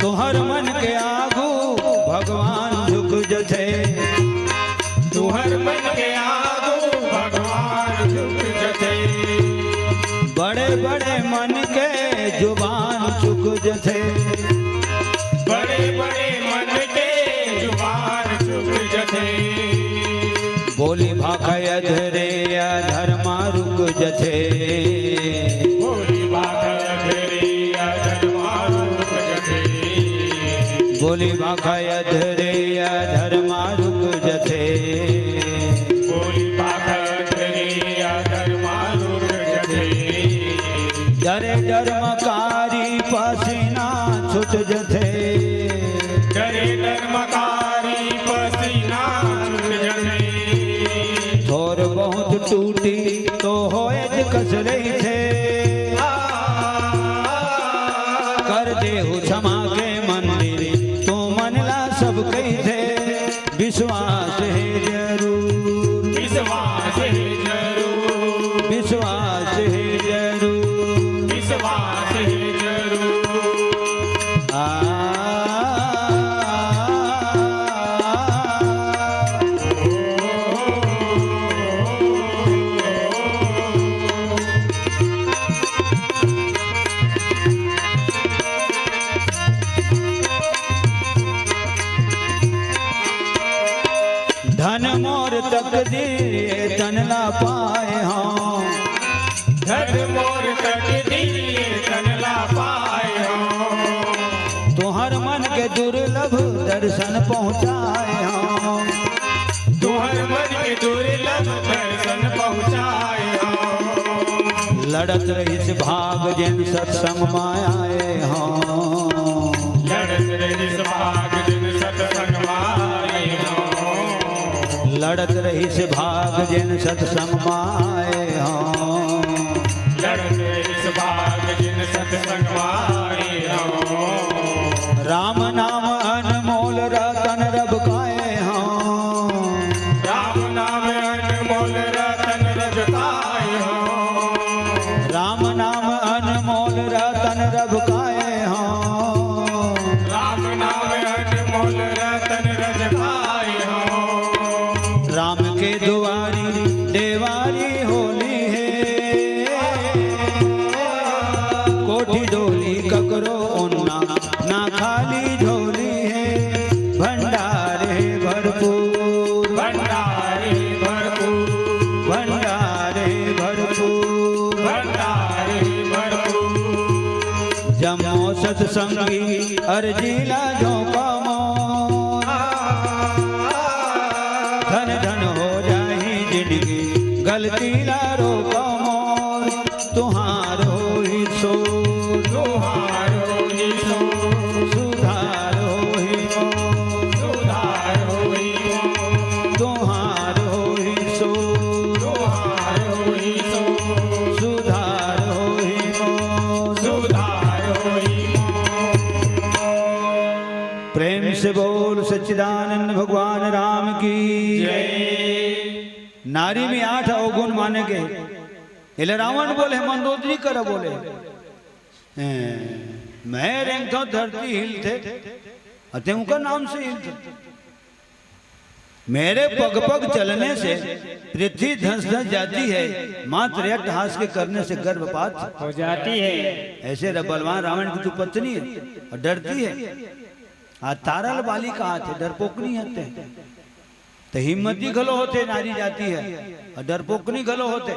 तुहर मन के आगू भगवान झुक जथे। तुहर मन के आगू भगवान झुक जथे। बड़े बड़े मन के जुबान चुक जथे। बड़े बड़े मन के बोली भाखा अधरे अधरमा रुक जथे। बोली भाखा अधरे अधरमा रुक जथे। बोली भाखा अधरे अधरमा रुक जथे। बोली भाखा अधरे अधरमा रुक जथे। डरे डरमकारी पसीना छूट जथे। डरे डरमकारी पसीना छूट जथे। थोर बहुत टूटी तो होए ज कस रहिथे। कर देहु क्षमा के मंदिर, तू मन ला सब कहिथे। विश्वास हे जरूर। विश्वास हे जरूर। विश्वास हे जरूर। विश्वास हे जरूर। आ धन मोर तकदीर ये तन ला पाए हँव। धन मोर तकदीर ये तन ला पाए हँव। तुहर मन के दुर्लभ दर्शन पहुँचाए हँव। तुहर मन के दुर्लभ दर्शन पहुँचाए हँव। लड़त रहिस भाग जेन सत्संग मा आए हँव। लड़त रहिस भाग जेन सत्संग मा आए हँव। लड़त रहिस भाग जेन सत्संग मा आए हँव। लड़त रहिस भाग जेन सत्संग मा आए हँव। राम नाम अनमोल रतन रब काए हँव। राम नाम अनमोल रतन रब काए हँव। राम नाम अनमोल रतन रब काए हँव। राम नाम अनमोल रतन रब काए हँव। राम के दुआरी देवारी होली हे। कोठी डोली ककरो ओन्ना ना खाली झोली हे। भंडार हे भरपूर। भंडार हे भरपूर। भंडार हे भरपूर। भंडार हे भरपूर। जम्मो सत्संगी अरजी ला झोंका मोर। धन धन हो जाही जिनगी गलती ला रोका मोर। तुहार होही सोर। तुहार होही सोर। सुधार होही मोर। सुधार होही मोर। तुहार होही सोर। तुहार होही सोर। सुधार होही मोर। सुधार होही मोर। प्रेम से बोल सच्चिदानंद भगवान राम की जय। नारी में आठ अवगुण माने गे। एला रावण बोले, मंदोदरी करा बोले। ए, मैं रेंगथंव धरती हिलथे, अते उनका नाम से हिलथे। मेरे पग पग चलने से पृथ्वी धंस धंस जाती है, मात्र अट्टहास के करने से गर्भपात हो जाती है। ऐसे र-, बलवान रावण की तो पत्नी है और डरती है। आ तारा ल बाली कहाथे, डरपोकनी हते। त हिम्मती घलो होथे नारी जाति हे, अउ डरपोकनी घलो होथे।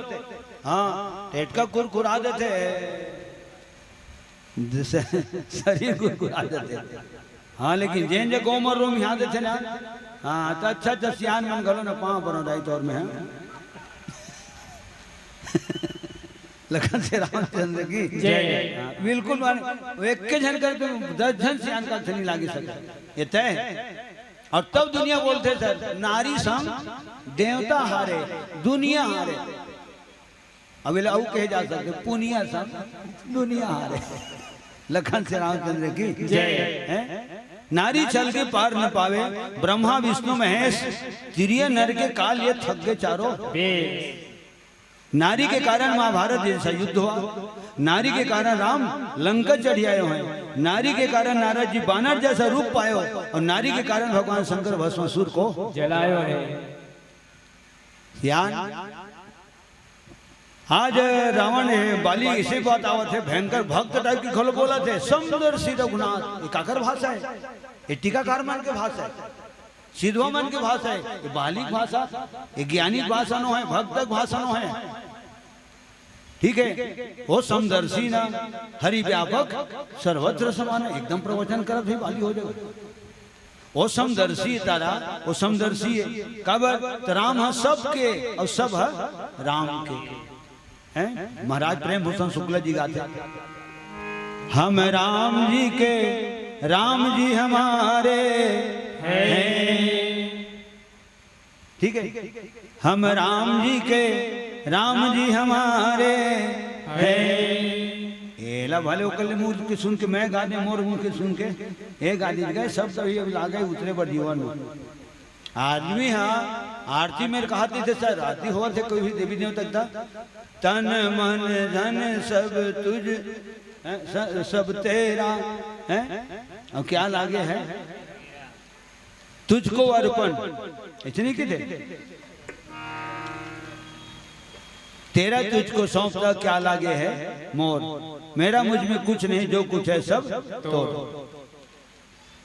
हाँ, टेटका कुरकुरा देथे, जइसे शरीर कुरकुरा देथे। हाँ, लेकिन जेन जे गोमर रोम यहाँ देथे ना, हाँ, त अच्छा, अच्छा सियान मन घलो ना पाँव परो दाई तोर में, हाँ। लखन से रामचंद्र की जय। हाँ, बिल्कुल माने, वो एक के झन कर तो दस झन सियान का थनी लागी सके। ये तय है। और तब दुनिया बोलथे सर, नारी संग देवता हारे, दुनिया हारे। अब एला अउ कहे जा सकथे, पुनिया संग दुनिया हारे। लखन से रामचंद्र की जय। हैं? नारी छल के पार न पावे, ब्रह्मा विष्णु महेश, तिरिया नर के काल ये थक गए चारों। बेस। नारी के कारण महाभारत जैसा युद्ध हुआ, नारी के कारण राम लंका चढ़ आए हैं, नारी के कारण नारद जी बानर जैसा रूप पायो, और नारी के कारण भगवान शंकर भस्मासुर को जलायो है। यान आज रावण हे, बाली इसे बात आवत हे, भयंकर भक्त टाइप की घलो बोलत हे, समदर्शी रघुनाथ, ये काकर भाषा हे? ये टीकाकार मन के भाषा हे। सिधवा मन के भाषा हे, ये बालिक भाषा, ये ज्ञानी भाषा नो हे, भक्त भाषा नो हे। ठीक हे, वो समदर्शी ना, हरि व्यापक सर्वत्र समान, एकदम प्रवचन करत हे, बाली हो जाए। वो समदर्शी तारा, वो समदर्शी हे। काबर? त राम ह सबके, अउ सब ह राम के। हैं? महाराज प्रेम भूषण शुक्ला जी गाथे, "हम राम जी के, राम जी हमारे हैं।" ठीक हे, "हम राम जी के, राम जी हमारे हैं।" एला भले ओकर ले मुंह के सुन के मैं गा दे, मोर मुंह के सुन के ये गा दे गए, सब तभी अब लागे उतरे बर जीवन में। आदमी ह आरती मेर कहा थे सर, आरती होवत हे कोई भी देवी देवता तक, "तन मन धन सब तुझ, हैं, स-, सब तेरा," हैं? अउ क्या लागे हे? "तुझको अर्पण," इतनी की थे, "तेरा तुझको सौंपता, क्या लागे हे मोर, मेरा मुझ में कुछ नहीं, जो कुछ है सब तोर।"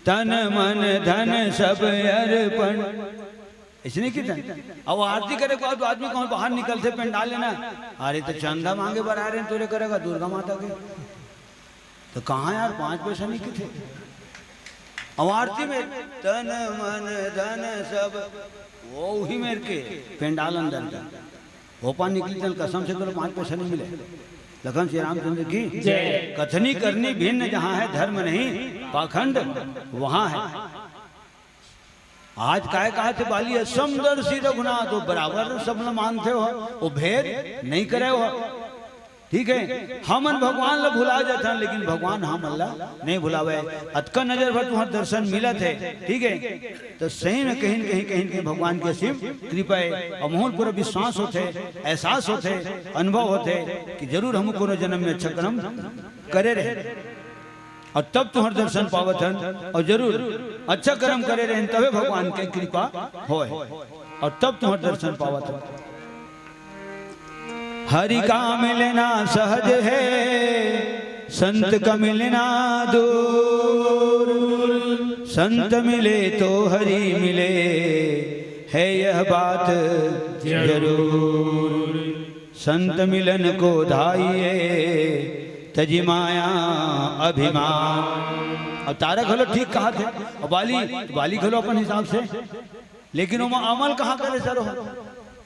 तन मन धन सब अर्पण। अइसने किथे। अब आरती करे के बाद आदमी कहूँ बाहर निकलथे पंडाल ले ना, "अरे, त चंदा मांगे बर आए रहेन तोरे करा का दुर्गा माता के।" त कहाँ यार, पाँच पैसा नहीं किथे। अब आरती में तन मन धन सब, वो उही मेर के पंडाल अंदर के। ओपा निकली तन कसम से तोला पाँच पैसा नहीं मिले। लखन श्री रामचंद्र की जय। कथनी करनी भिन्न जहाँ है, धर्म नहीं पाखंड वहाँ है। आज काय कहा थे बाली, समदर्शी रघुनाथ, वो बराबर सब ल मानथे हो, वो भेद नहीं करे हो। ठीक हे, हमन भगवान ल भुला जाथन, लेकिन भगवान हमन ल नहीं भुलावे। अतका नजर भर तुहर दर्शन मिलत हे, ठीक हे, त सही में कहीं न कहीं, कहीं न कहीं भगवान के असीम कृपा हे। अउ मोहन पूरा विश्वास होथे, एहसास होथे, अनुभव होथे कि जरूर हम कोनो जन्म में अच्छा कर्म करे रहे। अउ तब तुहर दर्शन पावत हन, अउ जरूर अच्छा कर्म करे रहेन, तभे भगवान के कृपा होय, अउ तब तुहर दर्शन पावत हन। हरि का मिलना सहज है, संत का मिलना दूर। संत मिले तो हरि मिले, है यह बात जरूर। संत मिलन को धाइए, तजि माया अभिमान। अब तारा घलो ठीक कहा थे, अब बाली, बाली घलो अपन हिसाब से, लेकिन ओमा अमल कहाँ करे सर हो?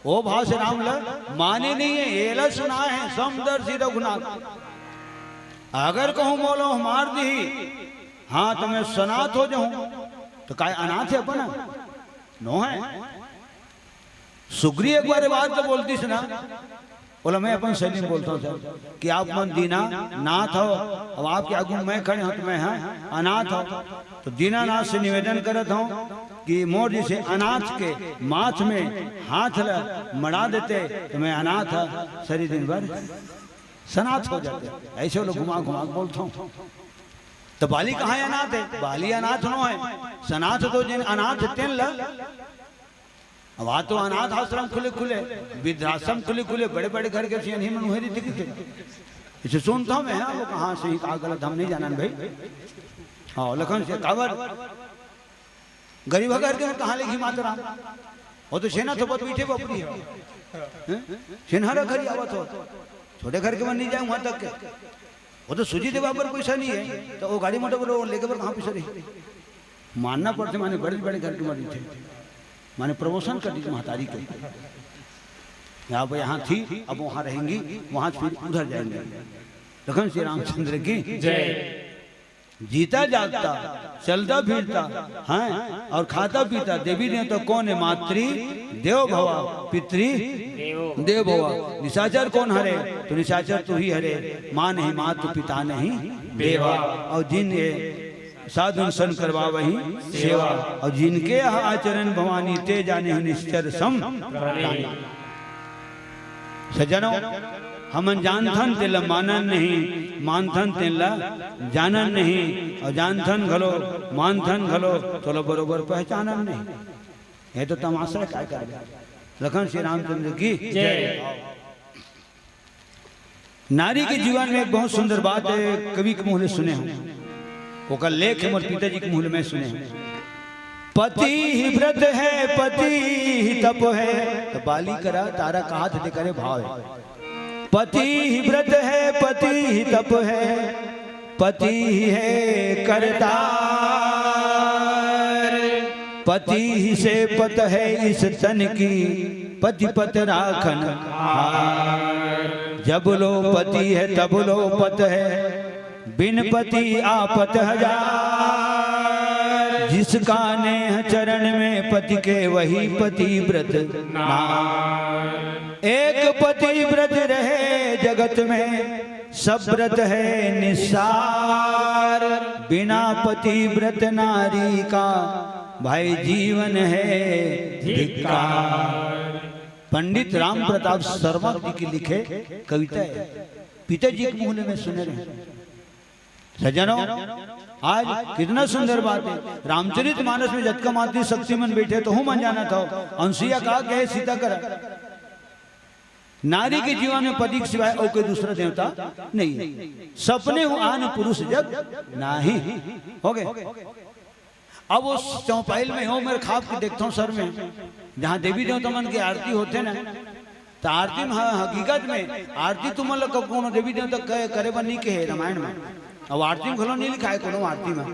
ओ भाव से राम ल माने नहीं हे, एला सुनाए हे समदर्शी रघुनाथ। अगर कहूँ मोला मार दी, हाँ, त मैं सनाथ हो जाहूँ, त काय अनाथ हे अपन? नो हे। सुग्री एक बार ये बात तो बोलतीस ना, बोला, मैं अपन शैली में बोलता हूँ सर, कि आप मन दीना नाथ हो, अब आपके आगू में मैं खड़े हूँ तो मैं, हाँ, अनाथ हो। तो दीनानाथ से निवेदन करत हूँ कि मोर जैसे अनाथ के माथ में हाथ ल मड़ा देते तो मैं अनाथ ह, सरी दिन भर सनाथ हो जाते। ऐसे लोग घुमा घुमा के बोलता हूँ। तो बाली कहाँ अनाथ हे? बाली अनाथ नो हे, सनाथ तो जिन अनाथ हे तेन ल। अब आ तो अनाथ आश्रम खुले खुले, वृद्धाश्रम खुले खुले, बड़े बड़े घर के सियान ही मन उहेरी दिखते। इसे सुनता हूँ मैं, हाँ, वो कहाँ से ही कहा गलत हम नहीं जानन भाई। हाँ, लखन से काबर गरीब घर के कहाँ लेगी माता राम? वो तो सेना थोपत बैठे बपरी हे। हैं? सेनहारा घर आवत हो, छोटे घर के मन नहीं जाए वहाँ तक के। वो तो सूजी देवा बर पैसा नहीं हे, तो वो गाड़ी मोटर बर लेके बर कहाँ पैसा रही? मानना पड़थे, माने बड़े बड़े घर के मरीज थे, माने प्रमोशन कर दीजिए महतारी के। आप यहाँ थी, अब वहाँ रहेंगी, वहाँ से फिर उधर जाएंगे। लखन श्री रामचंद्र की जय। जीता जागता, चलता फिरता, हैं, और खाता पीता, देवी देवता कौन हे? मातृ देव भवा, पितृ देवो। देव भवा। निशाचर कौन हरे? तो निशाचर तू ही हरे। माँ नहीं मातु, पिता नहीं देवा। देवा। और जिन ये साधुन सन करवावही सेवा। सेवा। और जिनके यह आचरण भवानी, ते जाने निश्चर सम प्राणी। प्राणी। सज्जनों, हमन जानथन तेला मानन नहीं, मानथन तेला जानन नहीं, और जानथन घलो, मानथन घलो, तोला बरोबर पहचानन नहीं। ये तो तमाशा हे, काय करबे? लखन श्री रामचंद्र की जय। नारी के जीवन में एक बहुत सुंदर बात हे, कवि के मुँह ले सुने हूँ, ओकर लेख मोर पिताजी के मुँह ले मैं सुने हूँ। पति ही व्रत है, पति ही तप है। त बाली करा तारा कहात हे, तेकरे भाव हे। पति ही व्रत है, पति ही तप है, पति ही है करतार। पति ही से पत है इस तन की, पति पत राखन हार। जब लो पति है, तब लो पत है, बिन पति आपत हजार। जिसका नेह चरण में पति के, वही पतिव्रत नार। एक पतिव्रत रहे जगत में, सब व्रत है निस्सार। बिना पतिव्रत नारी का, भाई, जीवन है धिक्कार। पंडित राम प्रताप शर्मा जी की लिखे कविता हे, पिताजी के मुंह ले मैं सुने रहेंव। सज्जनों, आज कितना सुंदर बात हे। रामचरित मानस में जतका मातृ शक्ति मन बइठे हे, तहू मन जानत हव, अनुसुईया का कहे सीता करा, नारी के जीवन में पति के सिवाय अउ कोई दूसरा देवता नहीं हे। सपने हूँ आन पुरुष जग नाही। होगे। अब ओ चौपाइल में हो, मेर खाप के देखथंव सर में, जहाँ देवी देवता मन के आरती होथे ना, त आरती में ह-, हकीकत में आरती तुमन ल कब कोनो देवी देवता क-, करे बर नइ कहे रामायण में। अब आरती में घलो नइ लिखाय कोनो आरती में।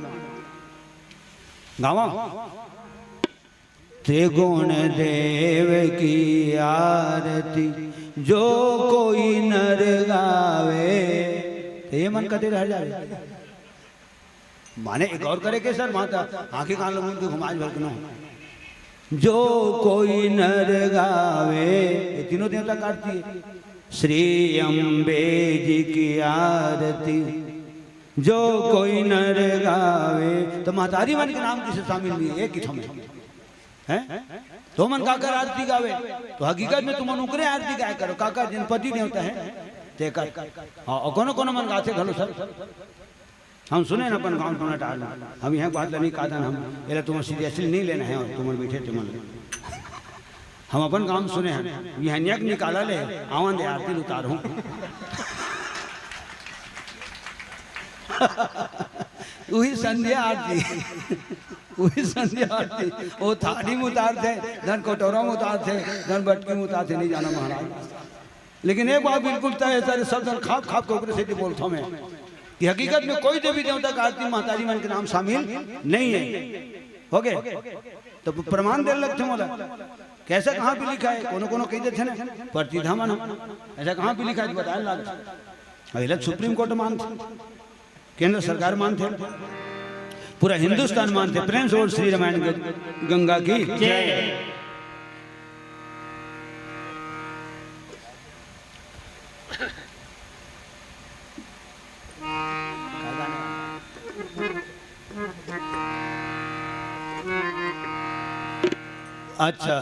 गावा। त्रिगुण देव की आरती जो कोई नर गावे। त ये मन कते रह जावे। माने एक और करे के सर, माता आंखी कान ल मूंद के घुमाय भर के नो। जो कोई नर गावे, ये तीनों देवता का आरती हे। श्री अम्बे जी की आरती, जो कोई नर गावे, त महतारी मन के नाम किसे शामिल नइ हे, एक ही ठो में। हैं? त ओ मन काकर आरती गावे, त हकीकत में तुमन ओकरे आरती गाय करो, काकर जिन पति देवता हे, तेकर। हाँ, अउ कोनो कोनो मन गाथे घलो सर। हम सुने हन अपन गाँव टोना डाहर में, हम इहाँ बात ल नइ कादन, हम एला तुमन सीधे असली नइ लेना हे, अउ तुमन बइठे तुमन। हम अपन गाँव में सुने हन, बिहनिया के निकाला ले, आवन दे आरती ल उतारहूँ। उही संध्या आरती, उही संध्या आरती, ओ थारी में उतारथे, धन कटोरा में उतारथे, धन बटकी में उतारथे, नइ जाना महाराज। लेकिन एक बात बिल्कुल तय हे, सारे सब झन खाप खाप के ओकरे सेती बोलथंव मैं कि हकीकत में कोई देवी देवता का आरती महतारी मन के नाम शामिल नइ हे। होगे? त प्रमाण दे ल लगथे मोला। कइसे कहाँ पे लिखा हे? कोनो कोनो कहि देथे ना, परतिधा मन। अइसा कहाँ पे लिखा हे त बताय ल लगथे। अउ एला सुप्रीम कोर्ट मानथे। केंद्र सरकार मानथे, पूरा हिंदुस्तान मानथे। प्रेम से बोल श्री रामायण ग-, गंगा की जय। अच्छा,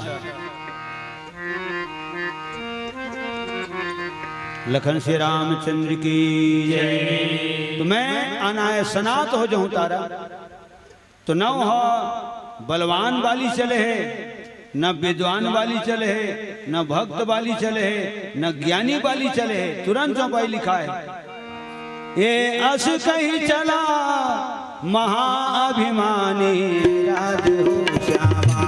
लखन श्री रामचंद्र की जय। त मैं अनायास सनात हो जाहूं तारा, त न ओ ह बलवान बाली चले हे, न विद्वान बाली चले हे, न भक्त बाली चले हे, न ज्ञानी बाली चले हे। तुरंत चौपाई लिखाय हे। ए अस कहि चला महाअभिमानी राधे हो श्यामा।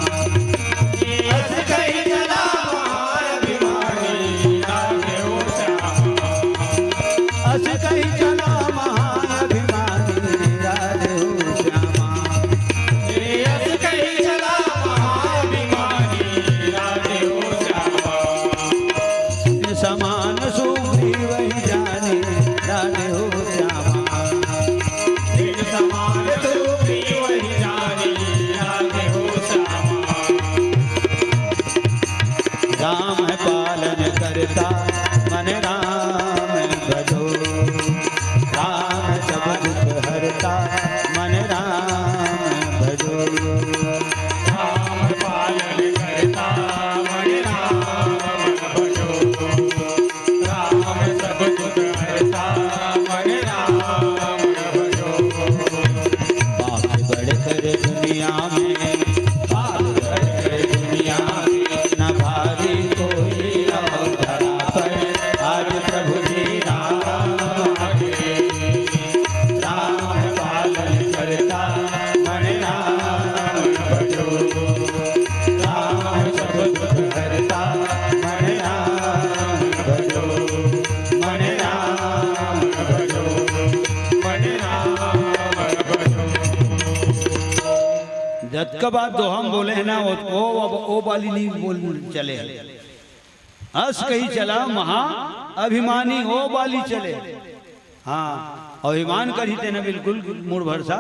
अस कहि चला महाअभिमानी राधे हो श्यामा। अस कहि चला महाअभिमानी राधे हो श्यामा। ए अस कहि चला महाअभिमानी राधे हो श्यामा। समान सुग्रीव ही जानी राधे हो श्यामा। एक समान सुग्रीव ही जानी जतका बार दोहा म बोले हे ना, ओ, ओ, अब ओ बाली नहीं बोल चले हे। अस कही चला महा अभिमानी, ओ बाली चले। हाँ, अभिमान करही तेन बिल्कुल मुड़ भरसा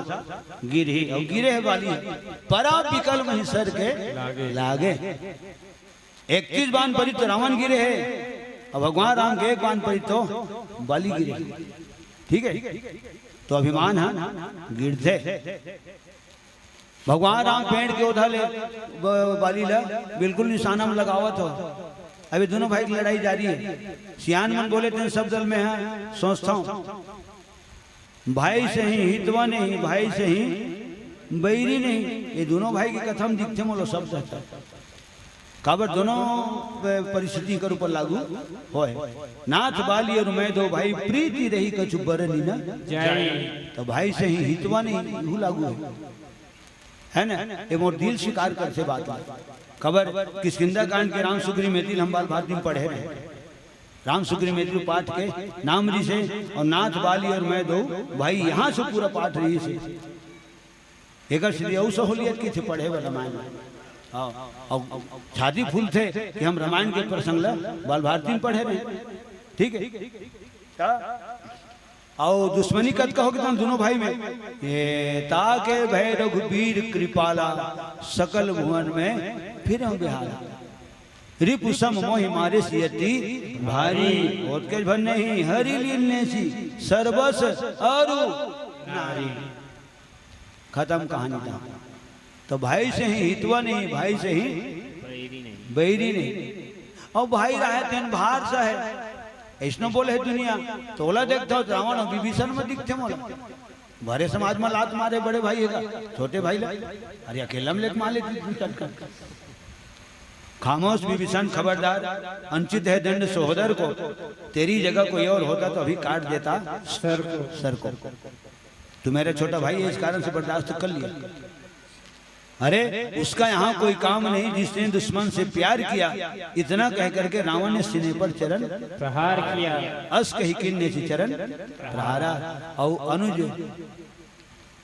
गिरही, अउ गिरे हे बाली। परा बिकल मही सर के लागे। लागे। इकतीस बान परी तो रावण गिरे हे, अउ भगवान राम के एक बान परी तो बाली गिरे हे। ठीक हे, तो अभिमान ह गिरथे। भगवान राम पेड़ के ओधा ले ब-, बाली ला बिल्कुल निशाना म लगावत हो। अभी दोनों भाई की लड़ाई जारी हे। सियान मन बोले तेन सब दल में हे, सोचता हूँ, भाई सही हितवा नहीं, भाई सही बैरी नहीं। ये दोनों भाई के कथा म दिखथे मोला सब दल। काबर दोनों प-, परिस्थिति कर ऊपर लागू होय। नाथ बाली अउ मैं दो भाई, प्रीति रही कछु बरनी न जाई। तो भाई सही हितवा नहीं, इहू लागू हे। हे ना? ये मोर दिल स्वीकार करथे बात ला। काबर किष्किंधा कांड के राम सुग्रीव मैत्री ल हम बाल भारती म पढ़े रहे। राम सुग्रीव मैत्री पाठ के नाम रिहिसे, अउ नाथ बाली अउ मैं दो भाई, यहाँ से पूरा पाठ रिहिसे। एकर श्री अउ सहूलियत कथे पढ़े बर रामायण। हाँ, अउ छाती फूलथे कि हम रामायण के प्रसंग ला बाल भारती म पढ़े रहे। ठीक हे? अउ दुश्मनी कतका होगे तेन दोनों भाई में। ये ताके भय रघुबीर कृपाला, सकल भुवन में फिरहु बिहाला। रिपु सम मोहि मारिस अति भारी, ओतके भर नहीं हरि लीन नेसी, सरबस अरु नारी। खतम कहानी। तो भाई सही हितवा नहीं, भाई सही बैरी नहीं। अउ भाई रहे तेन भार सहे। अइसनो बोले हे दुनिया, तोला देखथव रावण अउ विभीषण म दिखथे मोला। भरे समाज म लात मारे बड़े भाई हे का, छोटे भाई ला। अरे अकेला म लेके मार लेती दू चटकन। खामोश विभीषण खबरदार, अंचित है दंड सहोदर को, तेरी जगह कोई और होता तो अभी काट देता सर को। सर को। तू मेरा छोटा भाई है, इस कारण से बर्दाश्त कर लिया। अरे, उसका यहाँ कोई काम नहीं, जिसने दुश्मन से प्यार किया, इतना कह करके रावण ने सीने पर चरण प्रहार किया। अस कहि किन्ने से चरण प्रहारा। अउ अनुज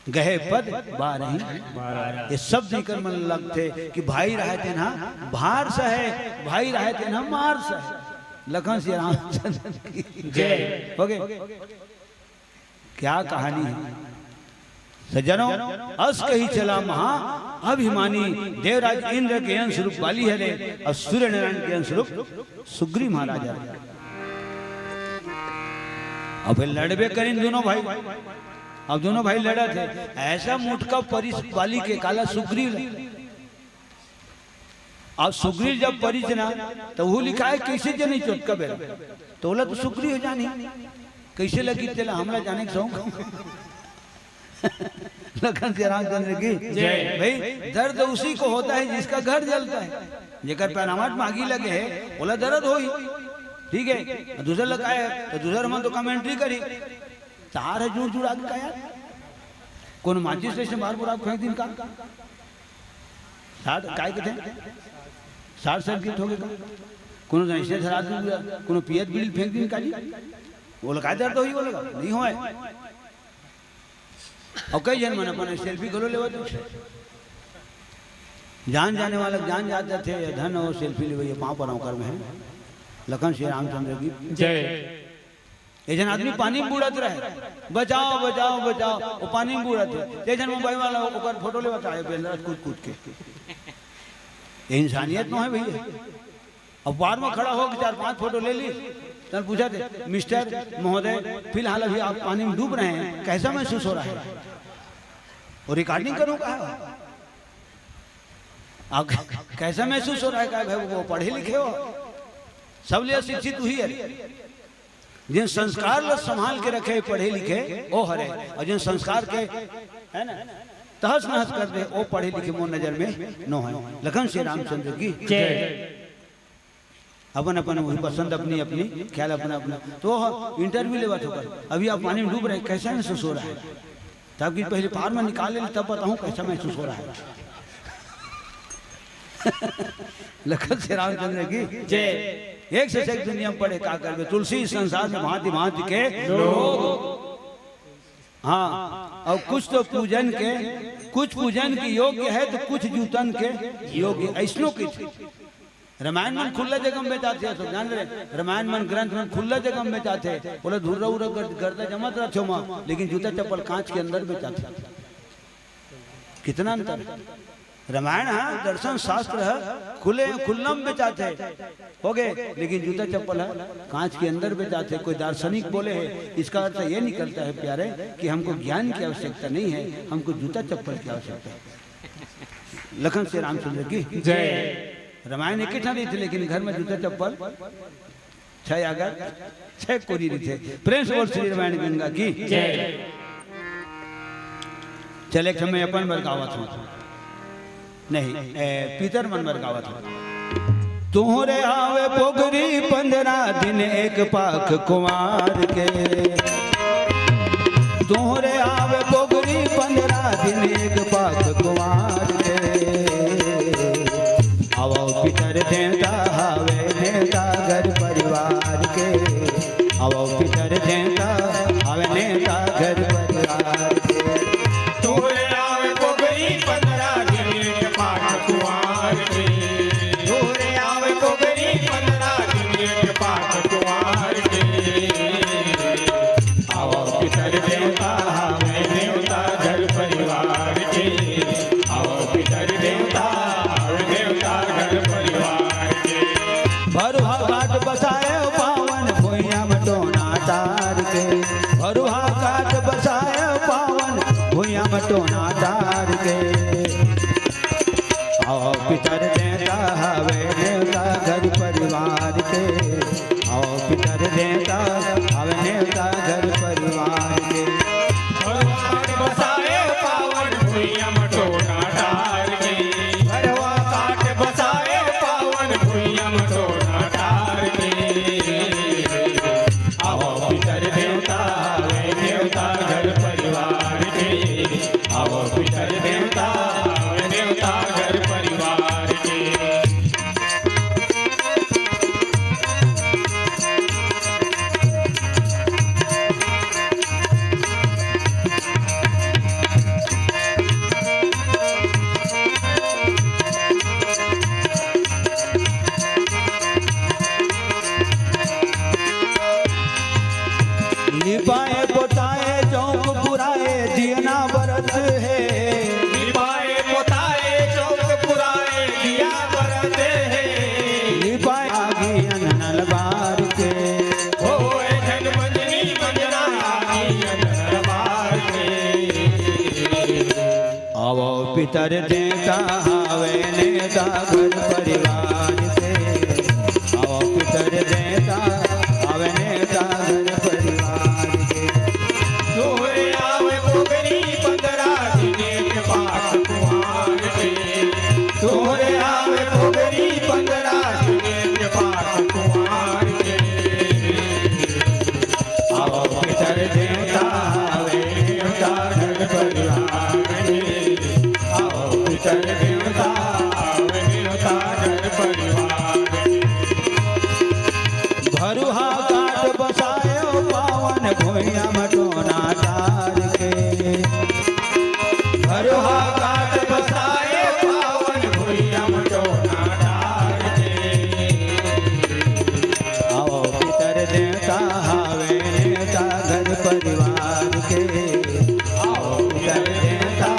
गहे पद बारही। ये शब्द इकर मन लगथे कि भाई रहे तेन ह भार सहे, भाई रहे तेन ह मार सहे। लखन श्री रामचंद्र की जय। हो गे। क्या कहानी हे सज्जनों। अस कही चला महा अभिमानी, देवराज इंद्र के अंश रूप बाली हरे अउ सूर्य नारायण के अंश रूप सुग्रीव महाराज हरे। अब लड़बे करिन दोनों भाई। अब दोनों भाई लड़त हे, अइसा मुटका परिस बाली के, काला, सुग्रीव ला। अब सुग्रीव जब परिस ना, त उहू लिखाय कइसे जनी चोटका बेरा, त ओला तो सुग्रीव जानही, कइसे लगी तेला हमला जाने के शौक। लखन श्री रामचंद्र की जय। भाई, दर्द उसी को होता है जिसका घर जलता है। जेकर पैनावट म आगी लगे हे, ओला दर्द होही। ठीक हे, दूसर ला काय हे, त दूसर मन तो कमेंट्री करही। तार ह जुड़ जुड़ा के का यार? कोनो माचिस ले से बार बुरा फेंक दिन का? साठ काय कथे? साठ सर्किट होगे का? कोनो जइसे धरा दू, कोनो पियत बीड़ी फेंक दिन का जी? ओला काय दर्द होही, ओला नहीं होय। अउ कई झन मन अपन सेल्फी घलो लेवत हे। जान जाने वाला जान जात जाथे, धन हो सेल्फी लेवइया, पाँव पराव कर में हे। लखन श्री रामचंद्र की जय। एक झन आदमी पानी में बूड़त रहे, बचाओ, बचाओ, बचाओ, वो पानी में बूड़त हे। एक झन मोबाइल वाला ओकर फोटो लेवत आए, बेंदरा कूद कूद के। ये इंसानियत नोहे भइया। अब बार में खड़ा होके चार पांच फोटो ले ली, तब पूछथे, "मिस्टर महोदय, फिलहाल अभी आप पानी में डूब रहे हैं, कैसा महसूस हो रहा है?" वो रिकॉर्डिंग करूंगा। आप कैसा महसूस हो रहा है? कहा, "भाई, वो पढ़े लिखे हो, सब ले शिक्षित हुई है।" जेन संस्कार ल संभाल के रखे, पढ़े लिखे, ओ हरे, अउ जेन संस्कार के, हे ना, तहस नहस कर दे, ओ पढ़े लिखे मोर नजर में नोहे। लखन श्री रामचंद्र की जय। अपन अपन वही पसंद, अपनी अपनी ख्याल, अपना अपना। तो इंटरव्यू लेवत होकर, "अभी आप पानी में डूब रहे, कैसा महसूस हो रहा है?" तब कि पहले पार में निकाल ले, तब बताऊं कैसा महसूस हो रहा है। लखन श्री रामचंद्र की जय। एक से एक दुनिया में पड़े, का करबे? तुलसी संसार में भांति भांति के लोग। हाँ, अउ कुछ तो पूजन के, कुछ पूजन के योग्य हे, तो कुछ जूतन के योग्य, अइसनो कुछ। रामायण मन खुल्ला जगह में बेचाथे, सब जान रहे। रामायण मन, ग्रंथ मन खुल्ला जगह में बेचाथे, ओला धुर्रा उर्रा गर-, गर्दा जमत रहिथे ओमा, लेकिन जूता चप्पल कांच के अंदर बेचाथे। कितना अंतर हे। रामायण, हाँ, दर्शन शास्त्र हे, खुले, खुल्ला में बेचाथे, हो गे, लेकिन जूता चप्पल हे, कांच के अंदर बेचाथे। कोई दार्शनिक बोले हे, इसका अर्थ ये निकलता है प्यारे, कि हमको ज्ञान की आवश्यकता नहीं है, हमको जूता चप्पल की आवश्यकता है। लखन श्री रामचंद्र की जय। रामायण एक ही ठाम रहिथे, लेकिन घर में जूता चप्पल छह आगर, छह कोरी रहिथे। प्रेम से बोल श्री रामायण गंगा की जय। चल, एक समय अपन बर गावत हंव। नहीं, ए, पितर मन बर गावत हंव। तोहरे आवे पोगरी पंद्रह दिन एक पाख कुंवार के। तोहरे आवे पोगरी पंद्रह दिन एक पाख कुंवार के। आवव पितर देवता हवे नेवता घर परिवार के। आवव पितर देवता हवे नेवता घर परिवार के। तोहरे आवे पोगरी पंद्रह दिन एक पाख कुंवार के। तोहरे आवे पोगरी पंद्रह दिन एक पाख कुंवार के। आवव पितर देवता हवे नेवता घर परिवार के। आवव पितर देवता हवे नेवता घर परिवार के। भरुहा घाट बसाए पावन भुइयां म टोना टार के। भरुहा घाट बसाए पावन भुइयां म टोना टार के। आवव पितर देवता हवे नेवता घर परिवार के। आवव पितर देवता हवे नेवता घर परिवार के। भरुहा घाट बसाए पावन भुइयां म टोना टार के। भरुहा घाट बसाए पावन भुइयां म टोना टार के। आवव पितर देवता हवे नेवता घर परिवार के। आवव पितर देवता हवे नेवता घर परिवार के। लिपाए पोताए चौक पुराए दियना बरत हे। लिपाए पोताए चौक पुराए दिया बरत हे। लिपाए आगी अंगन ल बार के। होए झन मंजनी मंजना आगी अंगन ल बार के। आवव पितर देवता हवे नेवता घर परिवार के। आवव पितर देवता हवे नेवता घर परिवार के। तोहरे आवे पोगरी पंद्रह दिन एक पाख कुंवार के। तोहरे आवे पोगरी पंद्रह दिन एक पाख कुंवार के। आवव पितर देवता हवे नेवता घर परिवार के। आवव पितर देवता हवे नेवता घर परिवार के। भरुहा घाट बसाए पावन भुइयां म टोना टार के। भरुहा घाट बसाए पावन भुइयां म टोना टार के। आवव पितर देवता हवे नेवता घर परिवार के। आवव पितर देवता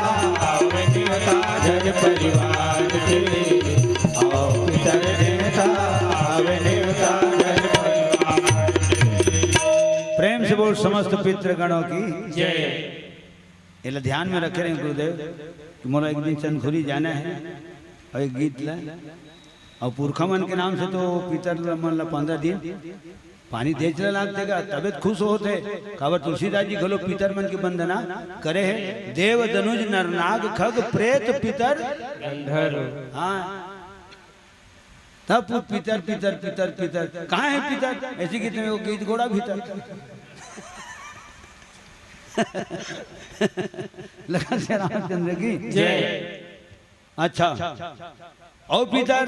हवे नेवता घर परिवार के। आवव पितर देवता हवे नेवता घर परिवार के। प्रेम से बोल समस्त पितृगणों की जय। एला ध्यान में रखे रहे गुरुदेव कि मोला एक दिन चंदखुरी जाना हे अउ एक गीत ला अउ पुरखा मन के नाम से तो पितर ल-, मन ला पंद्रह दिन पानी देच ल लागथे गा, तबे त खुश होथे। काबर तुलसीदास जी घलो पितर मन के वंदना करे हे, देव दनुज नर नाग खग प्रेत पितर गंधर्व। हाँ, तब पु-, पितर, पितर, पितर, पितर, कहाँ हे पितर? ऐसे गीत में वो गीत गोड़ा भीतर। लखन श्री रामचंद्र की जय। अच्छा, अउ पितर,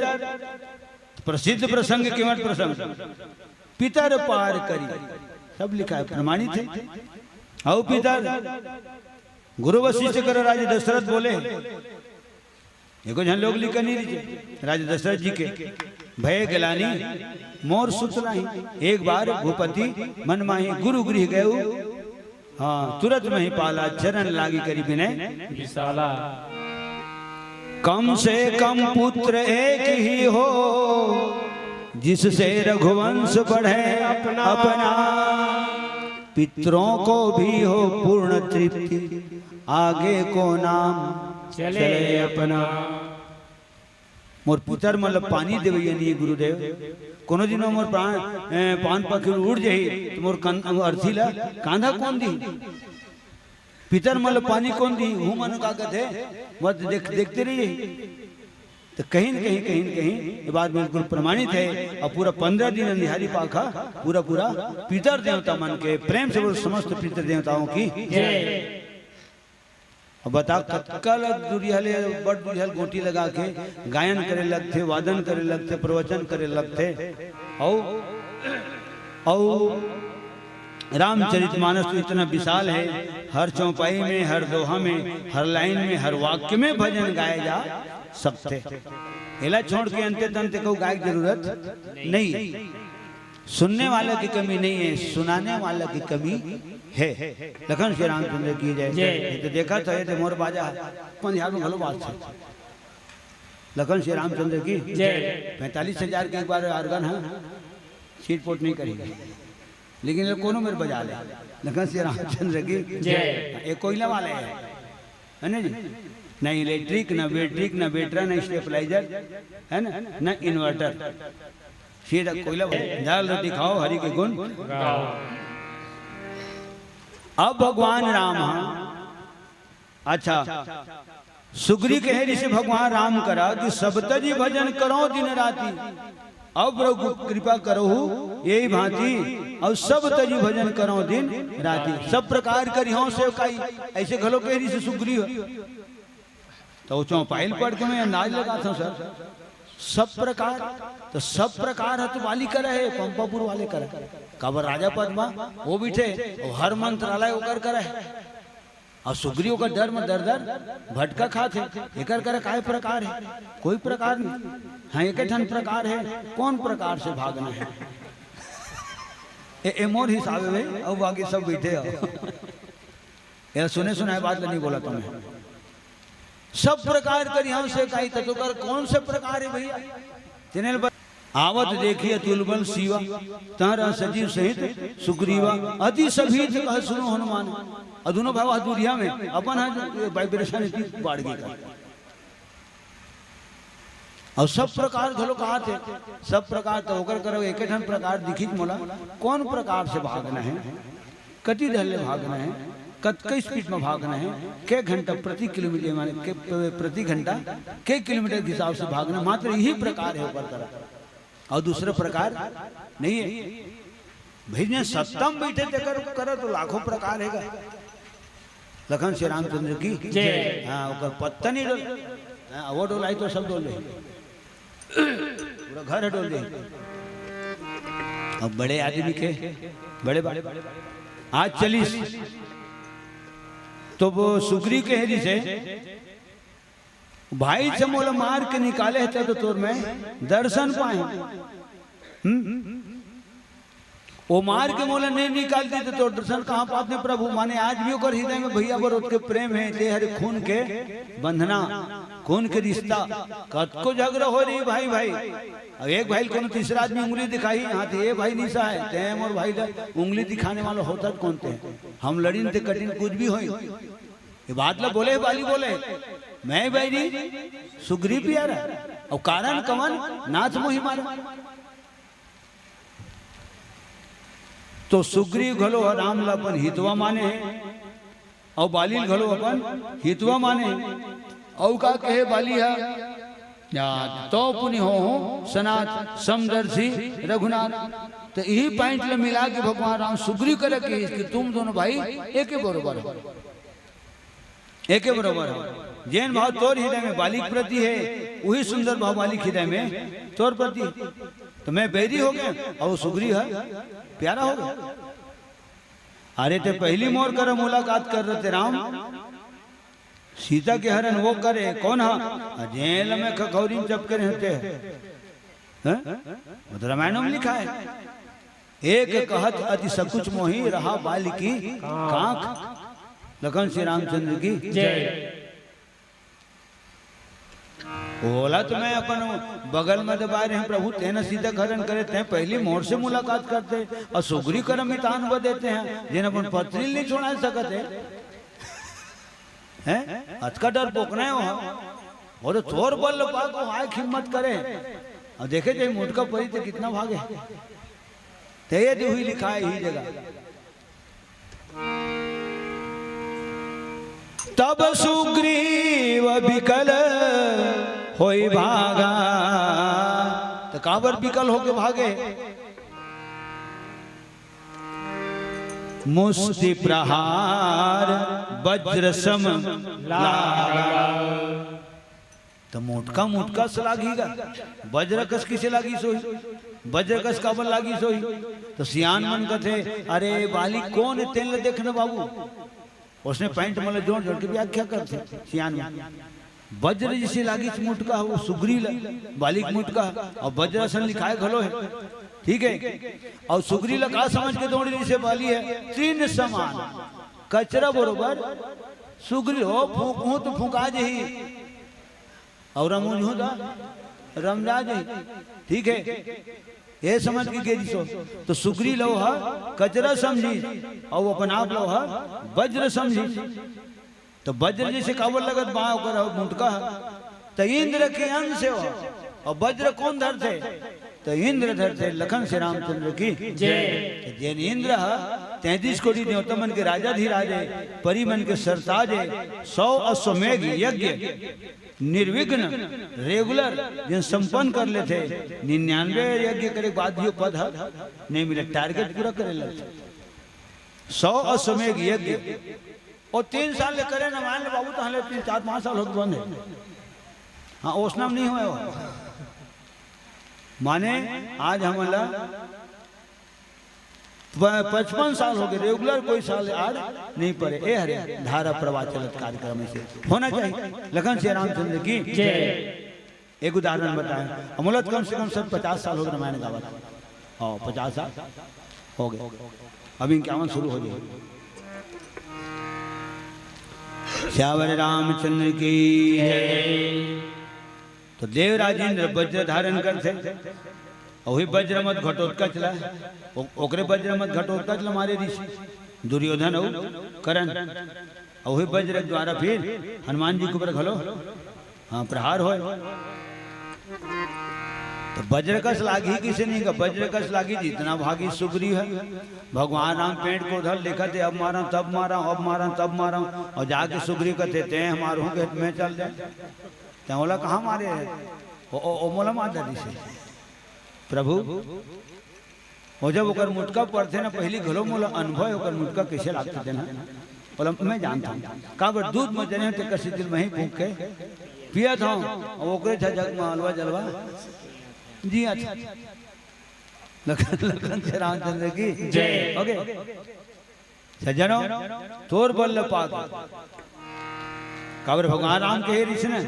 प्रसिद्ध प्रसंग, केवट प्रसंग, पितर पार करी, सब लिखा है, प्रमाणित है। अउ पितर, गुरु वशिष्ठ कर राजा दशरथ बोले, एको झन लोग लिखा नहीं दीजिए राजा दशरथ जी के, भय गलानी मोर सुत नाही, एक बार भूपति मन माही। गुरु गृह गए, हाँ, तुरत मही पाला, चरण लागी करी विनय विशाला। कम से कम पुत्र एक ही हो, जिससे रघुवंश बढ़े अपना, अपना। पितरों को भी हो पूर्ण तृप्ति, आगे को नाम चले चले अपना। मोर पितर मन ल पानी देवैया नहीं गुरुदेव। कोनो दिन मोर प्राण, ए, पान पाखी उड़ जाही, तो मोर कन-, अर्थी ला कांधा कौन दी? पितर मन ल पानी कौन दी? हूँ मन का कथे, मत देख, देखते रहिए। तो कहीं न कहीं, कहीं न कहीं ये बात बिल्कुल प्रमाणित है। और पूरा पंद्रह दिन निहारी पाखा पूरा, पूरा पितर देवता मन के प्रेम से बोल, समस्त पितर देवताओं की। जय। अब बता, कतका ल दुरिहा ले, बड़ दुरिहा ले गोटी लगा के गायन करे लगथे, वादन करे लगथे, प्रवचन करे लगथे। औ, औ रामचरित मानस तो इतना विशाल है, हर चौपाई में, हर दोहा में, हर लाइन में, हर वाक्य में भजन गाए जा सकथे। एला छोड़ के अंते तंते को गाय की जरूरत नहीं है। सुनने वाला की कमी नहीं है, सुनाने वाला की कमी है। लखन श्री रामचंद्र की जय। जय। ये तो देखा था, ये तो मोर बाजा है। कौन यार में घलो बात है। लखन श्री रामचंद्र की जय। पैंतालीस हजार के एक बार organ है, छीट पोट नहीं करेंगे, लेकिन ये कोनो मेरे बजा ले। लखन श्री रामचंद्र की जय। ये कोयला वाले हैं, है ना जी? ना इलेक्ट्रिक, ना बैटरी, ना बेटरा, ना स्टेबलाइजर, है ना, ना इन्वर्टर। सीधा कोयला, दाल रोटी खाओ, हरि के गुण। अब भगवान राम हा, अच्छा, सुग्री कहे ऋषि भगवान राम करा कि सब तजी भजन करो दिन राती, अब प्रभु कृपा करहु यही भांति, और सब तजी भजन करो दिन राती। सब प्रकार करिहो सेवकाई, ऐसे घलो कहे ऋषि सुग्री। तो वो चौपाइल पढ़ के मैं अंदाज लगाता हूँ सर, सब प्रकार, तो सब प्रकार है तो वाली करा है, पंपापुर वाले करा है। काबर राजा पद्मा, वो भी थे, वो हर मंत्रालय ओकर करा है। और सुग्रीव का डर में दर दर भटका खात है। एकर करे काय प्रकार है? कोई प्रकार नहीं। हाँ, एक ठन प्रकार है, कौन प्रकार से भागना है? ए, ए मोर हिसाब है भाई, अब बाकी सब बैठे हो। यार, सुने सुनाए बात नहीं बोला तुम्हें। सब प्रकार करिहो सेवकाई, तो कर कौन से प्रकार है भैया? तेने ल-, आवत देखी अतुल बल सीवा, तह रह सजीव सहित सुग्रीवा, अति सभीत कह सुनो हनुमान। और दोनों भाव दुरिहा में अपन है जो वाइब्रेशन इतनी बढ़ गई का। और सब प्रकार घलो कहा थे, सब प्रकार तो ओकर करो एक ठन प्रकार दिखित मोला, कौन प्रकार से भागना है, कति डहर ले भागना है, कतका स्पीड में भागना है, के घंटा प्रति किलोमीटर, माने के, प्रति घंटा के किलोमीटर के हिसाब से भागना, मात्र यही प्रकार है ओकर करा, और दूसरा प्रकार नहीं है। भाई, जे सत्ता में बैठे तेकर करा तो लाखों प्रकार है। लखन श्री रामचंद्र की जय। हाँ, ओकर पत्ता नहीं डोल, हाँ, वो डोलाई तो सब डोल जाए, पूरा घर डोल जाए। अब बड़े आदमी के, बड़े बा-, आज चलिस तो वो सुग्रीव कहे ऋषि, भाई से मोला मार के निकाले थे तो तोर मैं दर्शन पाए। हम्म? वो मार के मोला नहीं निकालती तो तोर दर्शन कहाँ पाते प्रभु? माने आज भी ओकर हृदय में भैया बर ओतके प्रेम है, ते हरे खून के बंधना, खून के रिश्ता। कतको झगड़ा हो रही भाई भाई, अब एक भाई कोनो तीसरा आदमी उंगली दिखाही, हाँ, तो ये भाई निशा है, ते मोर भाई ला उंगली दिखाने वाला होता कौन ते? हम लड़िन ते कटिन कुछ भी होई। ये बात ला बोले, बाली बोले, मैं बैरी सुग्रीव प्यारा। और कारण कवन? नाथ मोहि मारा। तो सुग्रीव घलो ह राम ला अपन हितवा माने हे, और बाली घलो अपन हितवा माने हे। और का कहे बाली हा, या तो पुनि हो सनाथ समदर्शी रघुनाथ। तो यही पॉइंट ला मिला के भगवान राम सुग्रीव करे कि, कि तुम दोनों भाई एके बरोबर हो। एके बरोबर हो। जेन भाव तोर हृदय में बाली के प्रति है, वही सुंदर भाव बाली के हृदय में तोर प्रति। तो मैं बैरी हो गया और वो सुग्रीव है, प्यारा हो गया। अरे ते पहली मोर कर मुलाकात कर रहे थे राम, सीता के हरण वो करे, कौन हा? अ, जेल में खखौरी में चपके रहते हैं। हैं? वो तो रामायण में लिखा है। एक कहत अति सकुच मोहि, रहा बालि की कांख। लखन श्री रामचंद्र की जय। ओला तो मैं अपन बगल में दबाए रहे, प्रभु, तेन सीता के हरण करे, तें पहली मोर से मुलाकात करते, अउ सुग्रीव करम मितान बदेते हैं, जेन अपन पत्नी नहीं छोड़ा सकत है। हैं? अतका डरपोकना हे वो। अउ तोर बल पाके वो आय हिम्मत करे। अउ देखे जाए मुटका परी ते कितना भागे। ते ये दिहुई लिखा है यही जगह। तब सुग्रीव बिकल होई भागा। तो काबर बिकल होके भागे? मुष्टि प्रहार वज्र सम लागा। तो मोटका मोटका से लागी गा, वज्र कस किसे लागी सोही, वज्र कस काबर लागी सोही। तो सियान मन कथे, अरे बाली कौन है, तेन ल देखना बाबू। उसने पैंट मन ल जोड़ जोड़ के व्याख्या करथे सियान मन। वज्र जैसे लागिस मुटका, वो सुग्री ल, बालिक मुटका, अउ वज्र असन लिखाए घलो हे, ठीक है। अउ सुग्री ल का समझ के दौड़ी जैसे बाली है, तृण समान, कचरा बरोबर सुग्री हो, फूंकहूं तो फूंका जही, अउ रमूंजहूं त रमजा जही, ठीक है। ये समझ के गे दिसो, तो सुग्री ल ओह कचरा समझी, अउ अपन आप ल ओह वज्र समझी। तो वज्र जैसे काबर लगत बा ओकर मुटका ह, तो इंद्र के अंश हे वो। अउ वज्र कौन धरथे? तो इंद्र धरथे। लखन श्री रामचंद्र की जय। तो जेन इंद्र ह तैंतीस कोटि देवता मन के राजाधिराज हे, परी मन के सरताज हे, सौ अश्वमेघ यज्ञ निर्विघ्न, regular, जेन संपन्न कर लेथे, निन्यानवे यज्ञ करे के बाद भी वो पद ह नहीं मिले, target पूरा करे लगथे। सौ अश्वमेघ यज्ञ, वो तीन साल ले करे ना, मान ले बाबू, तो हले तीन, चार, पांच साल हो गए बंद है। हाँ, ओसना में नहीं हुआ वो। माने आज हमन ला प-, पचपन साल हो गए, regular कोई साल आड़ नहीं पड़े। ए हरे धारा प्रवाह चलत कार्यक्रम ऐसे होना चाहिए। लखन श्री रामचंद्र की जय। एक उदाहरण बताएं, हमला तो कम से कम सब पचास साल हो गए रामायण गावत। हाँ, पचास साल हो गए, अब इक्यावन शुरू हो जाए। श्यावर रामचंद्र की जय। तो देवराज इंद्र वज्र धारण करथे, अउ वही वज्र मत घटोत्कच ला, ओ-, ओकरे वज्र मत घटोत्कच ला मारे ऋषि दुर्योधन अउ कर्ण, अउ वही वज्र के द्वारा फिर हनुमान जी के ऊपर घलो, हाँ, प्रहार होय। तो वज्र कस लागी किसे नहीं का, वज्र कस लागी जितना भागी सुग्रीव है। भगवान राम पेड़ को उधर लेकर थे, अब मारा तब मारा, अब मारा तब मारा, अउ जाके सुग्रीव कहते, "ते हमार हूँ कहते मैं चल जाए।" तैं ओला कहाँ मारे हे? ओ, ओ, ओ मोला मार डारिस हे। प्रभु, ओ जब ओकर मुटका परथे ना, पहिली घलो मोला अनुभव हे, ओकर मुटका कइसे लागथे तेन ह। ओला मैं जानथंव। काबर दूध म जले हों, तेकर सेती ल महीं फूंक के पियत हंव। अउ ओकरे झ जग म अलवा जलवा जियत हंव। लखन, लखन श्री रामचंद्र की जय। OK। सज्जनों, तोर बल ल पाके। काबर भगवान राम कहे रिहिस न,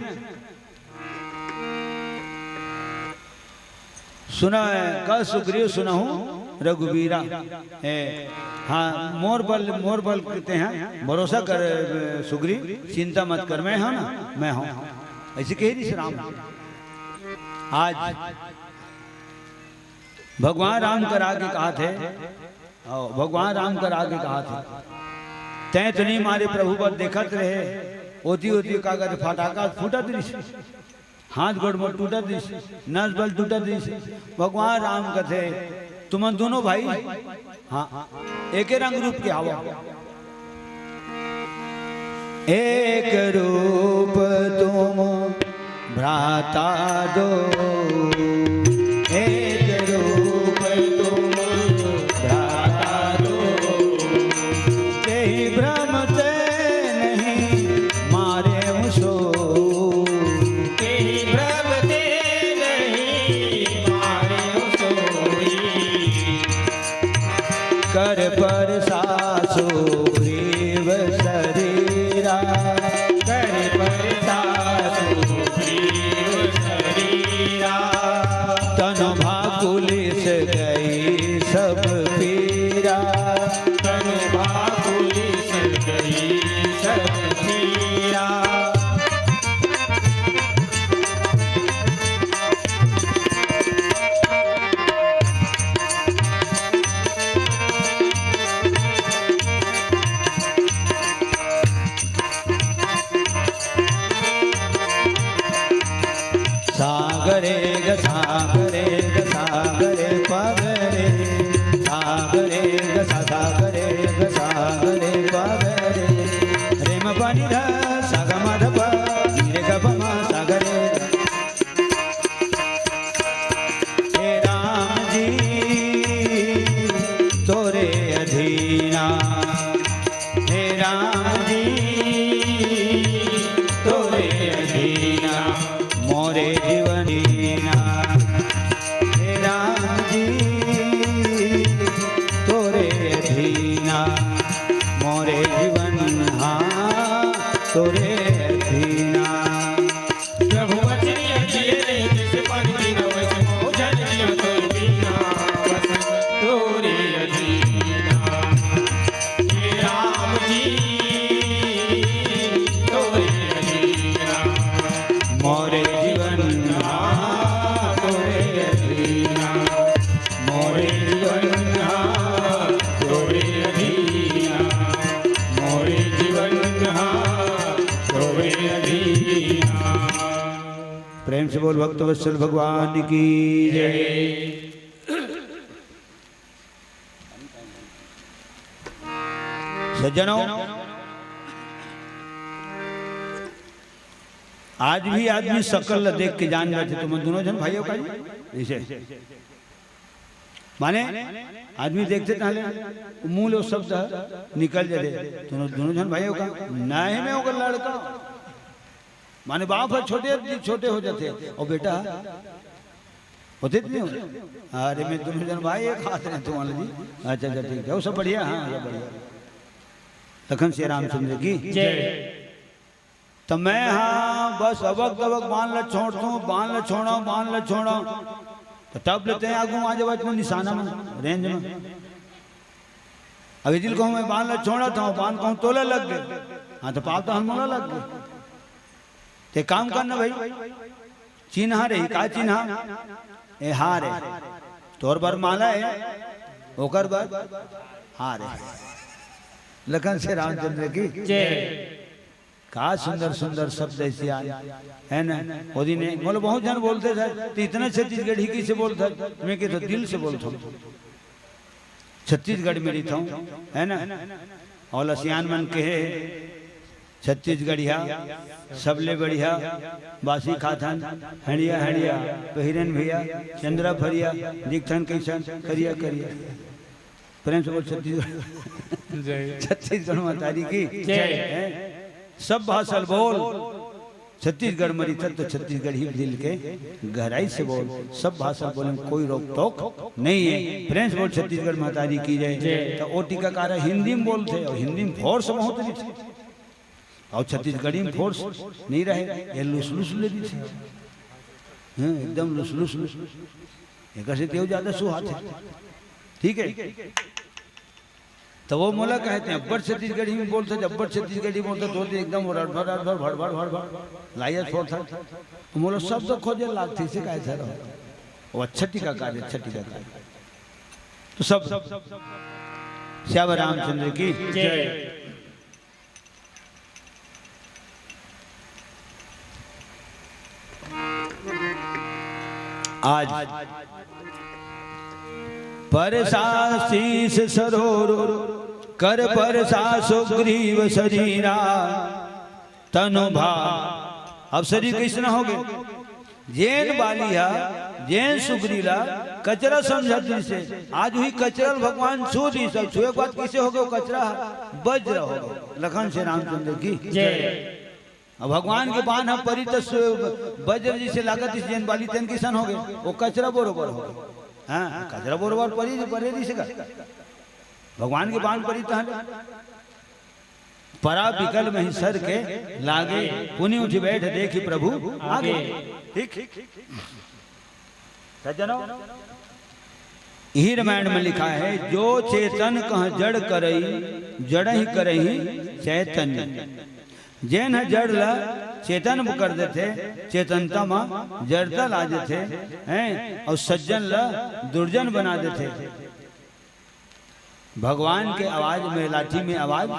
सुना, कह सुग्रीव सुनहु रघुबीरा। ए, हाँ, मोर बल, मोर बल तें ह, भरोसा कर सुग्रीव, चिंता मत कर, मैं हंव ना, मैं हंव। अइसे कहे रिहिस राम। आज भगवान राम करा के कहाथे, अउ भगवान राम करा के कहाथे, तैं तो नहीं मारे प्रभु, बस देखत रहे, ओती ओती का कहते फटाका फूटत रिहिस, हाथ गोड़ में टूटत रिहिस, नस बल टूटत रिहिस। भगवान राम कथे, तुमन दोनों भाई, हाँ, एके रंग रूप के आवो। एक रूप तुम भ्राता दो, एक रूप तुम भ्राता दो, तेहि भ्रम ते नहीं मारेउ सोई। तेहि भ्रम ते नहीं मारेउ सोई। कर परसा सुग्रीव सरीरा। कर ग रे ग सा ग रे ग सा ग रे पा ग रे, सा ग रे ग सा सा ग रे ग सा ग रे पा ग रे, रे म पा नि ध सा ग म ध प नि रे ग प म सा ग रे ग। हे राम जी तोरे अधीना, हे राम जी तोरे अधीना, मोरे जीवन दीना। हे राम जी तोरे अधीना, मोरे जीवन हा तोरे अधीना। प्रभु वचनिया जिए रे, जैसे पानी पीना वैसे मोजन जियो तोर बिना, बस तोरे अधीना। हे राम जी तोरे अधीना, मोरे जीवन हा तोरे अधीना, मोरे जीवन हा तोरे अधीना, मोरे जीवन हा तोरे अधीना। प्रेम से बोल भक्त वत्सल भगवान की जय। सज्जनों, आज भी आदमी शकल ला देख के जान जाथे, तुम दोनों झन भाई हो का जी? ऐसे माने आदमी देखथे ताहले मुंह ले वो शब्द निकल जाथे, तुम दोनों झन भाई हो का? नहीं, मैं ओकर लड़का। माने बाप ह छोटे, छोटे हो जाथे, अउ बेटा होथे त नहीं होथे? अरे मैं दोनों झन भाई एक हाथ रहे तुम्हारे जी। अच्छा, अच्छा, ठीक है, वो सब बढ़िया, हाँ, सब बढ़िया। लखन श्री रामचंद्र की जय। त मैं हा बस अबक दबक बांध ल छोड़थंव, बांध ल छोड़ंव, बांध ल छोड़ंव। त तब ले तैं आगू आ जावत में निशाना में, रेंज में। अब इदिल कहूं मैं बांध ल छोड़त हंव, बांध कहूं तोला लग गे, हाँ त पाप त हन मोला लग गे। ते काम करना भाई, चिन्हा रही, का चिन्हा? ए हार हे, तोर बर माला हे, ओकर बर हार हे। लखन श्री रामचंद्र की जय। का सुंदर सुंदर शब्द ऐसे आए, है ना? वो दिन मोला बहुत झन बोलथे सर, तो इतना छत्तीसगढ़ी कैसे बोलथे? मैं कहता दिल से बोलता हूँ, छत्तीसगढ़ में रहता हूँ, है ना? अउ लसियान मन कहे छत्तीसगढ़िया सबले बढ़िया, बासी खाथन हंड़िया हंड़िया, पहिरन भैया चंद्रा फरिया, दिखथन कैसन करिया करिया। प्रेम से बोल छत्तीसगढ़। जय। छत्तीसगढ़ महतारी की जय। हैं? सब भाषा ल बोल, छत्तीसगढ़ म रहिथस त छत्तीसगढ़ी दिल के गहराई से बोल, सब भाषा ल बोले म कोई रोक टोक नहीं है। प्रेम से बोल छत्तीसगढ़ महतारी की जय। जय। त ओ टीकाकार हिंदी म बोलथे अउ हिंदी म फोर्स बहुत रहिथे। अउ छत्तीसगढ़ी म फोर्स नहीं रहे, ये लुस लुस ले रहिथे। हैं, एकदम लुस लुस लुस। एकर से तेव ज्यादा सुहाथे। ठीक है? त वो मोला कहथे, अब्बड़ छत्तीसगढ़ी म बोलथे, अब्बड़ छत्तीसगढ़ी बोलथे, तो एकदम वो रड़भड़, रड़भड़, भड़भड़, भड़भड़, लाइया छोड़थे। त मोला शब्द खोजे लागथे, इसे कहथे रहो। वो अच्छा टीकाकार हे, अच्छा टीकाकार हे। त सब, सब, सब, सब, श्याम रामचंद्र की जय। आज परसा शीश सरोर, कर परसा सुग्रीव शरीरा, तनु भा। अब शरीर कैसना हो गे? जेन बाली हा, जेन सुगरी ला कचरा समझत रहिसे, आज उही कचरा ल भगवान छू दिस। अब छुए के बाद कैसे हो गे वो कचरा? वज्र हो गे। लखन श्री रामचंद्र की जय। अब भगवान के बाण ह परी त सु-, वज्र जैसे लागत रहिस, जेन बाली तेन किसन हो गे, वो कचरा बरोबर हो गे। हाँ, कचरा बरोबर परी, परे रहिसे का? भगवान के बाण परी तहन परा बिकल मही सर के लागे, पुनि उठि बैठ देखि प्रभु आगे। ठीक। सज्जनों, इही रामायण में लिखा है, जो चेतन कह जड़ करई, जड़हि करहि चैतन्य। जेन ह जड़ ल चेतन कर देथे, चेतनता म जड़ता ला देथे, हैं, अउ सज्जन ल दुर्जन बना देथे। भगवान के आवाज में, लाठी में आवाज,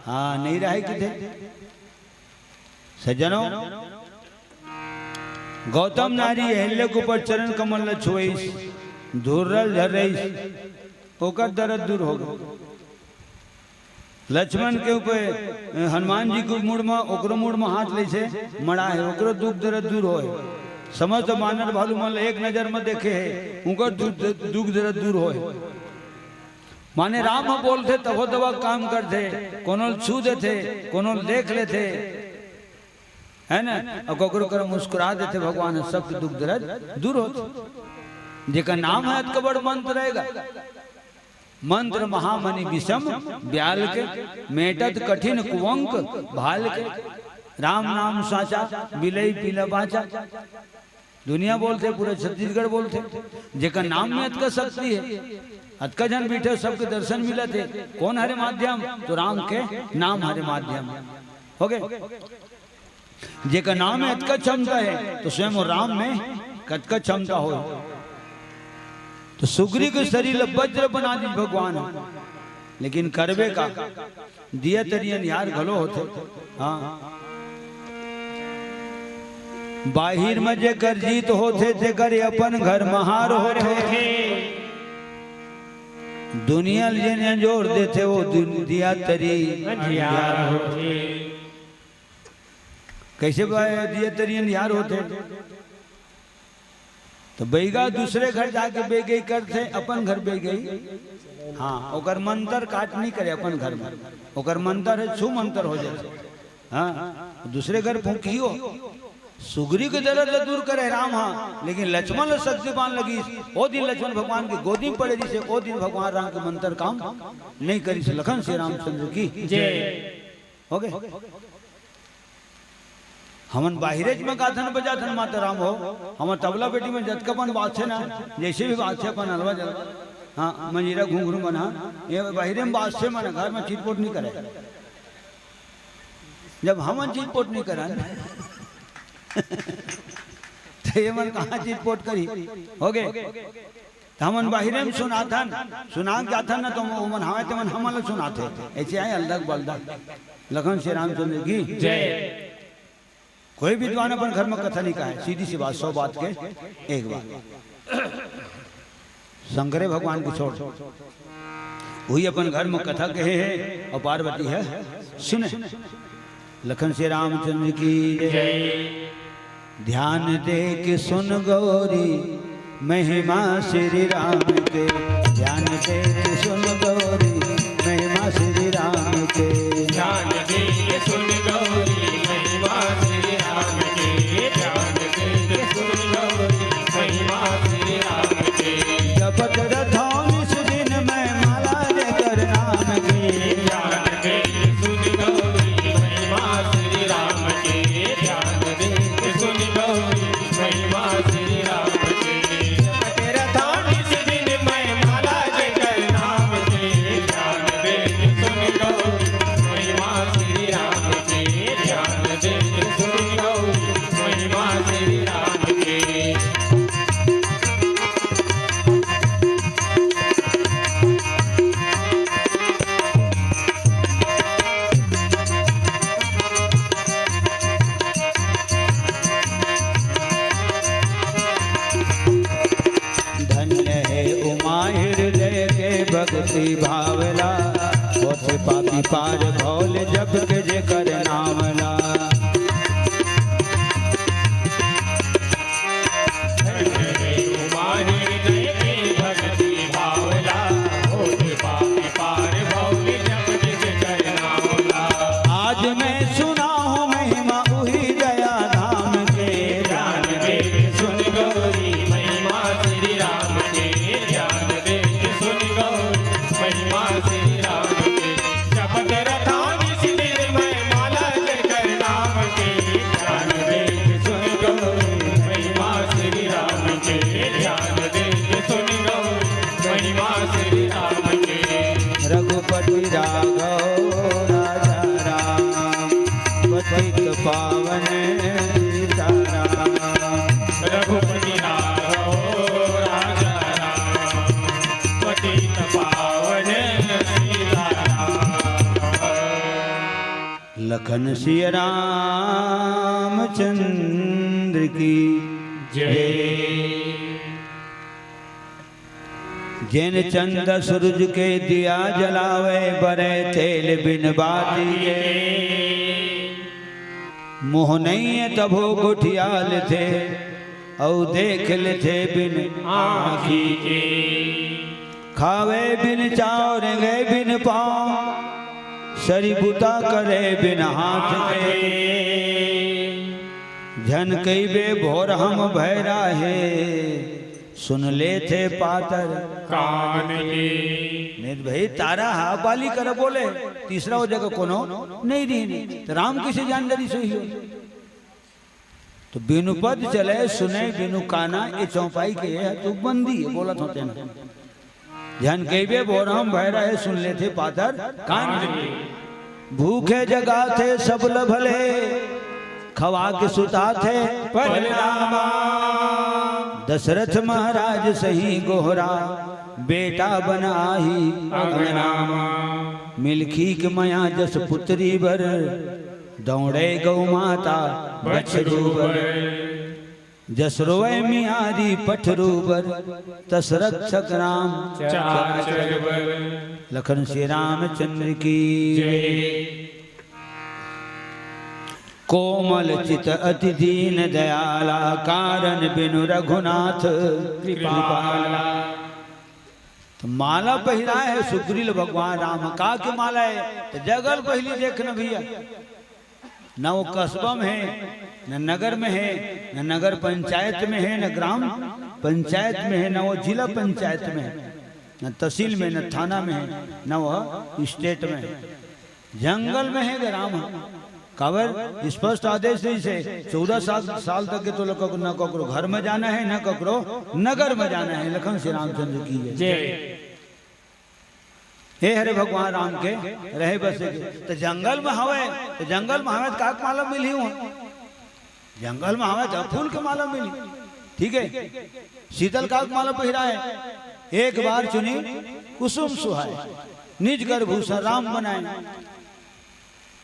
हाँ, नहीं रहे किथे। सज्जनों, गौतम नारी अहिल्या के ऊपर चरण कमल ल छुवइस, धुर्रल झर्रइस, ओकर दरद दूर हो गे। लक्ष्मण के ऊपर, हनुमान जी के मुड़ म, ओकरो मुड़ म हाथ लइसे मड़ा हे, ओकरो दुख दरद दूर होय। समस्त बानर भालू मन ल एक नजर म देखे हे, उंकर दु-, दुख दरद दूर होय। माने राम ह बोलथे तभो दवा काम करथे, कोनो ल छू देथे, कोनो ल देख लेथे, है ना? अउ ककरो करा मुस्कुरा देथे भगवान ह, सबके दुख दरद दूर होथे। जेकर नाम हे अतका बड़ मंत्र रहेगा। मंत्र महामणि विषम ब्याल के, मेटत कठिन कुवंक भाल के। राम नाम साचा, बिलई पीला बाचा। दुनिया बोलथे, पूरा छत्तीसगढ़ बोलथे, जेकर नाम में अतका शक्ति हे, अतका झन बइठे, सबके दर्शन मिलत हे। कोन हरे माध्यम? तो राम के नाम हरे माध्यम। हो गे। जेकर नाम में अतका क्षमता हे, तो स्वयं वो राम में कतका क्षमता हो। तो सुग्रीव के शरीर ल वज्र बना दिस भगवान ह, लेकिन करबे का? दिया तरी अंधियार घलो होथे। हाँ, बाहिर म जेकर जीत होथे, तेकर अपन घर म हार होथे। दुनिया ल जेन अंजोर देथे, वो दुन-, दिया तरी अंधियार होथे। कइसे बा-, दिया तरी अंधियार होथे? तो बइगा दूसरे घर जाके बेगई करथे, अपन घर बेगई। हाँ, ओकर मंत्र काट नइ करे अपन घर म। ओकर मंत्र हे, छू मंत्र हो जाथे। हाँ, दूसरे घर फूंकही हो। सुग्रीव के दरद ल दूर करे राम ह, लेकिन लक्ष्मण ल शक्ति बाण लगिस। ओ दिन लक्ष्मण भगवान के गोदी म पड़े रिहिसे, ओ दिन भगवान राम के मंत्र काम नइ करिस। लखन श्री रामचंद्र की जय। हो गे। हमन बाहिरेच म गाथन बजाथन माता राम हो, हमर तबला पेटी म जतका अपन बाजथे ना, जइसे भी बाजथे अपन अलवा जलवा, हाँ, मंजीरा घुंघरू मन ह, ये बाहिरे म बाजथे, मन घर म चिटपोट नइ करे। जब हमन चिटपोट नइ करन, त ये मन कहाँ चिटपोट करही? हो गे। त हमन बाहिरे म सुनाथन, सुना के जाथन न, त ओमन हवय, तेमन हमन ल सुनाथे। अइसे आय अलदक बलदक। लखन श्री रामचंद्र की जय। कोई विद्वान अपन घर म कथा नइ कहे, सीधी सी बात, सौ बात के एक बात। शंकरे भगवान के छोड़, उही अपन घर म कथा कहे हे अउ पार्वती ह सुने। लखन श्री रामचंद्र की जय। ध्यान दे के सुन गौरी महिमा श्री राम के, ध्यान दे के सुन गौरी महिमा श्री राम के। ध्यान दे के सुन गौरी महिमा श्री राम के, ध्यान दे के सुन गौरी महिमा श्री राम के। जपत रथौं निस दिन मैं माला जेकर नाम के। ध्यान दे के सुन गौरी महिमा श्री राम के, ध्यान दे के सुन गौरी महिमा श्री राम के। जपत रथौं निस दिन मैं माला जेकर नाम के, ध्यान दे के सुन गौरी महिमा श्री राम के, ध्यान दे के सुन गौरी महिमा श्री राम के। धन्य हे उमा हृदय के भक्ति भावला, होथे पापी पार भव ले जप के जेकर नाम ला। धन्य हे उमा हृदय के भक्ति भावला, होथे पापी पार भव ले जप के जेकर नाम ला। आज मैं सुना हूँ महिमा उही दया धाम के। ध्यान दे के सुन गौरी महिमा श्री राम के, ध्यान दे के सुन गौरी महिमा श्री राम के। जपत रथौं निस दिन मैं माला जेकर नाम के, ध्यान दे के सुन गौरी महिमा श्री राम के, ध्यान दे के सुन गौरी महिमा श्री राम के। रघुपति राघव राजा राम, पतित पावन सीताराम। रघुपति राघव राजा राम, पतित पावन सीताराम। लखन सिया रामचंद्र की जय। जेन चंदा सूरज के दिया जलावे, बरे तेल बिन बाती के। मुँह नइये तभो गोठिया लेथे, अउ देख लेथे बिन आँखी के। खावे बिन चाव, रेंगे बिन पाँव, सरी बुता करे बिन हाथ के। झन कहिबे भोर हम भैरा हे, सुन लेथे पातर कान के। नहीं त भाई, तारा हा बाली कर बोले, तीसरा वो जगह कोनो नहीं रहिन। त राम कइसे जान डरिस होही? त बिनु पद चले सुने बिनु काना, ए चौपाई के ए ह तुकबंदी ए, बोलत हों तेन। झन कहिबे भोर हम भैरा हे, सुन लेथे पातर कान के। भूखे जगाथे सब ल भले, खवा के सुताथे परनामा। दशरथ महाराज सही गोहरा, बेटा बन आही अंगनामा। मिलखी के मया जस पुतरी बर, दौड़े गौ माता बछरू बर। जस रोवै मियारी पठरू बर, तस रक्षक राम चराचर बर। लखन श्री रामचंद्र की जय। कोमल चित अति दीन दयाला, कारण बिनु रघुनाथ कृपाला। त माला पहिराय हे सुग्रीव ल भगवान राम ह, का के माला हे? त जगह ल पहिली देख न भैया, न वो कस्बा में हे, न नगर में हे, न नगर पंचायत में हे, न ग्राम पंचायत में हे, न वो जिला पंचायत में हे, न तहसील में, न थाना में हे, न वो स्टेट में हे। जंगल में हे ग राम ह। काबर? स्पष्ट आदेश रहिस हे, चौदह साल, साल तक के तो न ककरो घर में जाना हे, न ककरो नगर में जाना हे। लखन श्री रामचंद्र की जय। जय। ए हरे भगवान राम के रहे बसे के। त जंगल में हवय, त जंगल में हवय त का के माला मिलही उहाँ? जंगल में हवय त फूल के माला मिलही। ठीक हे, सीता ल का के माला पहिराय? एक बार चुनी कुसुम सुहाय, निज कर भूषण राम बनाय।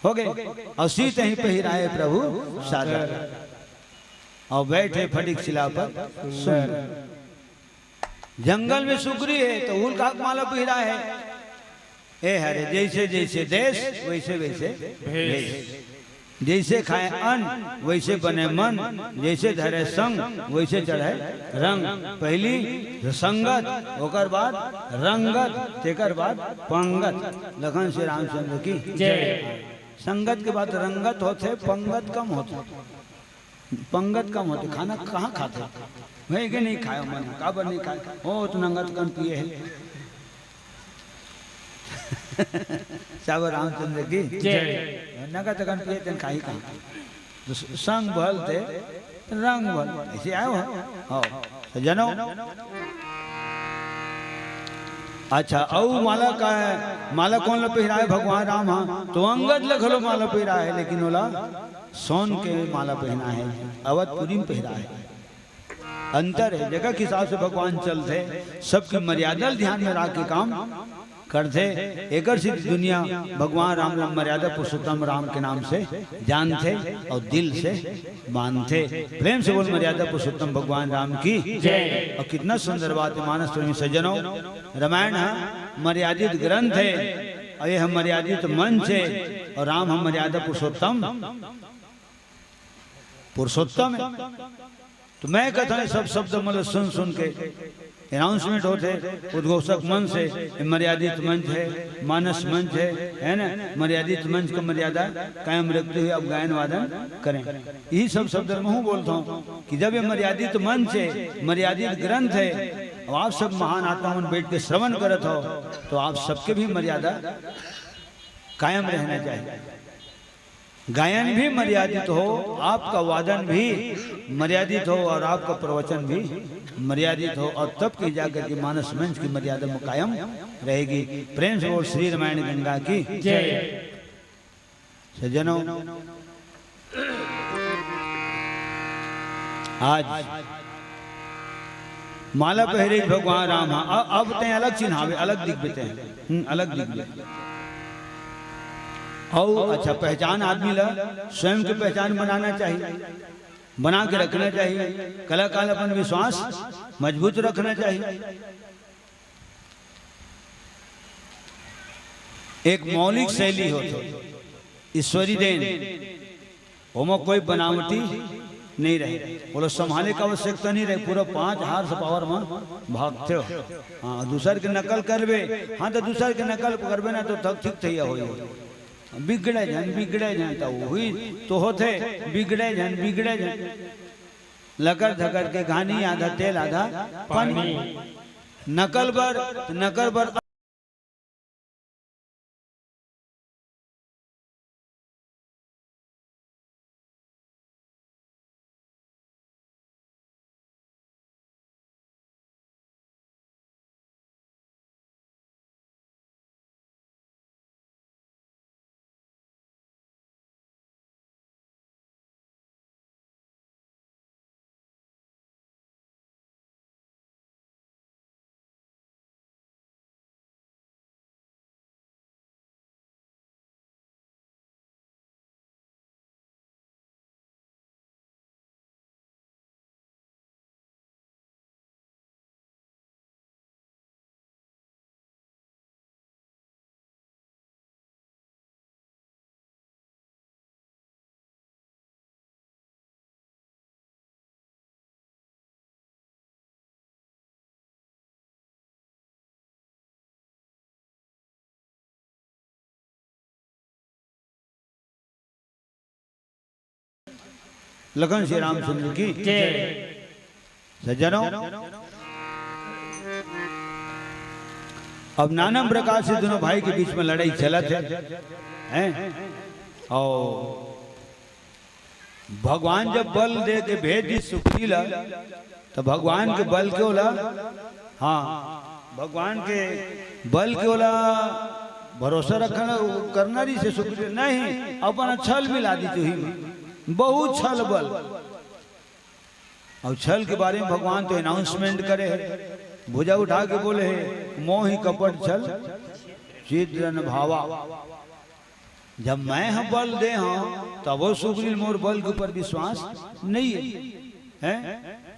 हो गे। अउ सीता ही पहिराय प्रभु सादर, अउ बैठे फटिक शिला पर सुंदर। जंगल में सुग्रीव हे, त ओला का के माला पहिराय हे? ए हरे, जइसे जइसे देस, वइसे वइसे भेस। भेस। जइसे खाय अन्न, वइसे बने मन, जइसे धरे संग, वइसे चढ़े रंग। पहिली संगत, ओकर बाद रंगत, तेकर बाद पंगत। लखन श्री रामचंद्र की जय। संगत के बाद रंगत होथे, पंगत कम होथे। पंगत कम होथे, खाना कहाँ खाथे? वही के नहीं खाय मन, काबर नहीं खाय? ओ, तो नंगत कन पिए हे। साबर रामचंद्र की जय। नंगत कन पिए, तेन खाही कहाँ? तो स-, संग भल ते रंग भल, अइसे आय हो। हाँ, सज्जनों। अच्छा, अउ माला का हे? माला कोन ल पहिराय भगवान राम ह? तो अंगद ल घलो माला पहिराय हे, लेकिन ओला सोन के माला पहिनाय हे, अवधपुरी म पहिराय हे। अंतर हे, जगह के हिसाब से भगवान चलथे, सबके मर्यादा ल ध्यान में राख के काम करथे। एकर सेती दुनिया भगवान राम ल मर्यादा पुरुषोत्तम राम के नाम से जानथे अउ दिल से मानथे। प्रेम से बोल, मर्यादा पुरुषोत्तम भगवान राम की जय। अउ कितना सुंदर बात हे, मानस प्रेमी सज्जनों, रामायण ह मर्यादित ग्रंथ हे, अउ ये ह मर्यादित मंच हे, अउ राम ह मर्यादा पुरुषोत्तम पुरुषोत्तम हे। तो मैं कहता हूँ, सब शब्द मतलब सुन सुन के announcement होथे, उद्घोषक मंच हे, ये मर्यादित मंच हे, मानस मंच हे, है ना? मर्यादित मंच का मर्यादा कायम रखते हुए आप गायन वादन करें। यही सब शब्द मैं हूँ बोलता हूँ कि जब ये मर्यादित मंच हे, मर्यादित ग्रंथ हे, अब आप सब महान आत्मा मन बैठ के श्रवण करत हो, तो आप सबके भी मर्यादा कायम रहना चाहिए। गायन भी मर्यादित हो, आपका वादन भी मर्यादित हो और आपका प्रवचन भी मर्यादित हो, और तब की जाकर के मानस मंच की मर्यादा कायम रहेगी। प्रेम से बोल श्री रामायण गंगा की जय। सज्जनों, आज माला पहिरे भगवान राम ह, अ-, अब तें अलग चिन्हावे, अलग दिखबे तें, हम्म, अलग दिखबे। अउ अच्छा, पहचान आदमी ला स्वयं के पहचान बनाना चाहिए। बना के रखना चाहिए। कलाकार अपन विश्वास मजबूत रखना चाहिए। एक मौलिक शैली होथे, ईश्वरी देन, ओमा कोई बनावटी नहीं रहे, ओला संभाले का आवश्यकता नहीं रहे। पूरा पाँच हार्स पावर में भागते हो। हाँ, दूसर के नकल करबे, हाँ, तो दूसर के नकल करबे ना, तो थक ठीक थैया हो, बिगड़े झन, बिगड़े झन, तो वही तो होथे, बिगड़े झन, बिगड़े झन। लकर धकर के घानी, आधा तेल आधा पानी। नकल बर, नकल बर। लखन श्री रामचंद्र की जय। सज्जनों, अब नाना प्रकार से दोनों भाई के बीच में लड़ाई चलत हे, हैं? और भगवान जब बल दे के भेज दिस सुग्रीव ला, तो भगवान के बल के ओला, हाँ, भगवान के बल के ओला भरोसा रखना, करना रहिस हे सुग्रीव, नहीं, अपन छल मिला दिस उही में, बहुत छल बल। अउ छल के बारे में भगवान तो अनाउंसमेंट करे हे, भुजा उठा के बोले हे, "मोहि कपट छल छिद्र न भावा।" जब मैं ह बल दे हंव, तबो सुग्रीव मोर बल के ऊपर विश्वास नहीं हे, हैं?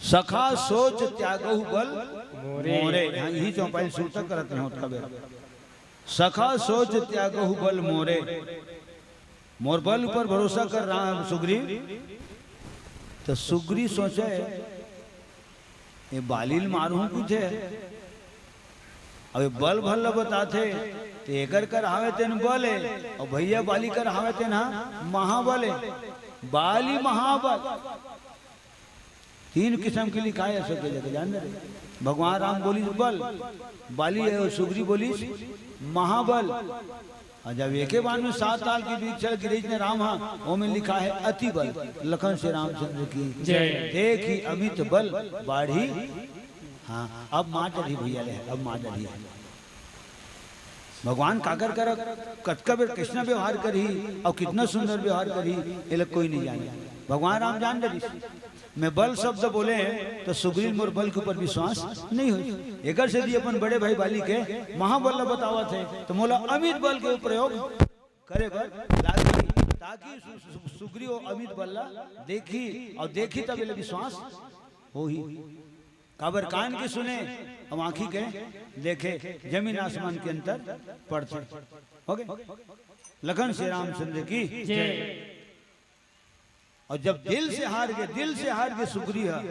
सखा सोच त्यागहु बल मोरे। मोरे। हाँ, यही चौपाई सुरता करत रहे होत कबे। सखा सोच त्यागहु बल मोरे। मोर बल ऊपर भरोसा कर रहा है सुग्रीव। तो सुग्रीव सोचे, "ये बाली ल मारहूं कुछ है।" अब ये बल भल ल बताथे, तो एकर कर हावे तेन बल है, और भैया बाली कर हावे तेन हा महाबल है। बाली महाबल। तीन किसम के लिखाय हे सबके जगह, जान रहे। भगवान राम बोलिस बल, बाली अउ सुग्रीव बोलिस महाबल। अउ जब एके बार में सात ताल के वृक्ष ल गिरेच ने राम हा, ओमे लिखाय हे अति बल। लखन श्री रामचंद्र की जय। देखि अमित बल बाढ़ी। हाँ, अब मार डरही भैया ले, अब मार डरही। भगवान काकर करा, कतका बेर कइसना व्यवहार करही अउ कितना सुंदर व्यवहार करही, एला कोई नहीं जाने। भगवान राम जान डरिस, मैं बल शब्द बोले हंव, तो सुग्रीव मोर बल के ऊपर विश्वास नहीं होइस। एकर सेती अपन बड़े भाई बाली के महाबल ल बतावत हे, तो मोला अमित बल के प्रयोग करे बर लागही, ताकि सु-, सु-, सुग्रीव अमित बल ल देखही अउ देखही तब एला विश्वास होही। काबर कान के सुने, अउ आंखी के देखे, जमीन आसमान के अंतर पड़थे। हो गे? लखन श्री रामचंद्र की जय। अउ जब दिल से हार गे, दिल से हार गे सुग्रीव ह,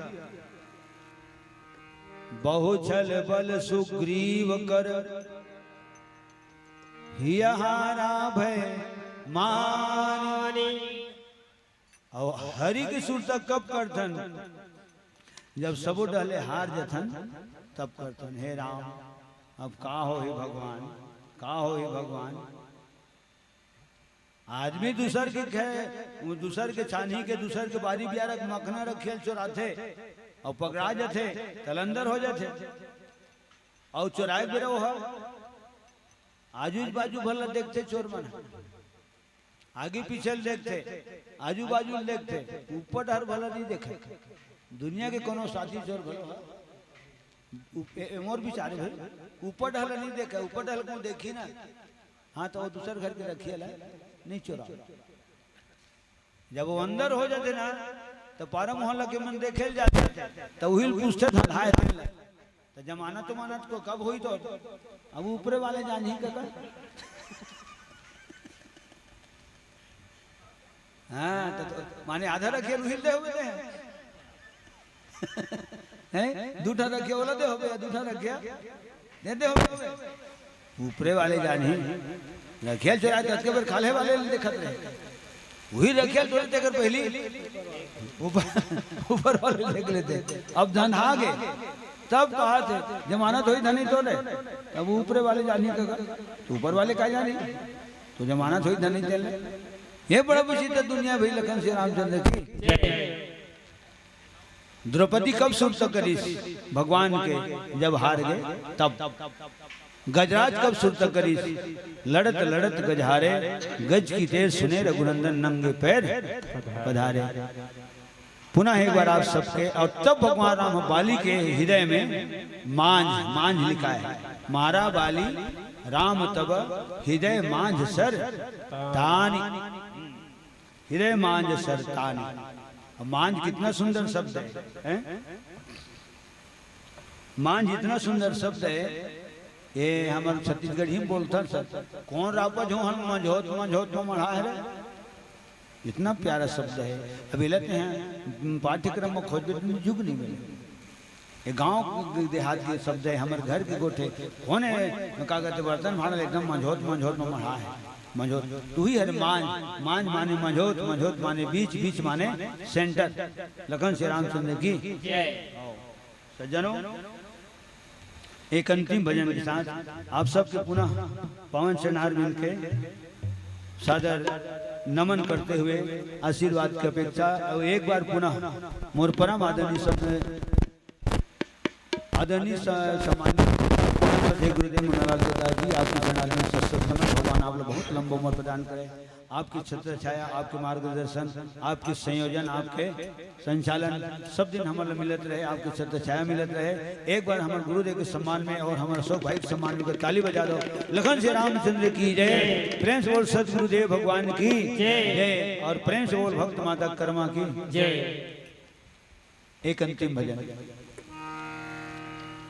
बहु छल बल सुग्रीव कर, हिय हारा भय मानी। अउ हरि के सुरता कब करथन? जब सबो डहले हार जथन, तब करथन, "हे राम, अब का होही भगवान, का होही भगवान?" आदमी दूसर के खे-, दूसर के छानही के, दूसर के बारी बियारा के मखना रखे ल चोराथे अउ पकड़ा जथे, कलंदर हो जथे। अउ चोराय बेरा ओह आजू बाजू भला देखथे चोर मन ह। आगे पीछे ल देखथे, आजू बाजू ल देखथे, ऊपर डहर भला नहीं देखे। दुनिया के कोनो साथी चोर भला ह, उप-, ए-, ए-, मोर विचार हे भाई, ऊपर डहर नहीं देखे, ऊपर डहर को देखी ना, हाँ, तो वो दूसर घर के रखिए ला, नहीं चोरा। जब वो अंदर हो जाथे ना, त पारा मोहल्ला के मन देखे ल जाथे, त उही ल पूछथे धंधा हे तेन ल। त जमानत उमानत को कब होई तो? अब ऊपरे वाले जानही कका। हाँ, त, त माने आधा रखिया उही ल दे होबे ते। हैं? दू ठा रखिया ओला दे होबे, दू ठा रखिया दे दे होबे। ऊपरे वाले जानही। रखिया चोराय त अतके बेर खाल्हे वाले ल देखत रहे। उही रखिया चोराय तेकर पहिली ऊपर, ऊपर वाले देख लेथे। अब धंधा गे, तब कहथे, जमानत होई धनी तोरे। तब ऊपरे वाले जानही कका, त ऊपर वाले का जानही? त जमानत होई धनी तेन ल। ये बड़ा विचित्र दुनिया भई लखन सिया रामचंद्र की। द्रौपदी कब सुरता करिस भगवान के? जब हार गे तब। गजराज कब सुरता करिस? लड़त लड़त गज हारे, गज की टेर सुने रघुनंदन नंगे पैर पधारे। पुनः एक बार आप सबके, और तब भगवान राम बाली के हृदय में मांझ, मांझ लिखाय, मारा बाली राम तब हृदय मांझ सर तानि। हृदय मांझ सर तानि। अब मांझ कितना सुंदर शब्द हे, हैं? मांझ इतना सुंदर शब्द हे, ये हमर छत्तीसगढ़ी म बोलथन सर, कोन रापा झोहन मंझोत मंझोत म मढ़ा हे रे? इतना प्यारा शब्द हे। अब एला तें पाठ्यक्रम म खोजबे त जुग नइ मिले। ये गांव देहात के शब्द हे, हमर घर के गोठ हे। कोन हे, का कहथे, बर्तन भांड़ा ल एकदम मंझोत मंझोत म मढ़ा हे। मंझोत, तुही हरे मांझ, मांझ माने मंझोत, मंझोत माने बीच, बीच माने center। लखन सिया रामचंद्र की। सज्जनों, एक अंतिम भजन के साथ आप सबके पुनः पावन चरणार मिलके सादर नमन करते हुए आशीर्वाद की अपेक्षा, और एक बार पुनः मोर परम आदरणीय सब, आदरणीय स-, सम्मानित श्रद्धेय गुरुदेव मुन्नालाल सरदार जी, आपके चरणार में सत सत नमन। भगवान आप लोग बहुत लंबा उम्र प्रदान करे, आपकी छत्र छाया, आपके मार्गदर्शन, आपके संयोजन, आपके संचालन सब दिन हमन ल मिलत रहे, आपके छत्र छाया मिलत रहे। एक बार हमर गुरुदेव के सम्मान में और हमर अशोक भाई के सम्मान में ताली बजा दो। लखन सिया रामचंद्र की जय, प्रेम से बोल सतगुरुदेव भगवान की जय, और प्रेम से बोल भक्त माता कर्मा की जय। एक अंतिम भजन।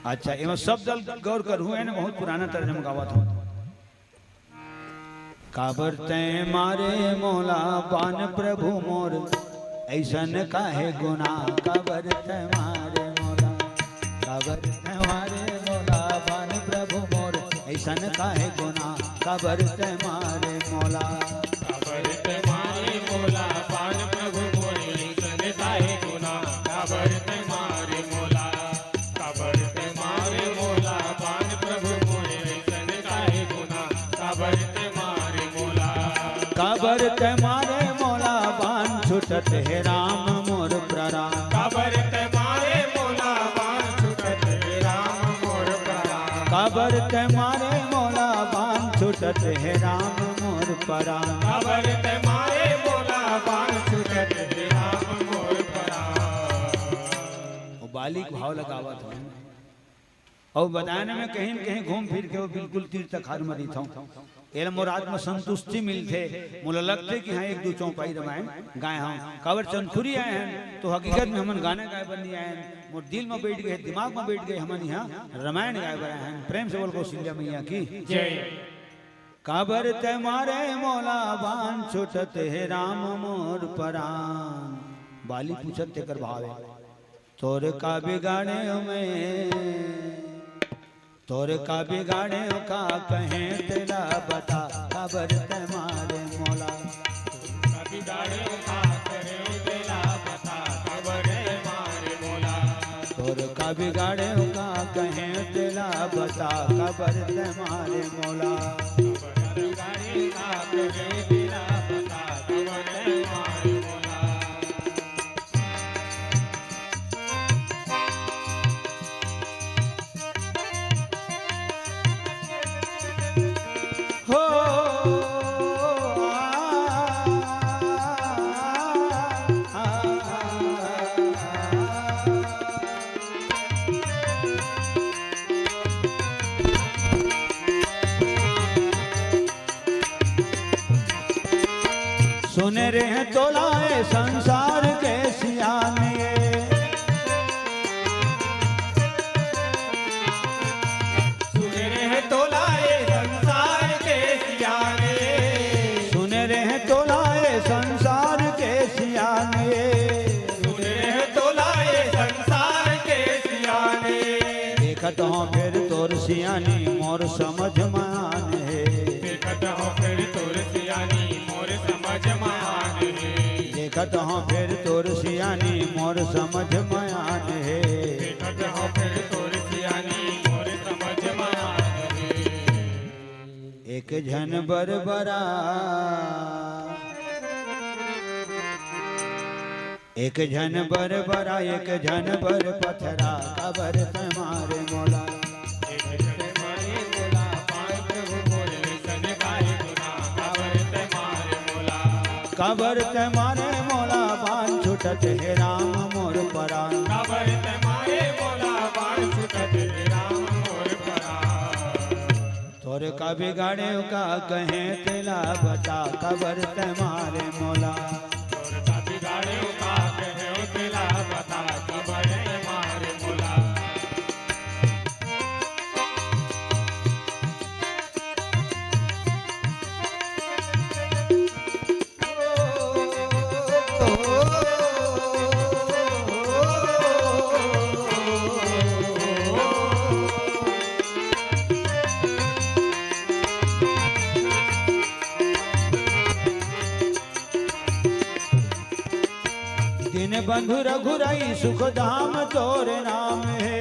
अच्छा, एमा शब्द ल गौर करहू, एने बहुत पुराना तर्ज म गावत हूँ। काबर तैं मारे मोला बान प्रभु मोर, अइसन काहे गुनाह? काबर तैं मारे मोला, काबर तैं मारे मोला बान प्रभु मोर, अइसन काहे गुनाह? काबर तैं मारे मोला, काबर तैं मारे मोला बान प्रभु मोर, अइसन काहे गुनाह? काबर तैं मारे मोला, काबर तैं मारे मोला बान प्रभु मोर, अइसन काहे गुनाह? काबर तैं मारे मोला, काबर तैं मारे मोला बान, छूटत हे राम मोर परान। काबर तैं मारे मोला बान, छूटत हे राम मोर परान। काबर तैं मारे मोला बान, छूटत हे राम मोर परान। काबर तैं मारे मोला बान, छूटत हे राम मोर परान। वो बाली के भाव ल गावत हूँ। अउ बताए न, मैं कहीं न कहीं घूम फिर के वो बिल्कुल तीर तखार म रहिथौं। एला मोर आत्मा संतुष्टि मिलथे, मोला लगथे कि हाँ, एक दू चौपाई रमायन गाए हौं। काबर चंदखुरी आए हन, तो हकीकत में हमन गाना गाए बर नइ आए हन। मोर दिल म बइठ गे, दिमाग म बइठ गे, हमन इहाँ रमायन गाए बर आए हन। प्रेम से बोल कौशल्या मैया की जय। काबर तैं मारे मोला बान, छूटत हे राम मोर परान। बाली पूछत तेकर भाव हे। तोर का बिगाड़ेंव मैं, तोर का बिगाड़ेंव का कहेंव तेला बता, काबर तैं मारे मोला। तोर का बिगाड़ेंव का कहेंव तेला बता, काबर तैं मारे मोला। तोर का बिगाड़ेंव का कहेंव तेला बता, काबर तैं मारे मोला। तोर का बिगाड़ेंव का कहेंव तेला बता, काबर तैं मारे मोला। सुन रे तोला ए संसार के सियाने। सुन रे तोला ए संसार के सियाने। सुन रे तोला ए संसार के सियाने। सुन रे तोला ए संसार के सियाने। देखत हों फेर तोर सियानी मोर समझ म आन हे। देखत हों फेर तोर सियानी मोर समझ म आन हे। देखत हों फेर तोर सियानी मोर समझ म आन हे। देखत हों फेर तोर सियानी मोर समझ म आन हे। एक झन बर बरा, एक झन बर बरा, एक झन बर पथरा, काबर तैं मारे मोला। एक झन मारे मोला, बांध प्रभु मोरे, अइसन काहे गुनाह, काबर तैं मारे मोला। काबर तैं मारे मोला, बांध छूटत हे राम मोर परान। काबर तैं मारे मोला, बांध छूटत हे राम मोर परान। तोर का बिगाड़ेंव का कहेंव तेला बता, काबर तैं मारे मोला। तोर का बिगाड़ेंव का कहेंव तेला बता, काबर तैं मारे मोला। दीनबंधु रघुराई सुख धाम तोर नाम हे।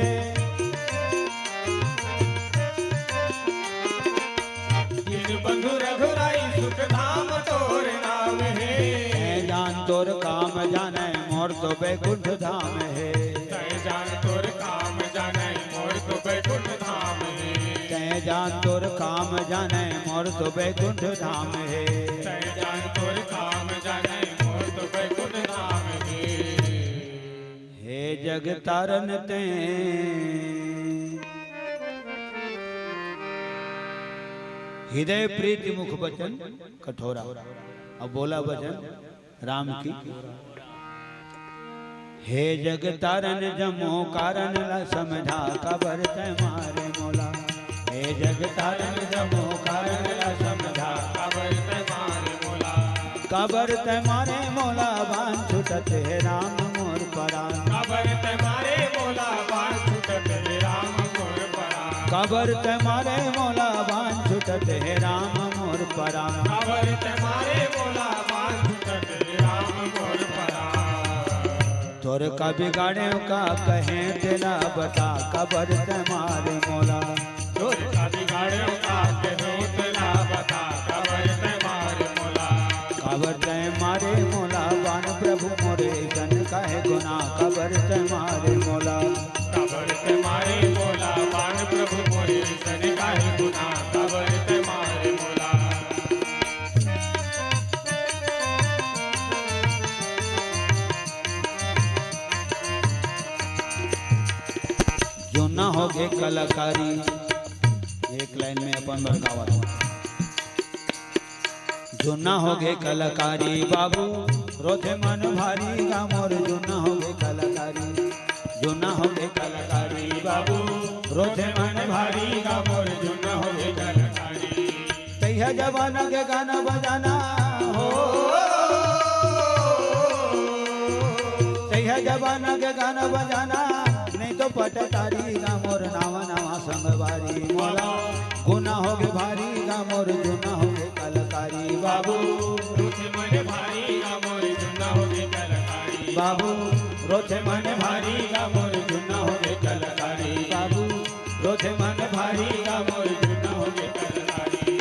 दीनबंधु रघुराई सुख धाम तोर नाम हे। तैं जान तोर काम जाने मोर तो बैकुंठ धाम हे। तैं जान तोर काम जाने मोर तो बैकुंठ धाम हे। तैं जान तोर काम जाने मोर तो बैकुंठ धाम हे। तैं जान तोर काम जाने मोर तो बैकुंठ धाम हे। हे जग तारन तैं हृदय प्रीति मुख बचन कठोरा। अब बोला भजन राम की। हे जग तारन जम्मो कारन ला समझा, काबर तैं मारे मोला। हे जग तारन जम्मो कारन ला समझा, काबर तैं मारे मोला। काबर तैं मारे मोला, बांध छूटत हे राम मोर परान। काबर तैं मारे मोला, बांध छूटत हे राम मोर परान। काबर तैं मारे मोला, बांध छूटत हे राम मोर परान। काबर तैं मारे मोला, बांध छूटत हे राम मोर परान। तोर का बिगाड़ेंव का कहेंव तेला बता, काबर तैं मारे मोला। तोर का बिगाड़ेंव का कहेंव तेला बता, काबर तैं मारे मोला। काबर तैं मारे मोला बान प्रभु मोरे, अइसन काहे गुनाह, काबर तैं मारे मोला। काबर तैं मारे मोला बान प्रभु मोरे, अइसन काहे गुनाह, काबर तैं मारे मोला। जुन्ना होगे कलाकारी, एक लाइन में अपन बर गावत हूँ। जुन्ना होगे कलाकारी बाबू, रोथे मन भारी गा मोर। जुन्ना होगे कलाकारी, जुन्ना होगे कलाकारी बाबू, रोथे मन भारी गा मोर। जुन्ना होगे कलाकारी। तैहा जमाना के गाना बजाना हो, तैहा जमाना के गाना बजाना, नहीं तो पटतारी गा मोर नावा नावा संगवारी मोला। गुना होगे भारी गा मोर, जुन्ना होगे कलाकारी बाबू। रोथे मन भारी गा मोर, जुन्ना होगे कलाकारी बाबू। रोथे मन भारी गा मोर, जुन्ना होगे कलाकारी बाबू। रोथे मन भारी गा मोर, जुन्ना होगे कलाकारी।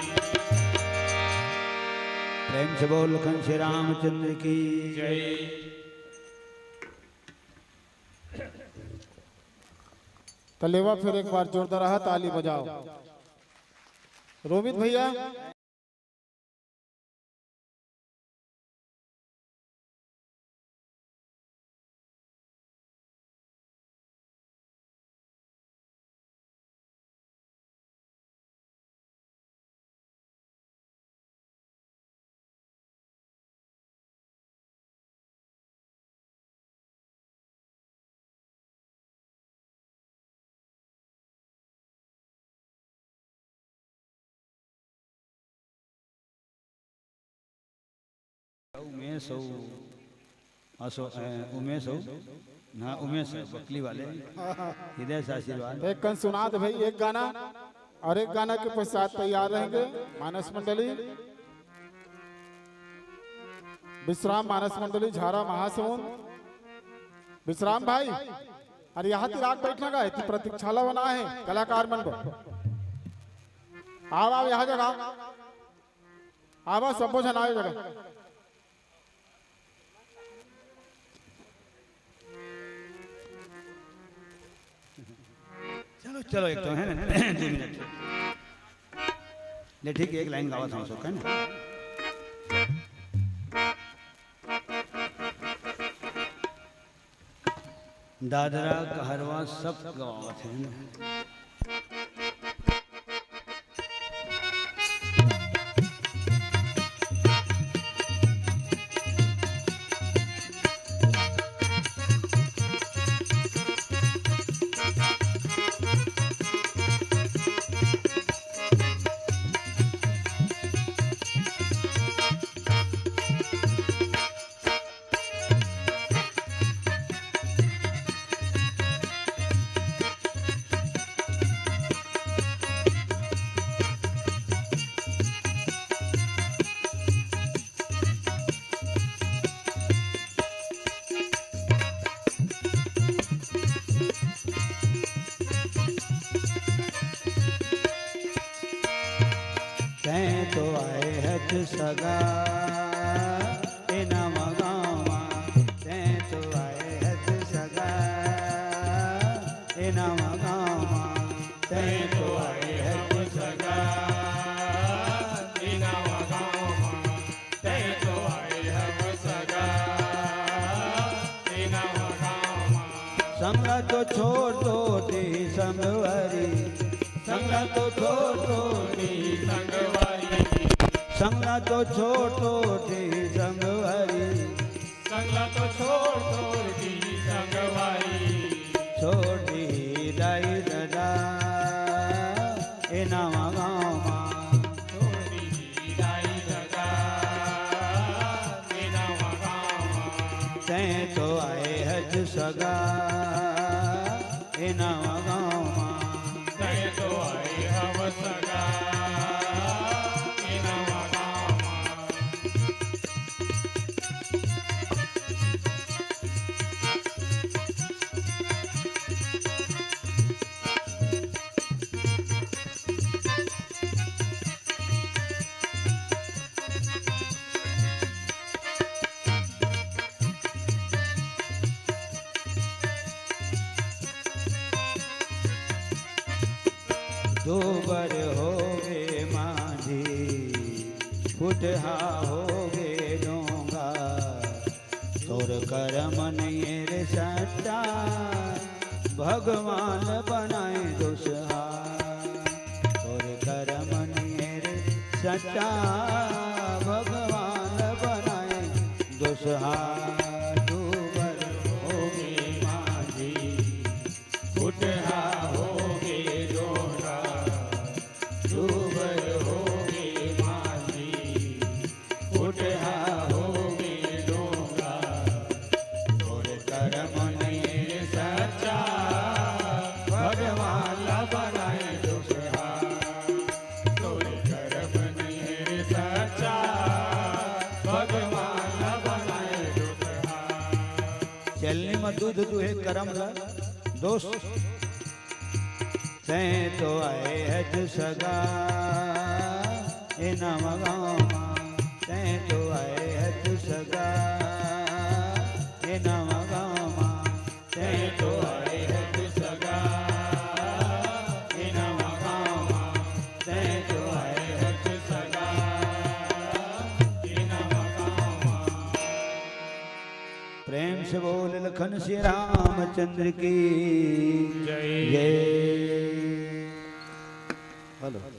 प्रेम से बोल कंसी रामचंद्र की जय। त लेवा फिर एक बार जोरदार हा ताली बजाओ। रोमित भैया। उमेश हो, असो, ए, उमेश हो, हाँ, उमेश है, बकली वाले, हृदय से आशीर्वाद। एक कन सुना दे भाई, एक गाना, और एक गाना के पश्चात तैयार रहेंगे मानस मंडली, विश्राम मानस मंडली, झारा महासमुंद। विश्राम भाई, अरे यहाँ ती राख बैठना का है, ती प्रतीक्षाला बना है कलाकार मन को। आओ, आओ, यहाँ जगह आओ, आओ, सबो झन आओ जगह। चलो, चलो, एक तो है ना, दो मिनट। ले, ठीक है, एक लाइन गावा था हम सबका, है ना? दादरा कहरवा सब गवावत है ना। तैं तो आए हच सगा, ए नवा गाँव मा। तैं तो आए हच सगा, ए नवा गाँव मा। तैं तो आए हच सगा, ए नवा गाँव मा। तैं तो आए हच सगा, ए नवा गाँव मा। संग ला तो छोड़ दो दी संगवारी, संग ला तो छोड़ दो दी संगवारी। संग ला तो छोड़ दो दी संगवारी। संग ला तो छोड़ दो दी संगवारी। छोड़ दी दाई ददा, ए नवा गाँव मा। छोड़ दी दाई ददा, ए नवा गाँव मा। तैं तो आए हच सगा, ए नवा गाँव मा। तैं तो आए हच सगा, ए नवा गाँव मा। दो बर होगे मांझी, फुटहा होगे डोंगा। तोर करम नइये रे सच्चा, भगवान बनाए दोसहा। तोर करम नइये रे सच्चा, भगवान बनाए दोसहा। दो बर होगे मांझी, फुटहा होगे डोंगा। दो बर होगे मांझी, फुटहा होगे डोंगा। तोर करम नइये सच्चा, भगवान ला बनाए दोसहा। तोर करम नइये सच्चा, भगवान ला बनाए दोसहा। चलनी म दूध दूहे करम ला दोस। तैं तो आए हच सगा, ए नवा गाँव मा। तैं तो आए हच सगा, ए नवा गाँव मा। तैं तो आए हच सगा, ए नवा गाँव मा। तैं तो आए हच सगा, ए नवा गाँव मा। प्रेम से बोल लखन श्री रामचंद्र की जय। जय। हेलो।